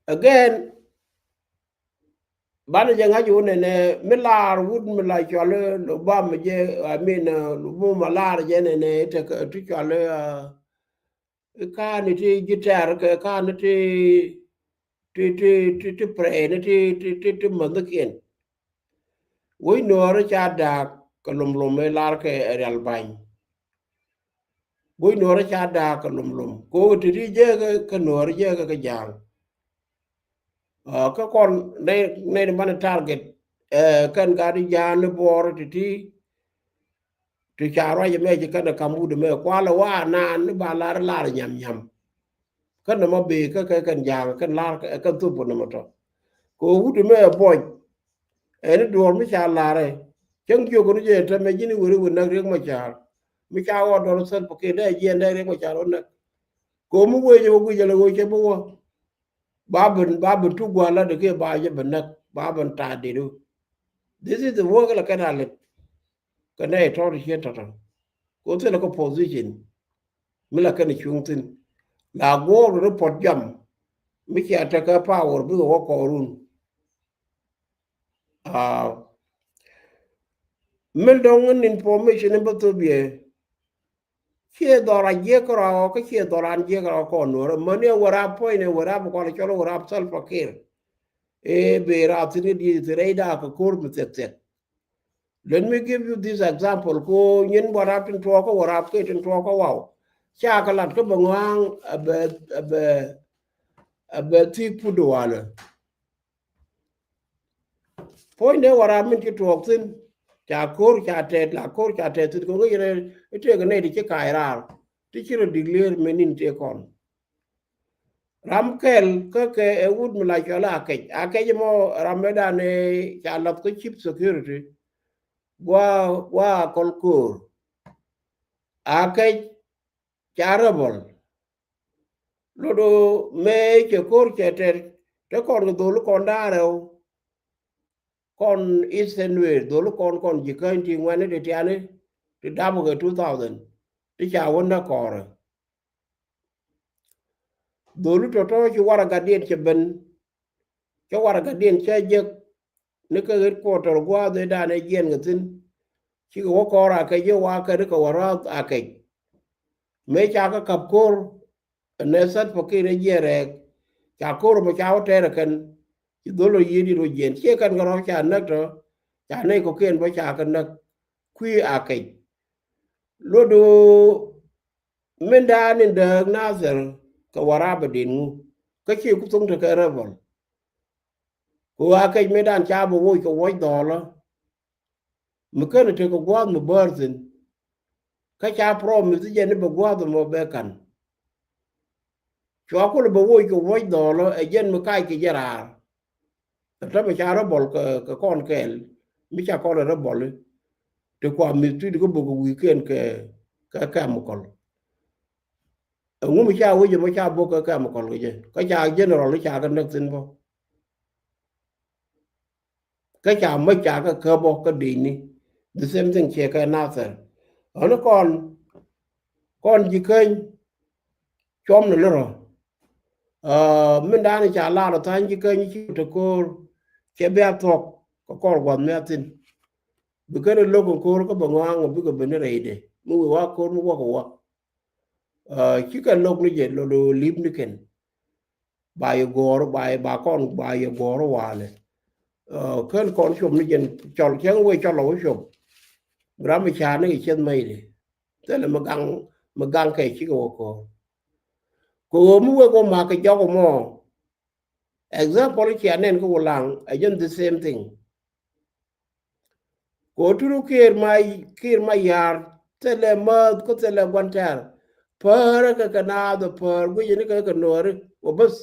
Again, banɛ jɛ ŋa̱c wun nɛnɛ mi laar wut mi la cɔl lubam jɛ, I mean, lubum a laar jɛ nɛnɛ itek ti cɔl ikan ti ji̱ tɛr kɛ kan ti ti ti ti ti prɛn ti ti ti mäthnikiɛn. Wec nuɔɔri ca da̱a̱k kɛ lomlom ɛ lar kɛ rial ba̱ny. Wec nuɔɔri ca da̱a̱k kɛ lomlom kɛ ɣöö ti ti jääkä kɛ nuɔɔri jääkä kɛ ja̱a̱ŋ. Kä kɔn nɛy nɛy ni mani target kɛn gat i̱ ja̱a̱ŋ ni buɔɔri ti ti ti ca ruac ɛmɛ ci kɛn ɛ ka̱m wut ɛmɛ kualɛ wa naan ni ba lar lar nyam nyam. Kɛn nɔmɔ bëë kä kɛ kɛn ja̱a̱ŋ kɛn lar kɛn thop kɛ nɔmɔ tɔ̱. Kɛ ɣöö wut ɛmɛ ɛ buɔc ɛn i̱ duɔ̱ɔ̱r mi ca larɛ. Cäŋ jiök kɔn i̱ jɛ tɛmɛ ji̱n i̱ weri wä näk Riek Machar. Mi ca ɣɔɔ dɔl Salva Kiir dee jiɛn dee Riek Machar wä näk. Kɛ ɣöö mi wee jɛ wä guic jɛ lɛ ɣöö cɛ bi wä. Ba ben ba ben tuk gua̱a̱r lat dee kiɛ ba jɛ ben näk ba ben ta̱a̱ dee du. This is the work la kɛn a lɛt. Kɛ nɛy tɔ̱ ti ciet tɔ̱tɔ̱ kɛ ɣöö thilɛ kɛ position. Mi la kɛn cuŋ thi̱n la guɔ̱ɔ̱r kɛ ri puɔt jam mi cia tekɛ power bikɛ wä kɔɔrun. Min dɔ̱ŋ in information in bä thop yɛ. Ciɛ dhɔr a jiɛk kärɔa ɔ kä ciɛ dhɔr an jiɛk kärɔa kɔn nuɔrä mäni a wärap puɔ̱ny ni wärap kɔn cɔl wärap Salva Kiir. Ëë bëë rap thi̱n kä dieth thi̱n rɛy da̱a̱k kɛ ko̱r mi thiɛk thiɛk. Let me give you this example ko nyin bɔ rap tin tuɔɔk kä wärap kɛ tin tuɔɔk kä waw. Ca kɛ lat kä bɛ ŋɔaŋ a bɛ a bɛ a bɛ thi̱i̱k put di walɛ. Puɔ̱nydɛ wärap min ci tuɔɔk thi̱n ca ko̱r ca tɛt la ko̱r ca tɛt thi̱n ko̱ŋ i̱ rɛ i̱ tëëk nɛy ti ci ka̱a̱c raar ti ci rɔ declare min in tëë kɔn. Ram kɛl kä kɛ ɛ wut mi la cɔl a kɛc a kɛc mɔ ram mɛ dan ɛ ca lath kä chief security. Gua gua kɔl ko̱r a kɛc ca rebel. Lot ɣöö mëë cɛ ko̱r cɛ tɛr te kɔn kɛ dhol kɔn da̱a̱ rɛw. Kɔn Eastern Nuer dhol kɔn kɔn ji̱ käny ti ŋuɛ̈ni ti tiani ti dap kɛ two thousand ti ca wä näk kɔɔrɛ. Dhol tɔ̱tɔ̱ ci waragadiɛn cɛ ben cä waragadiɛn cä jek ni kä headquarter gua̱a̱th ëë da̱a̱n ëë jiɛn kɛ thi̱n. Cikɛ wä kɔɔr a kɛc i̱ wa kɛn kɛ wä ra̱a̱th a kɛc. Mëë ca kä ka̱p ko̱r ɛn ɛ Salva Kiir ɛ jiɛn rɛɛk ca ko̱r ɛmɔ ca wä tɛɛr ɛ kɛn. Ci dhol rɔ yiëë dit wä jiɛn ciɛ kɛn kɛ rɔ̱ ca näk tɔ ca nɛy kɔ̱kiɛn bä ca kɛ näk kui̱ a kɛc. Lot ɣöö min da̱a̱n in dääk Nathir kɛ wä rap ɛ din ŋu kä ciɛ ku thoŋ tekɛ rebel. Kɛ ɣöö a kɛc mëë da̱a̱n ca bɛ woc kɛ wuɔ̱c dhɔɔlä. Mi känɛ tekɛ gua̱a̱th mi bäär thi̱n. Kä ca promise jɛn i̱ bɛ gua̱a̱th ɛmɔ bɛ ka̱n. Cua kulɛ bɛ woc kɛ wuɔ̱c dhɔɔlä ɛ jɛn mi kac kɛ jɛ raar. Ɛ täämɛ ca rebel kɛ kɔn kɛɛl mi ca kɔn ɛ rebel i̱ ti kua mith tui̱t kä bok kɛ wi̱i̱kiɛn kɛ kɛ chemical. Ɛŋu mi ca wec ɛmɔ ca bok kɛ chemical kɛ jɛ kä ca general i̱ ca kɛ näk thi̱n bä. Kä ca mäc ca kɛ käp ɔ kä dëëcni The same thing ciɛ kɛ Nathɛr. Ɣän kɔn, kɔn ji̱ käny cuɔm ni lirɔ. Min da̱a̱n ca lar ɔ tha̱a̱ny ji̱ käny ci te ko̱o̱r cɛ bia thuɔ̱k kɛ kɔr gua̱th mi a thi̱n. Bi kɛn lo̱k in ko̱o̱r kä bɛ ŋɔaŋ ɔ bikɛ ben rɛydɛ mi wee wa ko̱o̱r mi wäk ɔ wä. Cikɛ lo̱k ni jɛ lo̱ lo̱ li̱p ni kɛn. Ba yɛ guɔ̱ɔ̱r ba yɛ ba kɔn ba yɛ guɔ̱ɔ̱r walɛ. Kɛn kɔn cop ni jɛn cɔl cɛŋ wee cɔl ɔ wä cop. Ram mi ca ni kɛ cieth mɛy di thilɛ mi gaŋ mi gaŋ kɛ cikɛ wä ko̱o̱r. Kɛ ɣöö mi wek wä ma̱k kɛ jɔk mɔ. Example cia nɛn kä Wulaŋ ɛ jɛn the same thing. Ko turu Kiir ma Kiir ma yar thilɛ mäth kä thilɛ guantɛr. Pärä kɛ kɛ naath ɔ pär guic ni kɛ kɛ no̱ri wä bäth.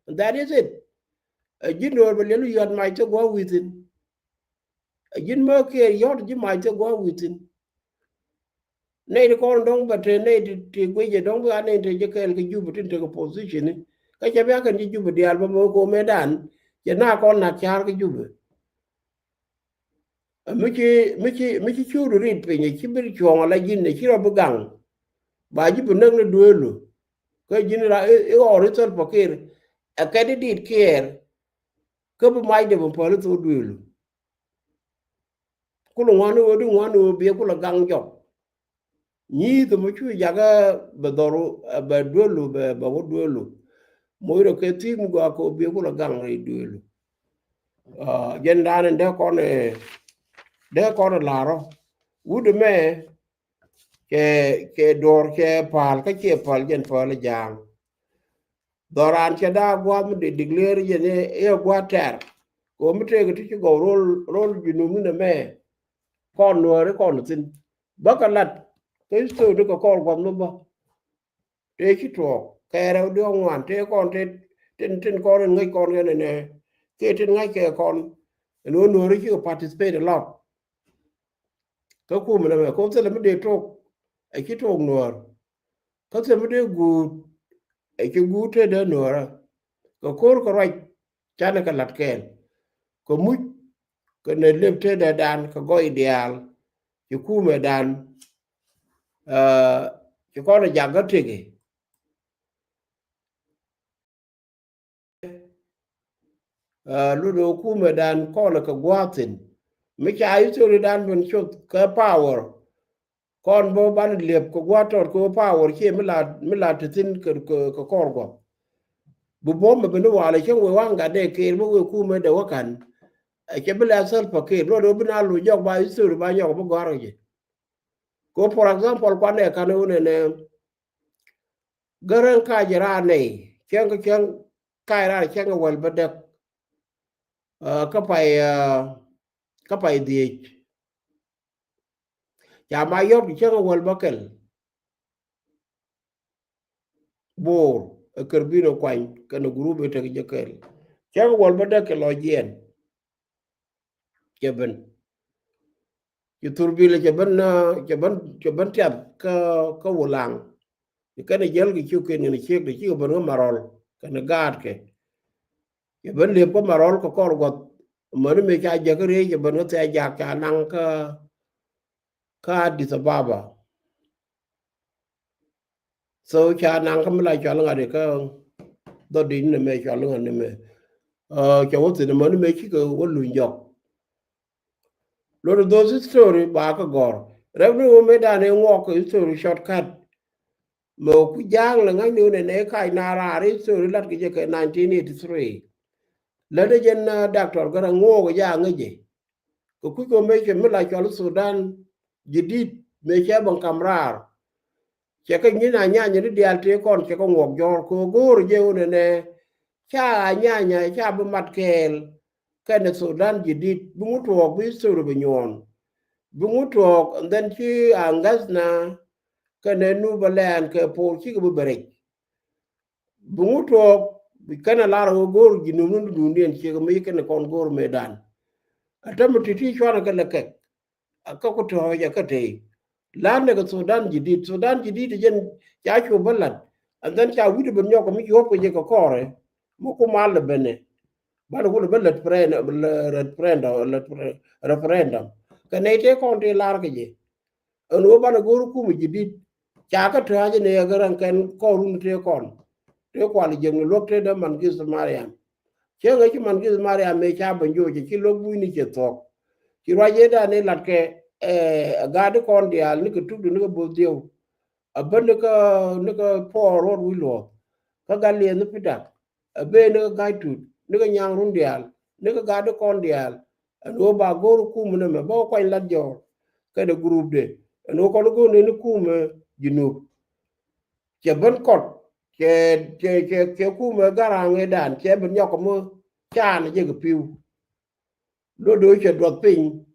And that is it. Ɛ ji̱ no̱r bɛ liɛl yɔt mac thok gua̱ within. Ɛ ji̱n mä Kiir yɔt ji̱ mac thok gua̱ within. Nɛy ti kɔn dɔ̱ŋ bɛ te nɛy ti guic jɛ dɔ̱ŋ bi a nɛy te jɛ kɛɛl kɛ Jubɛ tin tekɛ position ni. Kä cɛ bia kɛn ji̱ Jubɛ diaal bä mɛ ko mɛ dan cɛ na kɔn nak ca̱r kɛ Jubɛ. Mi ci mi ci mi ci ciöt rit piny ci bi cuɔ̱ŋ ala ji̱n ci rɔ bi gaŋ. Ba ji̱ bi näk ni dueelu kä ji̱n ra i̱ ɣɔr i̱ thäl pɔ Kiir. Ɛ kɛt i̱ dit Kiir kä bi mac dee bi päl i̱ thok dueelu. Kulɛ ŋuan i̱ ɣöö di ŋuan i̱ ɣöö biɛ kulɛ gaŋ jɔk. Nyi̱i̱th mɔ cu jakä bɛ dhɔr bɛ duelu bɛ bɛ wä duelu. Moc rɔ kɛ thi̱i̱k mi gɔaa kɛ ɣöö biɛ kulɛ gaŋ rɛy duelu. Jɛn da̱a̱n in dee kɔn dee kɔn larɔ wut mɛ. Cɛ cɛ duɔ̱ɔ̱r cɛ pa̱a̱l kä ciɛ pa̱a̱l jɛn pa̱a̱l ja̱a̱ŋ. Dhɔran cɛ daa gua̱a̱th mi dee declare jɛ ni i̱ gua̱a̱th tɛr. Kɛ ɣöö mi tëëkɛ ti ci gɔw ro̱l ro̱l junub ni nɛ mɛ. Kɔn nuääri kɔn thi̱n bä kɛ lat kä history kɛ kɔr gua̱th mi bä. Tëë ci tuɔɔk kɛ rɛw diɔ̱ɔ̱k ŋuan tëë kɔn tëë tin tin kɔn in ŋäc kɔn kɛ nɛnɛ. Kiɛ tin ŋa̱c kɛ kɔn in ɣöö nuääri cikɛ participate a lot. Kä kumɛ nɛ mɛ kɛ ɣöö thilɛ mi dee tok ɛ ci tok nuäär. Kä thil mi dee guut ɛ ci guut te dee nuäärä. Kɛ ko̱r kɛ ruac canɛ kɛ la̱t kɛɛl kɛ muc kɛ nɛ lep te dee dan kɛ gɔy diaal. Ci kumɛ dan ci kɔn ɛ jak gä tëkɛ. Lun ɛ kumɛ dan kɔn kɛ gua̱thin mi ca history dan ben coth kɛ power. Kɔn bä ban liep kɛ gua̱th tɔt kɛ power cie mi la mi la te thin kɛ kɛ kɔr gua̱th. Bi bom mi ben walɛ cäŋ wee waŋ gat dee Kiir mi wee kumɛ dee wä kan. Cɛ bi lɛ Salva Kiir luɔt wee bi na lu jɔk ba history ba nyɔk bi gɔ̱a̱r kɛ jɛ. Kɛ for example kuan nɛ kan wun ɛnɛ. Gärä kac raan nɛy cäŋ cäŋ kac raan cäŋ wäl bä däk. Kä pay kä pay dhiec. Ca ma yɔp cäŋ wäl bä kɛl. Bo̱o̱r ɛ kär bin ɛ kuany kɛn ɛ group ɛ tek jɛ kɛl. Cäŋ wäl bä däk kɛ lɔ jiɛn. Cɛ ben ci thurbil cɛ ben cɛ ben cɛ ben tiath kä kä Wulaŋ. Ci kɛn jiɛl kɛ ciök kɛn kɛn ciek de cikɛ ben kä Marɔl kɛn gaatkɛ. Cɛ ben liep kä Marɔl kɛ kɔr gua̱th. Mäni mëë ca jäk kä riey cɛ ben kä Thia Jak ca naŋ kä kä Addis Ababa. So ca naŋ kä mi la cɔal ŋa̱t ikä dhɔt di̱t ni mɛ cɔal ŋa̱t ni mɛ. Cɛ wä thi̱n mɔ ni mɛ cikɛ wä luny jɔk. Lot of those history ba kä gɔr rɛp ni wä mɛ dan i̱ ŋuɔk history shortcut. Mɛ wä ku ja̱a̱ŋ lɛ ŋa̱c ni wä nɛ nɛ kac na raar history lat kɛ jɛ kɛ nineteen eighty three. Lät ɛ jɛn Doctor Garaŋ ŋuɔk ja̱a̱ŋ ŋäc jɛ. Kɛ kui̱ kɛ mëë cɛ mi la cɔl Sudan Jadid mëë cɛ bä kam raar. Cɛ kɛ nyin Anyanya ni diaal tëë kɔn cɛ kɛ ŋuɔk jɔ̱ɔ̱r kɛ ɣöö go̱o̱r jɛ ɣöö nɛnɛ ca Anyanya ca bi mat kɛɛl kɛnɛ Sudan Jadid bi ŋut tuɔɔk bi history bi nyuɔɔn. Bi ŋut tuɔɔk and then ci Aŋgäthna kɛnɛ Nuba Lɛɛn kɛ Poor cikɛ bi bɛ rɛc. Bi ŋut tuɔɔk bi kɛn a lar ɣöö go̱o̱r ji̱ nöm ni duundiɛn ciek mi kɛn kɔn go̱o̱r mëëdan. A tämɛ ti̱ti̱ cuanɛ kɛ lɛ kɛk. A kä ku tɔ̱ɔ̱c a kä tëë lar nɛ kɛ Sudan Jadid. Sudan Jadid jɛn ca cu bä la̱t. And then ca wi̱cdɛ ben nyɔk kɛ mi ci ɣɔ̱p kɛ jɛ kɛ kɔɔrɛ mi ku mal lɛ benɛ. Banɛ kulɛ bä lät referendum, referendum. Kɛ nɛy tëë kɔn tëë lar kɛ jɛ. Ɛn ɣöö banɛ go̱o̱r kumɛ ji̱ di̱t. Ca kä tääc ni ɛ gɛ rɛn kɛn kɔn run tëë kɔn. Tëë kual jiäkni luäk tëë dee Mangith Mariam. Cä ŋäc ci Mangith Mariam mëë ca ben joc ci luäk bucni cɛ thuɔ̱k. Ci ruac yetdan i̱ latkɛ, eh, ɛ gaatdi kɔn diaal nikɛ tukdu nikɛ bo̱th diɛw. Ɛ ben nikɛ, nikɛ puɔɔr ruɔt wi̱c luɔ̱ɔ̱th. Kä gat liɛth ni Pitak. Ɛ ben nikɛ ga̱c tut nikɛ nyaŋ run diaal nikɛ gaatdi kɔn diaal. Ɛn ɣöö ba go̱o̱r kumɛ nɛmɛ bä kuany lat jɔɔr kɛnɛ group de. Ɛn ɣöö kɔn go̱o̱r ni kumɛ Junub. Cɛ ben kɔt cɛ, cɛ, cɛ, cɛ kumɛ Garaŋ ëëdan cɛ ben nyɔk kɛ mi can jɛ kɛ pi̱w. Do̱do̱ cɛ duɔth piny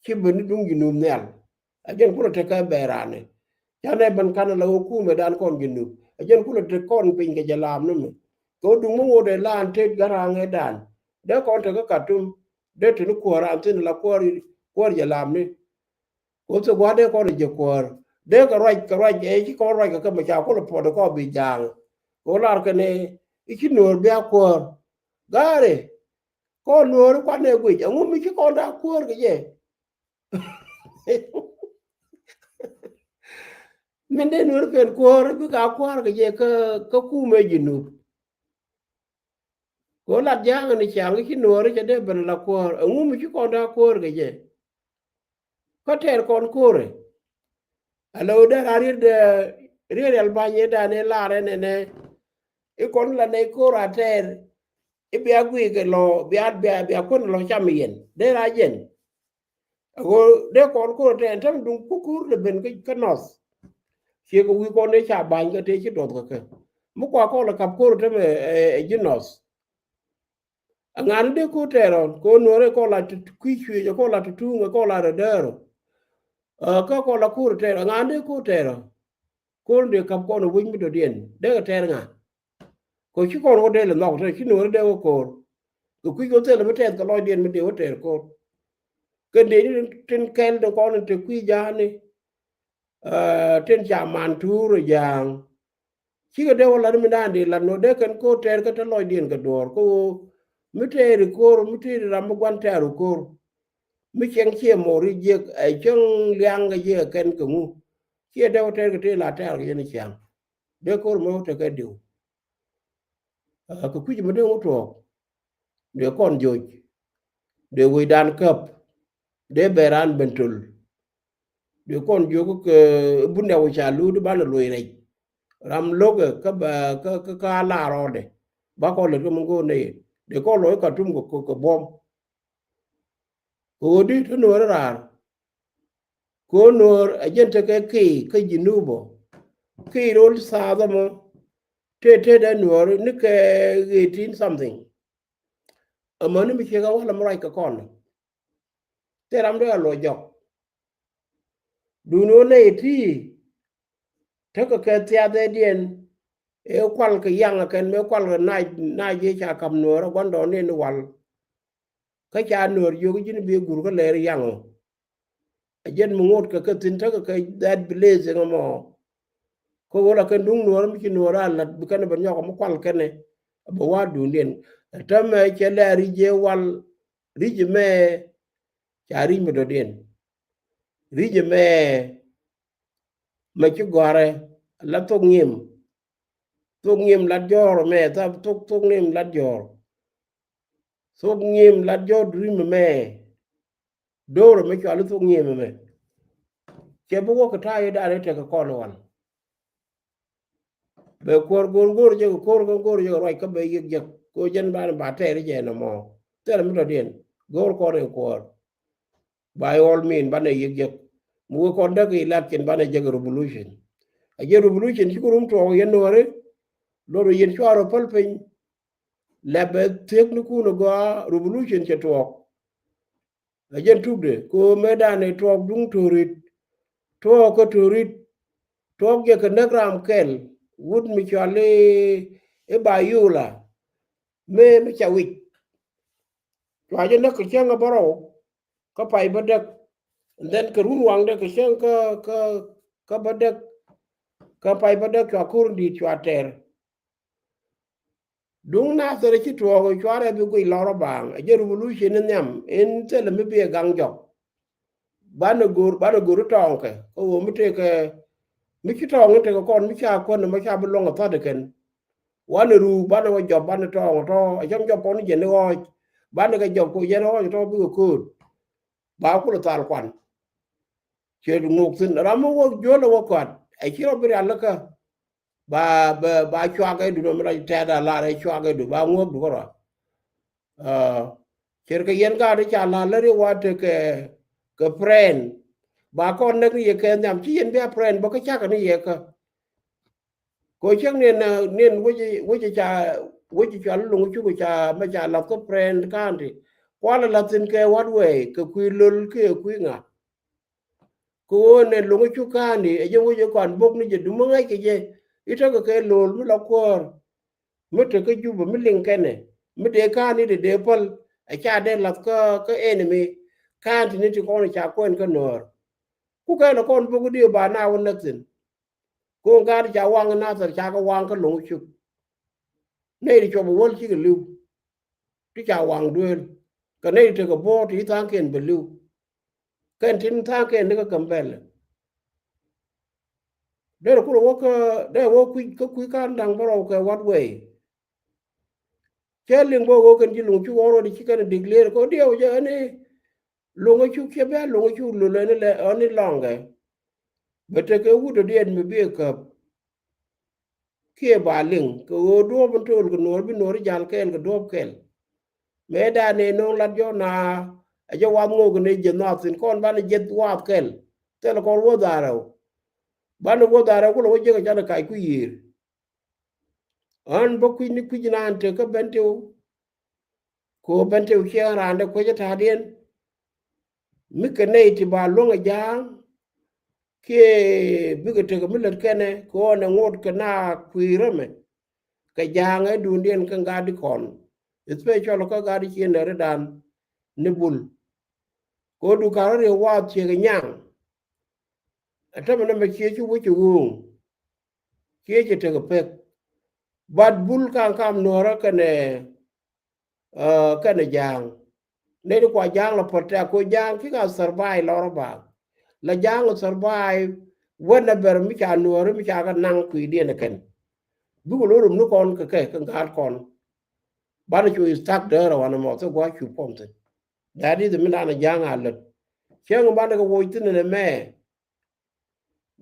ci ben ni duŋ Junub nhial. Ɛ jɛn kulɛ tekɛ bɛ rani. Canɛ ben kanɛ la ɣöö kumɛ dan kɔn Junub. Ɛ jɛn kulɛ tek kɔn piny kɛ jɛ lam ni mi. Kɛ ɣöö duŋ mi ŋot ɛ lan tet Garaŋ ëëdan. Dee kɔn tekɛ Katum. Dee teni kuäär an thin la kuäär, kuäär jɛ lam ni. Kɛ ɣöö thok gua̱a̱r dee kɔn jɛ kuäär. Dee kɛ ruac, kɛ ruac ɛ ci kɔn ruac kɛ kɛ mɛ ca kulɛ puɔt kɔ bi ja̱a̱ŋ. Kɛ ɣöö lar kɛn i̱ ci Nuɔ̱ɔ̱r bia kuäär. Gaari. Kɔn Nuɔ̱ɔ̱ri kuan ɛ guic ɛŋu mi ci kɔn daa kuäär kɛ jɛ. Min dee Nuɔ̱ɔ̱ri kɛn kuäär bikɛ a kuäär kɛ jɛ kä, kä kumɛ Junub. Kɛ ɣöö lat ja̱a̱ŋ ni ca̱ŋ ci Nuɔ̱ɔ̱ri cɛ dee ben la kuäär ɛŋu mi ci kɔn daa kuäär kɛ jɛ. Kä tɛɛr kɔn ko̱rɛ. Ala ɣöö dee raa riet, riet rial ba̱ny ëëdan ëë lar ɛn ɛnɛ. I̱ kɔn la nɛy ko̱r a tɛɛr. I̱ bia guic kɛ lɔ bia, bia, bia kuän lɔ cam yɛn dee raa jɛn. Ago dee kɔn ko̱r tɛn tɛm duŋ kukur lɛ ben kä, kä North. Ciek kɛ wi̱i̱ kɔn dee ca ba̱ny kä tëë ci duɔth kɛ kɛ. Mi kua kɔn lɛ kap ko̱r tɛm ɛ, ɛ, ɛ ji̱ North. Aŋa̱n dee ko̱r tɛɛr ɔ kɔn Nuɔ̱ɔ̱rɛ kɔn la ti kui̱ cuëëc kɔn la ti tuŋ kɔn la rɛ däär ɔ. Kä kɔn la ko̱r tɛɛr aŋa̱n dee ko̱r tɛɛr ɔ. Ko̱r dee kap kɔn ɛ wec mi dɔ̱diɛn dee kɛ tɛɛr ŋa̱. Kɛ ci kɔn wä dee lɛ nhɔk tɛ ci Nuɔ̱ɔ̱ri dee wä ko̱r. Kɛ kui̱ kɛ thilɛ mi tɛth kɛ lɔcdiɛn mi dee wä tɛɛr ko̱r. Kɛ dee ni tin kɛl de kɔn in te kui̱ ja̱a̱ni. Tin ca man tuur ɛ ja̱a̱ŋ. Cikɛ dee wä lat mi naan dee lat nɔ dee kɛn ko̱r tɛɛr kä te lɔcdiɛn kɛ duɔ̱ɔ̱r kä ɣöö mi tɛɛri ko̱r mi tɛɛri ram mi gua̱n tɛɛr ko̱r. Mi cɛŋ ciɛ mɔri jiɛk ɛ cäŋ liaŋ kɛ jiɛk kɛn kɛ ŋu. Ciɛ dee wä tɛɛr kɛ tëë la tɛɛr kɛ jɛn ciaŋ. Dee ko̱r mɛ wä tekɛ diw. Kɛ kui̱c mi dee ŋut tuɔɔk. Dee kɔn joc. Dee wecdan käp. Dee bɛ raan ben töl. Dee kɔn jiök kɛ bundɛ wä ca luut banɛ loc rɛc. Ram lo̱kɛ kä ba kä, kä, kä a lar rɔɔdɛ. Ba kɔn lät kä mi go̱o̱r nɛy. Dee kɔn loc Katum kɛ, kɛ, kɛ buɔ̱m. Kɛ ɣöö di te Nuɔ̱ɔ̱ri raar. Kɛ ɣöö Nuɔ̱ɔ̱r a jɛn tekɛ key kä Junub ɔ. Key ro̱l thath ɛmɔ. Te te dee Nuɔ̱ɔ̱ri ni kɛ eighteen something. Amäni mi ciek a wal ɛmɔ ruac kɛ kɔn. Thil ram dee a luɔc jɔk. Duundɛ ɣöö nɛy ti tekɛ kɛ thiathɛdiɛn. Ëë kual kɛ yaŋ ɛ kɛn mëë kual kɛ nac, nac ëë ca ka̱m Nuɔ̱ɔ̱r ɛ gua̱ndɔɔŋdiɛn ni wal. Kä ca Nuɔ̱ɔ̱r jiök ji̱n bi gur kä lɛɛr yaŋ ɔ. Ɛ jɛn mi ŋot kɛ kɛ thi̱n tekɛ kɛ that blessing ɛmɔ. Kä ɣöö la kɛn duŋ Nuɔ̱ɔ̱r mi ci Nuɔ̱ɔ̱r a la̱t bi kɛn ɛ bɛ nyɔk ɛ mi kual kɛn ɛ bɛ wa̱a̱ duundiɛn. Ɛ täämɛ cɛ lɛ ri̱c ëë wal ri̱c ɛmɛ. Ca ri̱c mi dɔ̱diɛn. Ri̱c ɛmɛ mɛ ci gɔ̱a̱rɛ la thok ŋi̱em. Thok ŋi̱em lat jɔ̱ɔ̱r ɛmɛ thok, thok ŋi̱em lat jɔ̱ɔ̱r. Thok ŋi̱em lat jɔ̱ɔ̱r dui̱c ɛmɛ. Do̱r ɛmɛ cuali thok ŋi̱em ɛmɛ. Cɛ bi wä kɛ ta̱a̱ yetdan ëë tekɛ kɔn wal. Bɛ kuäär go̱o̱r go̱o̱r jɛ kɛ ko̱r kɛ go̱o̱r jɛ kɛ ruac kä bɛ yiëk jek kɛ ɣöö jɛn banɛ ba tɛɛr jɛ nɔmɔ. Thilɛ mi tɔ̱diɛn go̱o̱r kɔn in kuäär. By all means banɛ yiëk jek. Mi wee kɔn däk election banɛ jek revolution. A jɛ revolution ci ku rum tuɔɔk yɛn Nuɔ̱ɔ̱ri. Lor yɛn cuarɛ päl piny. Lɛ bɛ thieknikun a gɔaa revolution cɛ tuɔɔk. A jɛn tukdɛ kɛ ɣöö mëëdan ɛ tuɔɔk duŋ Torit. Tuɔɔk kä Torit. Tuɔɔk jɛ kɛ näk ram kɛl wut mi cɔal i̱, i̱ Bayula. Mëë mi ca wic. Cua jɛ näk kɛ cäŋ ɛ bärɔw kä pay bädäk. And then kɛ run waŋdɛ kɛ cäŋ kä, kä, kä bädäk. Kä pay bädäk cua ko̱r in di̱i̱t cua tɛr. Duŋ Nathɛr ci tuɔɔk cuarɛ bi guic lɔr ɔ baaŋ a jɛ revolution in nhiam in thilɛ mi bi ɛ gaŋ jɔk. banɛ go̱r, banɛ go̱r tɔɔŋkɛ. Kä ɣöö mi tëëkɛ, mi ci tɔɔŋ in tekɛ kɔn, mi ca kuän, mi ca bi luɔ̱ŋ a thɔt ikɛn. Wanɛ ruu, banɛ wä jɔp, banɛ tɔɔŋ tɔ, a cam jɔp kɔn jɛn i̱ ɣɔɔc. Banɛ kɛ jɔp kɔ jɛn ɣɔɔc tɔ bikɛ kööt. Ba kulɛ thal kuan. Ciɛ ŋok thi̱n. Ram mi wä juɔl ɛ wä kɔat. Ɛ ci rɔ bi rial lä kä. Ba, ba, ba cuak ɛ dun mi la tɛt a lar ɛ cuak ɛ dun. Ba ŋuɔk du kä rɔ. Aa, cɛr kɛ yɛn gaat ca la̱r lä ri wa tekɛ, kɛ friend. Ba kɔn näk ni yɛ kɛ nhiam ci yɛn bia friend bä kä cakɛ ni yɛ kä. Kɛ cäŋ niɛn, niɛn wec, wec ca, wec ca lo̱ŋ cuk ca mɛ ca lath kä friend county. Kualɛ lath thi̱n kɛ what way, kɛ kui̱ lo̱l kiɛ kui̱ ŋa. Kɛ ɣöö nɛ lo̱ŋ cuk ka̱a̱ni ɛ jɛ wec ɛ kɔn bok ni jɛ dumäŋ ŋäc kɛ jɛ. I̱ tekɛ kɛ lo̱l mi la kuäär mi te kä Jubɛ mi liŋ kɛnɛ mi dee ka̱a̱ni dee dee päl. Ɛ ca dee lath kä, kä enemy ka̱a̱n ti ni ti kɔn ca kuɛn kä Nuäär. Ku kɛn ɛ kɔn bok di ba na wä näk thi̱n. Ko̱o̱ŋ gaat ca waŋ Nathɛr ca kɛ waŋ kä lo̱ŋ cuk. Nɛy ti cuɔp wäl cikɛ li̱w. Ti ca waŋ duëël. Kɛ nɛy ti tekɛ bo̱o̱r ti tha̱a̱ŋkiɛn bɛ li̱w. Kɛn tin tha̱a̱ŋkiɛn ni kä Gambɛl. Derɛ kulɛ wä kä, derɛ wä kui̱, kä kui̱ ka̱n da̱ŋ bärɔw kɛ what way. Cɛ liŋ bä ɣöö kɛn ji̱ lo̱ŋ cuk ɣɔr ɣöö di ci kɛn declare kɛ ɣöö diɛw jɛ ɣän i̱ lo̱ŋ cuk cɛ bia lo̱ŋ cuk lo̱l ɣän i̱ lɛ, ɣän i̱ lɔŋkɛ. Bɛ tekɛ wut ɔ diɛt mi bi ɛ käp. Kiɛ ba liŋ kɛ ɣöö duɔ̱ɔ̱p in to̱o̱l kɛ Nuɔ̱ɔ̱r bi Nuɔ̱ɔ̱r i̱ jal kɛɛl kɛ duɔ̱ɔ̱p kɛl. Mëë dan ëë no̱o̱ŋ lat jɔ̱ɔ̱n na ɛ jɛ wath ŋo̱o̱k in ëë jiɛth naath thi̱n kɔn banɛ jiɛth wath kɛl. Thilɛ kɔn wuɔ̱th dhaarɛw. Banɛ wuɔ̱th dhaarɛw kulɛ wä jiäk ɛ canɛ kac kui̱ yiëër. Ɣän bä kui̱c ni kui̱c naan tek kä Bentiu. Kɛ ɣöö Bentiu ciɛ ɣän raan dee kuec ɛ ta̱a̱diɛn. Mi kɛ nɛy ti ba luäŋ ɛ ja̱a̱ŋ. Kiɛ bikɛ tekɛ mi lät kɛnɛ kɛ ɣöö nɛ ŋot kɛ na kui̱ rämɛ. Kɛ ja̱a̱ŋ ɛ duundiɛn kɛ ŋa̱t di kɔn. Especially kä ŋa̱t di ciɛ nɛ ridan ni Bul. Kɛ ɣöö du ka̱r riɛ wath ciɛ kɛ nyaŋ. Ɛ tämɛ nɛmɛ ciɛ ci wec ɛ ɣööŋ. Ciɛ ci tekɛ pek. But Bul ka̱ŋ kam Nuɔ̱ɔ̱rä kɛnɛ, ɛ, kɛnɛ ja̱a̱ŋ. Nɛy ti kua ja̱a̱ŋ la protect kɛ ɣöö ja̱a̱ŋ kika survive lɔrä bak. La ja̱a̱ŋ survive whenever mi ca Nuɔ̱ɔ̱rä mi ca kɛ naŋ kui̱diɛn ɛ kɛn. Bikɛ lo̱r rum ni kɔn kɛ kɛ kɛ ŋa̱a̱t kɔn. Banɛ cu stuck däärä wanɛ mɔ thik gua̱a̱c cu puɔm thi̱n. That is mi danɛ ja̱a̱ŋ a lät. Cäŋ banɛ kɛ woc thi̱n ɛn ɛmɛ.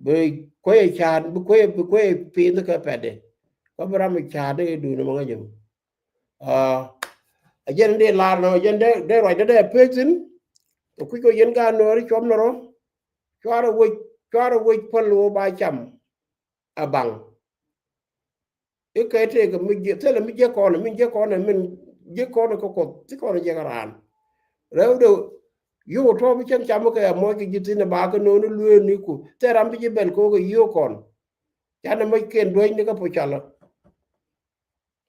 Bi kuecɛ ca̱a̱t, bi kuecɛ, bi kuecɛ pi̱i̱n kɛ pɛtdɛ. Kä bi ram mi ca̱a̱t dee duundɛ mɔ ŋäc ɛmɔ. Aa, ɛ jɛn dee lar nɔ, ɛ jɛn dee, dee ruacdä dee pek thi̱n. Kɛ kui̱c kɔ yɛn gaat Nuɔ̱ɔ̱ri cuɔp ni rɔ. Cuarɛ wec, cuarɛ wec päl ɣöö ba cam. A baŋ. I̱ kɛ tëëkɛ mi jiɛ, thilɛ mi jiɛ kɔn, mi jiɛ kɔn, min jiɛ kɔn kɛ Kuoth, ti kɔn jiɛ kɛ raan. Rɛwdɛ, yio̱w tɔ̱ mi cäŋ cam kɛ a mɔc kɛ ji̱ thi̱n ɛ ba kɛ no̱o̱ŋ ni lueeni ku. Thilɛ ram bi ji̱ bɛl ko̱o̱k kɛ yio̱w kɔn. Canɛ mɔc kɛn duäcni kä Pucalä.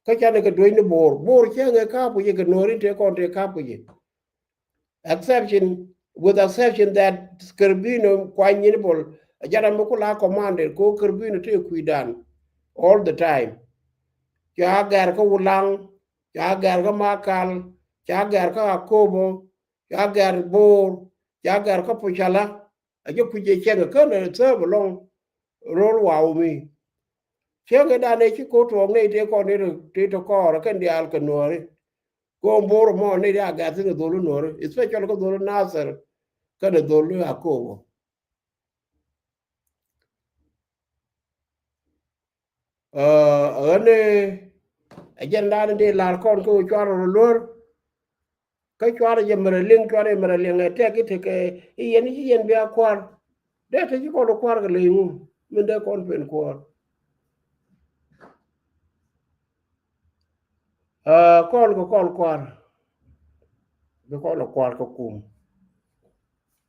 Kä canɛ kɛ duäcni Bo̱o̱r. Bo̱o̱r cäŋ ɛ ka̱a̱p kɛ ji̱ kɛ Nuɔ̱ɔ̱ri tëë kɔn tëë ka̱a̱p kɛ ji̱. Exception, with exception that Kerbino kuany nyin bol, a jara mi ku la commander ko Kerbino te kui̱dan all the time. Ca gɛr kä Wulaŋ, ca gɛr kä Makal, ca gɛr kä Akobo, ca gɛr Bo̱o̱r, ca gɛr kä Pucalä. A jɛ kui̱c jɛ cɛŋ kän ɛ thääp ɛlɔŋ rol waw mi. Cäŋ ɛ dan ɛ ci ko̱r tuɔɔk nɛy tëë kɔn tëë tɔ̱ kɔɔr kɛn diaal kɛ Nuɔ̱ɔ̱ri. Kɔn Bo̱o̱r mɔ nɛy tëë a gɛr thi̱n kɛ dhol Nuɔ̱ɔ̱ri, especially kä dhol Nathɛr kɛnɛ dhol Akobo. Aa, ɣän ɛ jɛn dan dee lar kɔn kä cuarɛ rɔ luɔ̱r. Kä cuarɛ jɛ mɛrɛ liŋ, cuarɛ jɛ mɛrɛ liŋ ɛ tɛk i̱ tekɛ i̱ yɛn i̱ ci yɛn bia kua̱r. Dee te ci kɔn kua̱r kɛ ley ŋu min dee kɔn pen kua̱r. Aa, kɔn kɛ kɔn kua̱r. Bi kɔn kua̱r kɛ kum.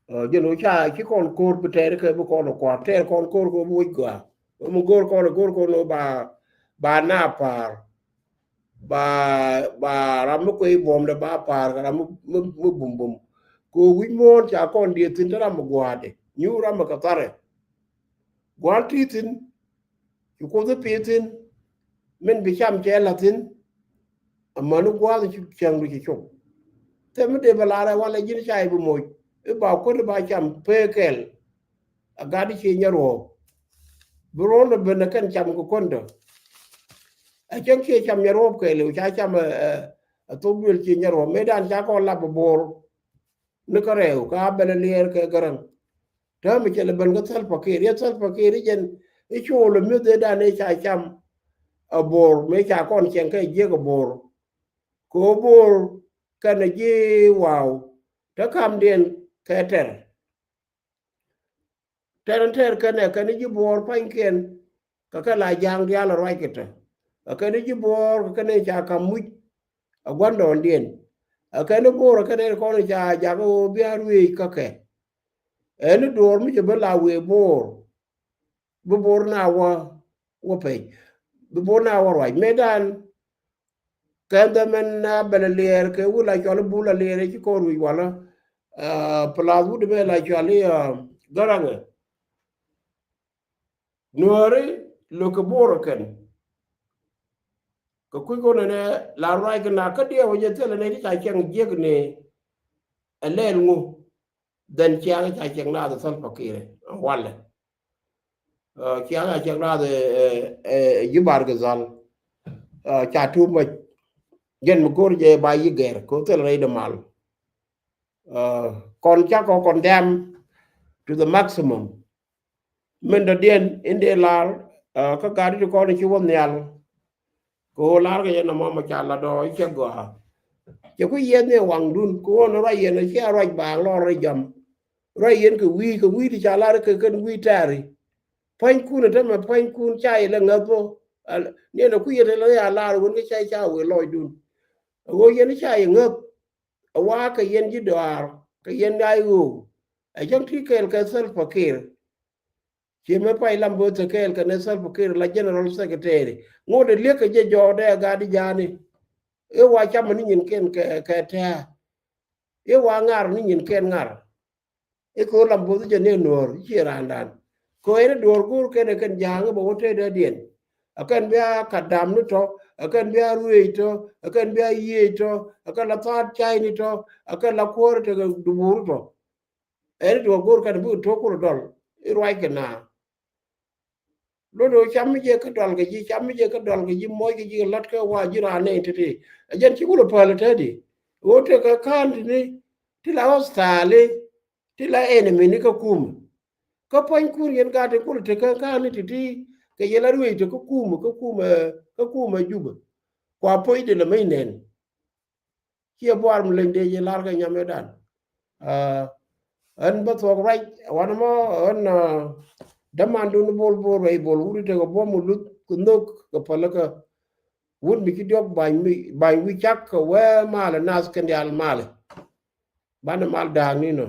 Aa, jɛn wä ca ci kɔn ko̱r bi tɛɛr kɛ bi kɔn kua̱r. Tɛɛr kɔn ko̱r kɛ bi wec gɔaa. Wä mi go̱o̱r kɔn go̱o̱r kɔn wä ba, ba na pa̱a̱r. Ba, ba ram mi kuec buɔ̱mdɛ ba pa̱a̱r kɛ ram mi, mi, mi bum bum. Kɛ wi̱c muɔ̱ɔ̱n ca kɔn diɛ thi̱n te ram mi gua̱a̱dɛ. Nyu ram mi kɛ tharɛ. Gua̱a̱l ti thi̱n. Ci Kuoth i̱ pi̱i̱ thi̱n. Min bi cam cɛ la̱th thi̱n. Amäni gua̱a̱th ci cäŋdu ci cop. Thɛm mi dee bɛ la̱r ɛ walɛ ji̱n ca i̱ bi moc. i̱ ba kuäär i̱ ba cam pee kɛl. A gat i̱ cie nyɛ ruɔ̱ɔ̱p. Bi ruɔ̱n ɛ ben ɛ kɛn cam kɛ kuändä. A cäŋ cie cam nyɛ ruɔ̱ɔ̱p kɛɛliw ca cam ɛ, ɛ, ɛ thok duël cie nyɛ ruɔ̱ɔ̱p mëëdan ca kɔn lap ɛ bo̱o̱r. Ni kä rɛw kä a bɛl ɛ liɛɛr kɛ Gäräŋ. Täämɛ cɛ lɛ ben kä Salva Kiir, yɛ Salva Kiir i̱ jɛn i̱ cool ɛ mi̱eth ëëdan ëë ca cam ɛ bo̱o̱r mëë ca kɔn cɛŋ kɛ jiäk ɛ bo̱o̱r. Kɛ ɣöö bo̱o̱r kɛnɛ ji̱ waw te kamdiɛn kɛ tɛr. Tɛr in tɛr kɛnɛ kɛn ji̱ buɔɔr pa̱nykiɛn kɛ kɛ la ja̱a̱ŋ diaal a ruac kɛ tɛ. Kɛ kɛn ji̱ buɔɔr kɛ kɛn ca ka̱m muc a gua̱ndɔɔŋdiɛn. Kɛ kɛn bo̱o̱r kɛ kɛn kɔn ca jakä ɣöö bia ruëëc kä kɛ. Ɛn duɔɔr mi cɛ ben la wëë bo̱o̱r. Bi bo̱o̱r na wä wä pec. Bi bo̱o̱r na wä ruac. Mëëdan kɛn dhɛ mɛn na bɛl a liɛɛr kɛ wul a cɔl i̱ bul a liɛɛr i̱ ci kɔn ruc walä. Pelath wut mɛ la cɔl i̱ Gäräŋɛ. Nuääri lo̱k kɛ bo̱o̱r kɛn. Kɛ kui̱ kɔn ɛnɛ la ruac kɛ na kä diɛw jɛ thilɛ ni ti ca cɛŋ jiäk ni ɛ lɛl ŋu. Dhɛn ciaŋ ca cɛŋ naath Salva Kiir walɛ. Ciaŋ ca cɛŋ naath ji̱ Bar Gazal. Ca tup mɛ jɛn mi go̱r jɛ ba yi gɛr kɛ thil rɛy de mal. Kɔn ca kɔ condemn to the maximum. Min dɔ̱diɛn in dee lar kä gat ti kɔn ci wä nhial. Kɛ ɣöö lar kɛ yɛn ɛmɔ mɔ ca lat ɔ cɛ gɔaa. Cɛ ku yiɛth ni waŋdun kɛ ɣöö ni ruac yɛn cia ruac baaŋ lɔr rɛy jam. Ruac yɛn kɛ wi̱i̱ kɛ wi̱i̱ ti ca lar kɛ kɛn wi̱i̱ tɛɛri. Pua̱nykun ɛ tämɛ pua̱nykun ca yɛ lɛ ŋäth bä. Niɛn ɛ ku yɛn ɛ lɛ ya lar wen kä ca ca wëë lɔcdun. Ɛ ɣöö yɛn ca yɛ ŋäth. Ɛ wa kɛ yɛn ji̱ dɔaar kɛ yɛn ay ɣöö ɛ cäŋ ti kɛɛl kɛ Salva Kiir. Ciɛ mɛ pay lam bo̱o̱th kɛɛl kɛ ni Salva Kiir la general secretary ŋot ɛ liek kɛ jɛ jɔɔk dɛ gat i̱ ja̱a̱ni. I̱ wa camɛ ni nyin kɛn kɛ tɛ̱̈ɛ̱̈. I̱ wa ŋar ni nyin kɛn ŋar. I̱ ko̱r lam bo̱o̱th jɛ ni nuɔ̱ɔ̱r ciɛ raandan. Kɛ ɣöö ɛn duɔ̱ɔ̱r go̱o̱r kɛn ɛ kɛn ja̱a̱ŋ i̱ bɛ wä tëë dee diɛn. Ɛ kɛn bia kat dam ni tɔ, ɛ kɛn bia ruëëc tɔ, ɛ kɛn bia yiëëc tɔ, ɛ kɛn la thaat cay ni tɔ, ɛ kɛn la kuäär tekɛ dubuur tɔ. Ɛn duɔ̱ɔ̱r go̱o̱r kɛn bikɛ tuɔ̱k kulɛ dɔl i̱ ruac kɛ na. Lot ɣöö cam mi jɛ kä dɔl kɛ ji̱, cam mi jɛ kä dɔl kɛ ji̱, moc kɛ ji̱ kɛ la̱t kɛ wa ji̱ raan nɛy ti̱ti̱. Ɛ jɛn ci kulɛ päl ɛ tädi ɣöö tekɛ ka̱n ti̱ni ti la hoth thaali ti la enemy ni kä kumɛ. Kä pua̱nykun yɛn gat in kulɛ tekɛ ka̱n ni ti̱ti̱ kɛ yɛn la ruëëc te kä kumɛ, kä kumɛ, kä kumɛ Jubɛ. Kua puɔ̱cdɛ lɛ mec nɛn. Ciɛ buar mi leny dee jɛ lar kɛ nyam ëëdan. Ɣän bä thuɔk ruac wanɛ mɔ ɣän dämandun bol bol ruac bol wut i̱ tekɛ buɔ̱m mi luth kɛ nhök kɛ pälikä. Wut mi ci diɔ̱k ba̱ny wi̱i̱ cak kɛ wee malɛ nath kɛn diaal malɛ. Banɛ mal da̱a̱k ni nɔ.